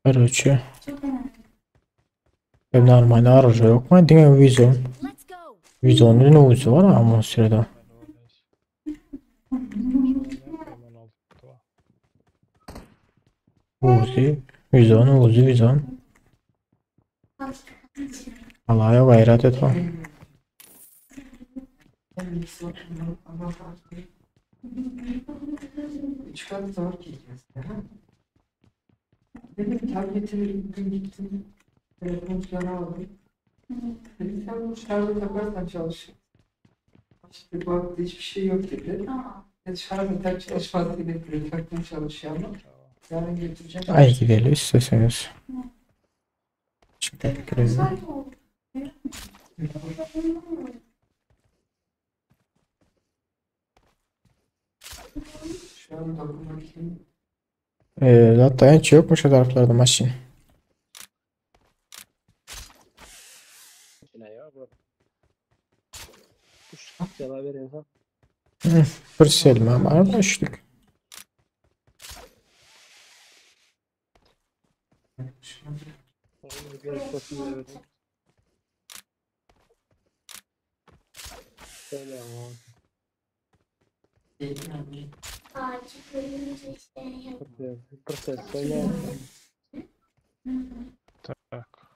S1: Короче. Нормально оружие yok mu? Diňe vizon. Vizonun ne ucu var ama sırada. Uzi, vizon, uzi, vizon. Allah'a gayret et o.
S6: Çıkan zor giyeceğiz. Dedim tableti bugün gittim. Telefon falan aldım. Dedim sen bunu şarja takarsan çalışır. İşte baktı hiçbir şey yok dedi. Ya şarja tak çalışmaz dedi. Taktım çalışıyor ama. Yarın götüreceğim.
S1: Ay gidelim isterseniz. Çıktık krizi.
S6: Şu an dokunmak
S1: Hatta hiç yokmuş o taraflarda maşin. Fırsatım var da üçlük.
S5: Tak.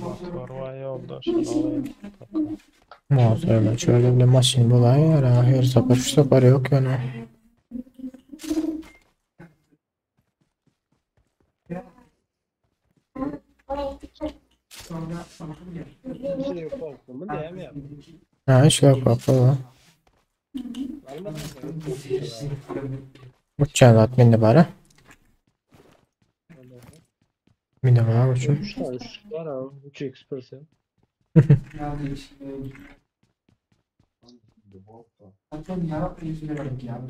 S5: Motor yolda şunu alayım.
S1: Muhtemelen şöyle bir maşin bulayım ya her sefer şu sefer yok yani. Ha hiç yok baba. Uçan at mindi bara. Mindi bara uçun.
S6: Zaten yarap yüzüne ya.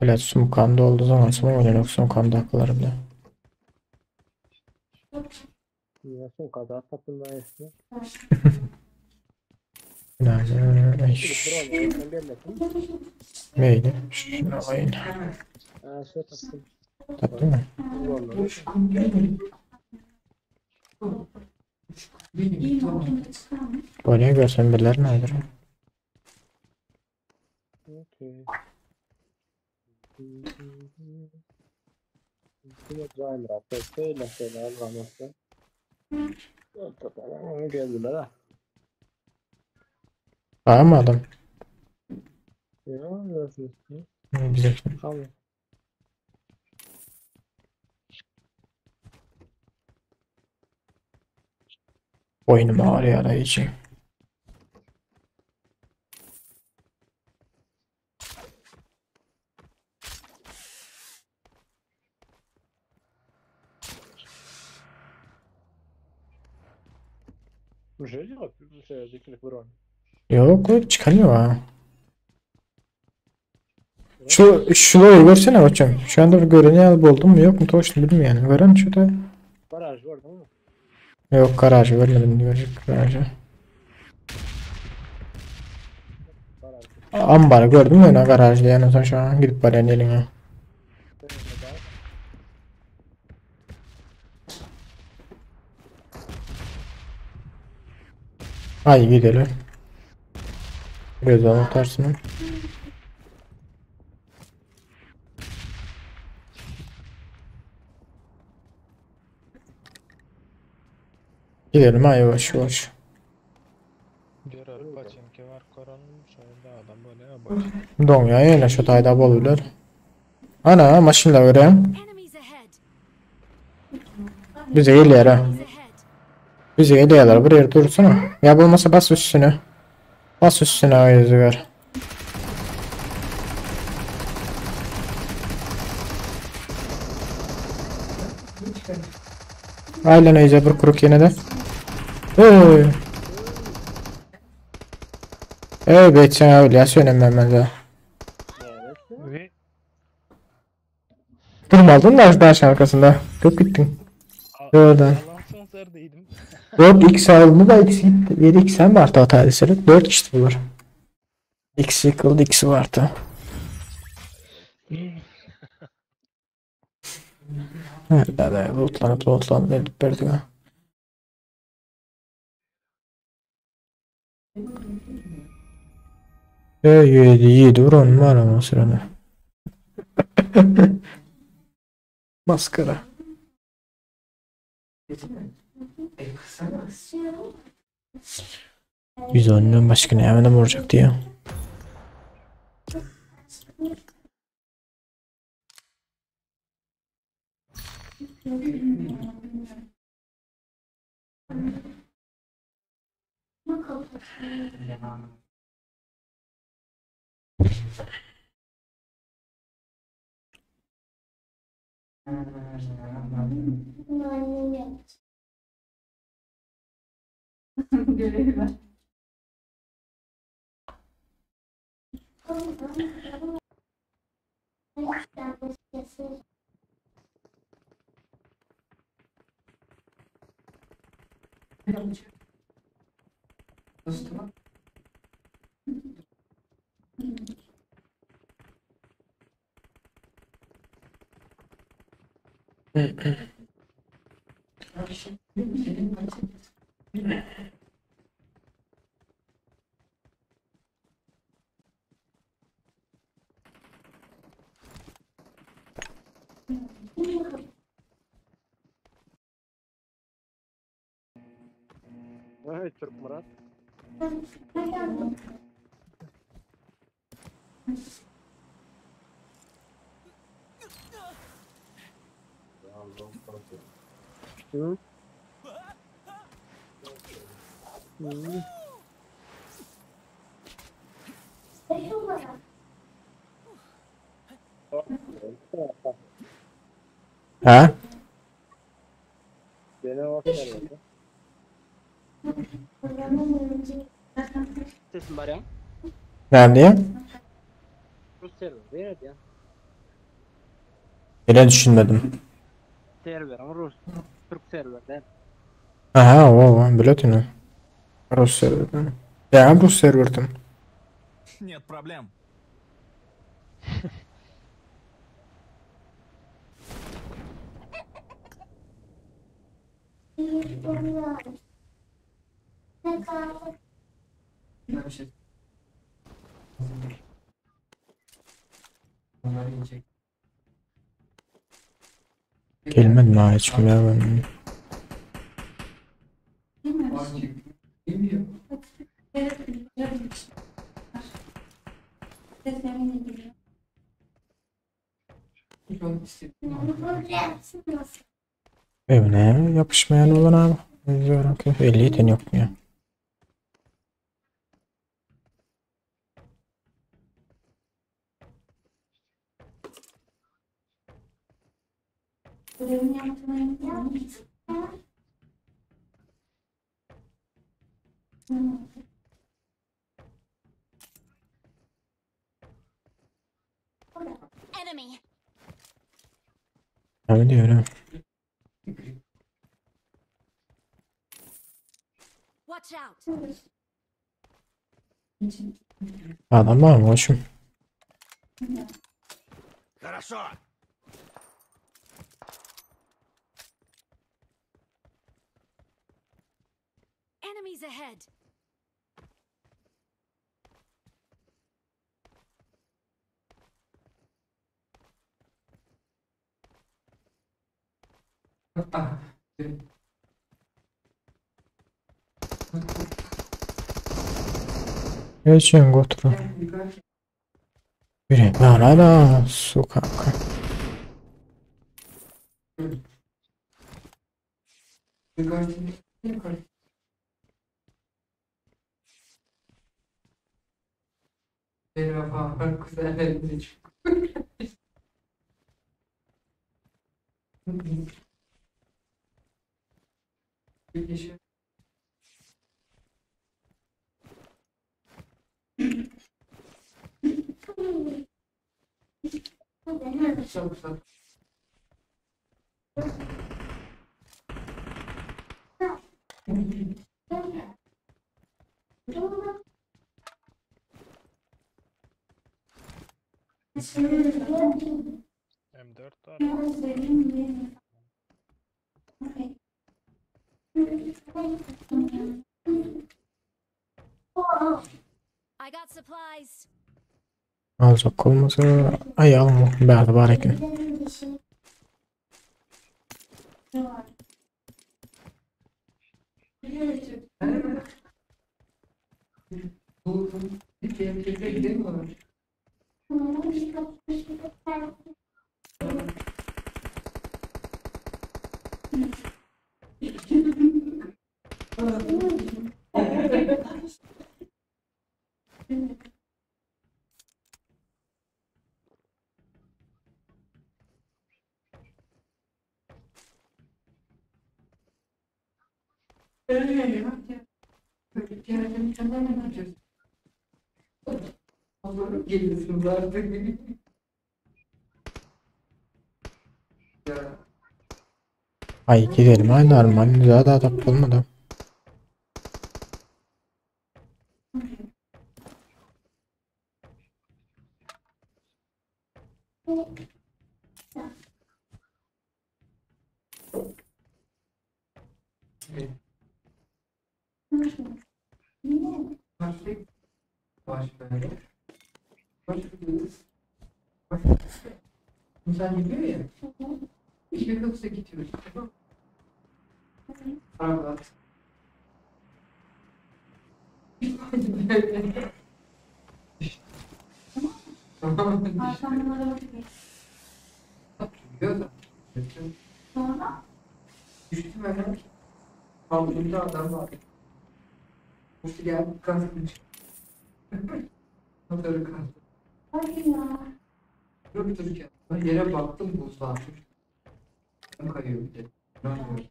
S1: Bilet sumkamda olduğu zaman sum oynuyor sumkamda akılları bile. Neydi? Şunu alayım. Tattı mı? Böyle görsem birileri nedir? Var mı adam? Ne güzel. Boynum ağrıyor ara için. Yok, çıkarıyor ha. Şu şurayı görsene hocam. Şu anda bir görünüyor buldum mu yok mu toştum bilmiyorum yani. Gören şurada.
S12: Garaj var değil mi?
S1: Yok garajı görmedim görecek garajı. Ambarı gördüm mü garajda yani son şu an gidip var yani eline. Ay gidelim. Biraz daha tersine. Gidelim ha yavaş yavaş.
S5: Diğer paçinki var koranın şöyle adam böyle ya baş.
S1: Don ya yine şu tayda bolurlar. Ana maşınla göreyim. Bize geliyor ha. Bize geliyorlar buraya dursana. Ya bulmasa bas üstüne. Bas üstüne yüzü ver. Aynen iyice bir kuruk yine de. Hey. Ey betsen öyle ya söylemem ben de. Durmadın da daşın arkasında. Köp gittin. Oradan. 4x alındı da x gitti. 7x hem vardı hata desene. 4 kişi bunlar. X yıkıldı, X vardı. Evet, da lootlanıp lootlanıp edip verdik ha. E 7 7 vuran var ama sırada. Maskara. 110'dan başka ne hemen vuracak diye.
S12: Evet Türk Murat. Hı? Hı.
S1: Ha?
S12: Beni bak Sesim var ya.
S1: Ne diye?
S12: Rus server değil ya.
S1: Öyle düşünmedim.
S12: Server ama Rus. Türk server değil.
S1: Aha o o biliyordun. Rus serverden. Ya Rus serverden.
S13: Нет проблем.
S1: Gelmedi mi hiç mi ya ben? Evine yapışmayan olan abi. Diyorum ki 50 ten yok mu ya?
S4: enemy.
S1: Näme diýýär?
S4: Watch out.
S1: Adam var mı koçum?
S13: Хорошо.
S4: Enemies ahead.
S1: Geçin götürün. Bir bana da su kanka.
S6: Benim kuzenlerim çok. Bir kişi. Çok çok.
S5: M4 var.
S4: I got supplies.
S1: Alacak olmasa ay alma. Bärde bar eken.
S6: Buldum. Bir kere gidelim mi? Gelirsiniz artık. Ya.
S1: Ay gidelim ay normal daha da tapılmadı.
S6: Baş böyle. Baş Baş. İnsan gidiyor ya. Bir yoksa gidiyoruz. Tamam. Araba. Tamam. Gidiyor da.
S7: Sonra?
S6: Düştüm hemen. Kaldığımda adam vardı. Koştu geldi kaskını çıktı. Motoru kaldı.
S7: Hadi ya.
S6: Durup dururken ben yere baktım buzlanmış. Kayıyor bir de. İnanmıyorum.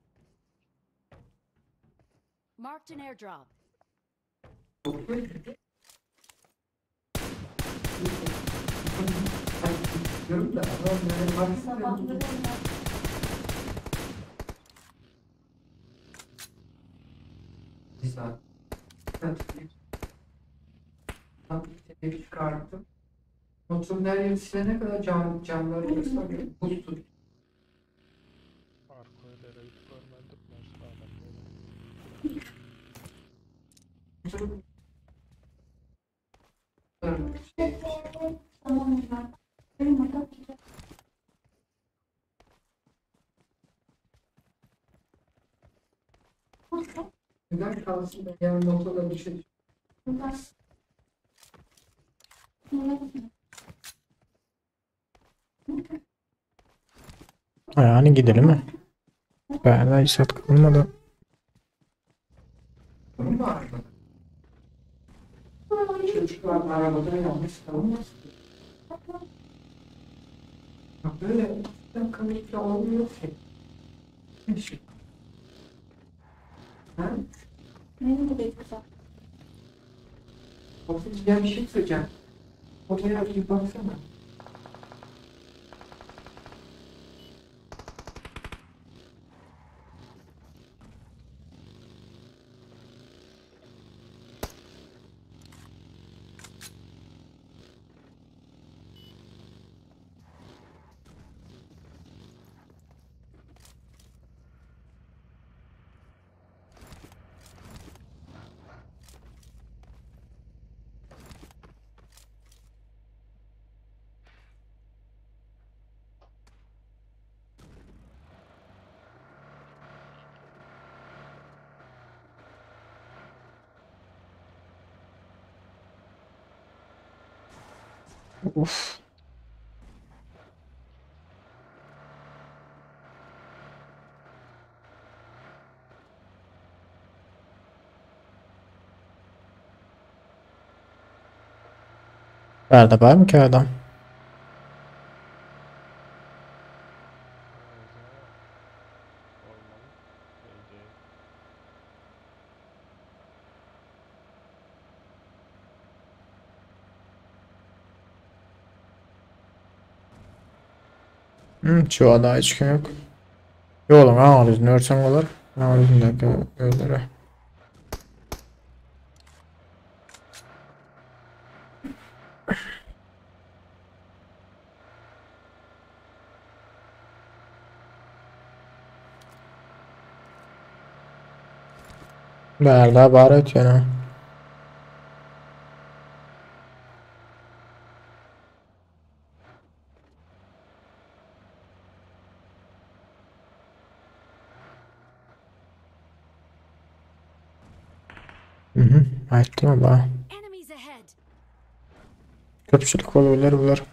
S4: Marked an airdrop.
S6: Diyorum da ama yani baksana. Bir saat. Tam bir çıkarttım. Motorun her yeri silene kadar cam, camları gösteriyor. Buz tuttu.
S5: Arka öylere hiç görmedim ben sağlam böyle.
S7: Tamam ben. Benim adam
S6: Neden kalsın ben yani motorla bir şey
S1: Yani gidelim mi? Bärde hiç sat kalmadı.
S6: Sorun mu arabada? Çocuklar arabada yalnız kalmaz ki. Bak böyle dakikalıkla olmuyor ki. Bir şey. Ha?
S7: Benim de güzel.
S6: Yoksa ya bir şey söyleyeceğim. Odaya bir baksana.
S1: Uf. Bärde barmy ki adam?
S5: Olmaly. AJ.
S1: Şu ada hiç kim yok. Yolun aňar yüzünü örsen bolar. Aňar yüzündäki özleri. Bärde bar ötýän ha. Mhm, aýtdym ba.
S4: Enemies ahead.
S1: Köpçülik bolabilir bular.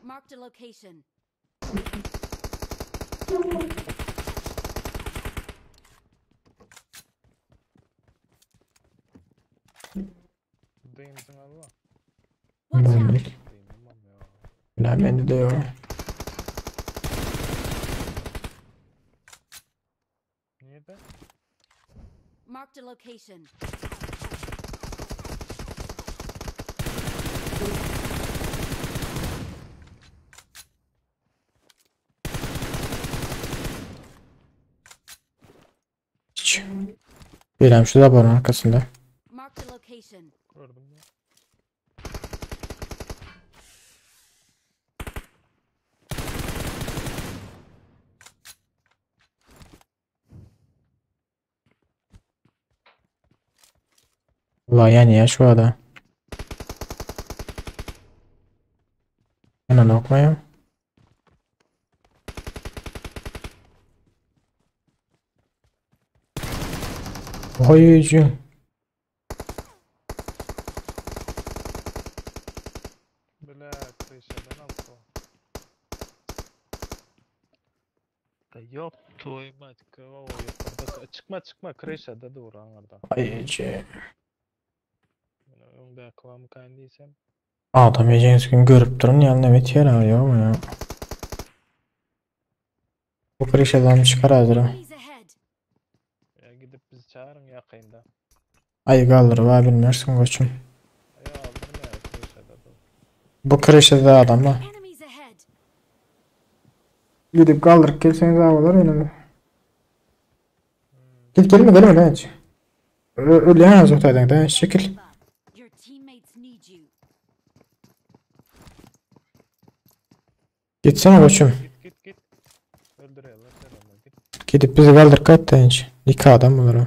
S4: Marked a location.
S5: Dynjyň alma.
S4: Watch out.
S1: Benlik.
S5: Dynjymam ya.
S1: Bilen bende de yok.
S5: Nirede?
S4: Marked a location.
S1: Hiç. Birem şu da barın arkasında.
S4: Marked a location.
S5: Gördüm ya.
S1: Ulan yani ya şu ada. Hemen okmayayım. Oy.
S5: Bile kreşeden aldı. Da yok toyma o yukarıda çıkma çıkma kreşede dur anlarda.
S1: Ay.
S5: Öňde kıvam diysem
S1: Adam ejeniz gün görüp durun yani ne yer ya ya. Bu kreşeden çıkar hazır. ha.
S4: Enemies ahead.
S5: ya gidip bizi çağırın yakında.
S1: Ay kaldır var bilmersin koçum.
S5: Ya aldırma ya kreşede dur.
S1: Bu kreşede adam var.
S4: Enemies ahead.
S1: Gidip kaldırıp gelseniz abi olur yine. Git gelme gelme lan hiç. Ölýän az otaydan da şekil.
S4: Give up. Your teammates need you.
S1: Gitsene koçum.
S5: Git git git. Öldürüyorlar sen onu git.
S1: Gidip bizi kaldır kaç da hiç. İki adam bunlar. o.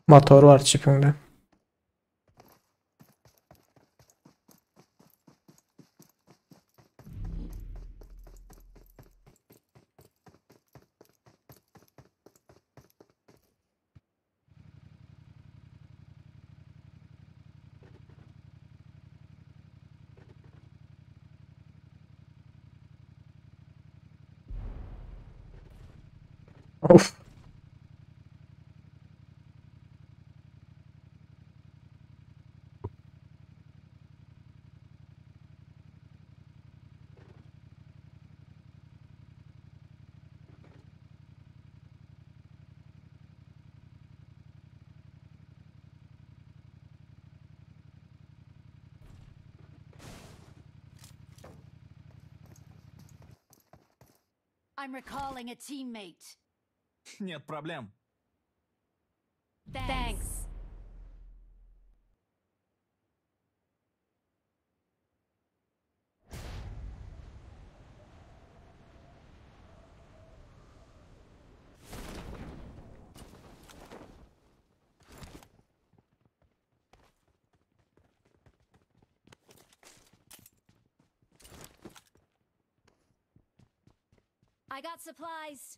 S1: Motor var çipinde. Of.
S4: I'm recalling a teammate.
S13: Нет проблем.
S4: Thanks. I got supplies.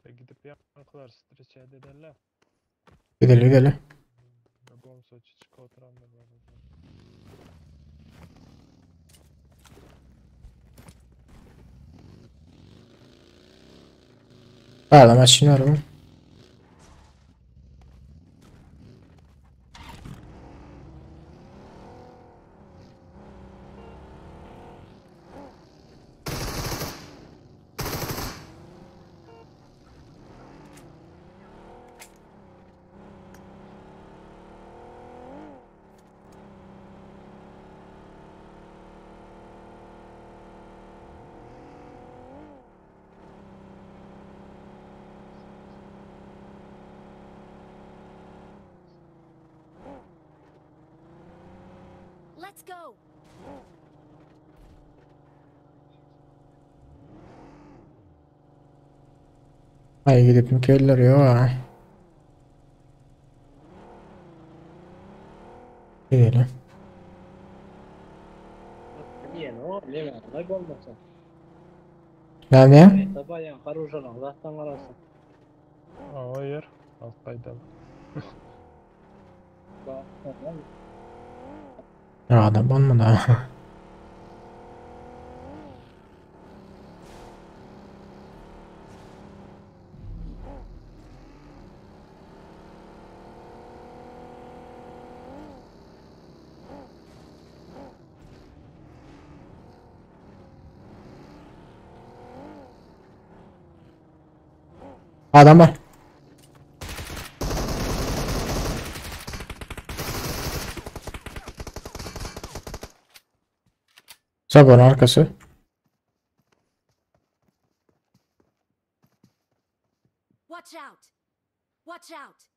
S5: E gidip ýaňkylar streç edederler.
S1: Gidelim gidelim.
S5: Bomsa çykyp oturanlar var.
S1: Bärde maşyn bar bu.
S4: Let's go.
S1: Ay gidip mi yok ha. Gidelim.
S12: Niye o? Ne var? Bolmasa.
S1: Ne?
S12: Tabayan karuşalan zattan galasın.
S5: Aa yer. Alt gaýdalım.
S1: Adam bolmady ha. Adam var. Sabun arkası.
S4: Watch out. Watch out.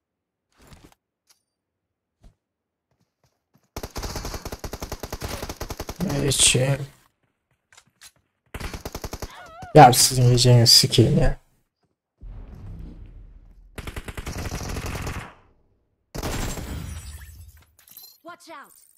S1: İçeyim. Ya sizin yiyeceğiniz sikeyim ya.
S4: Watch out.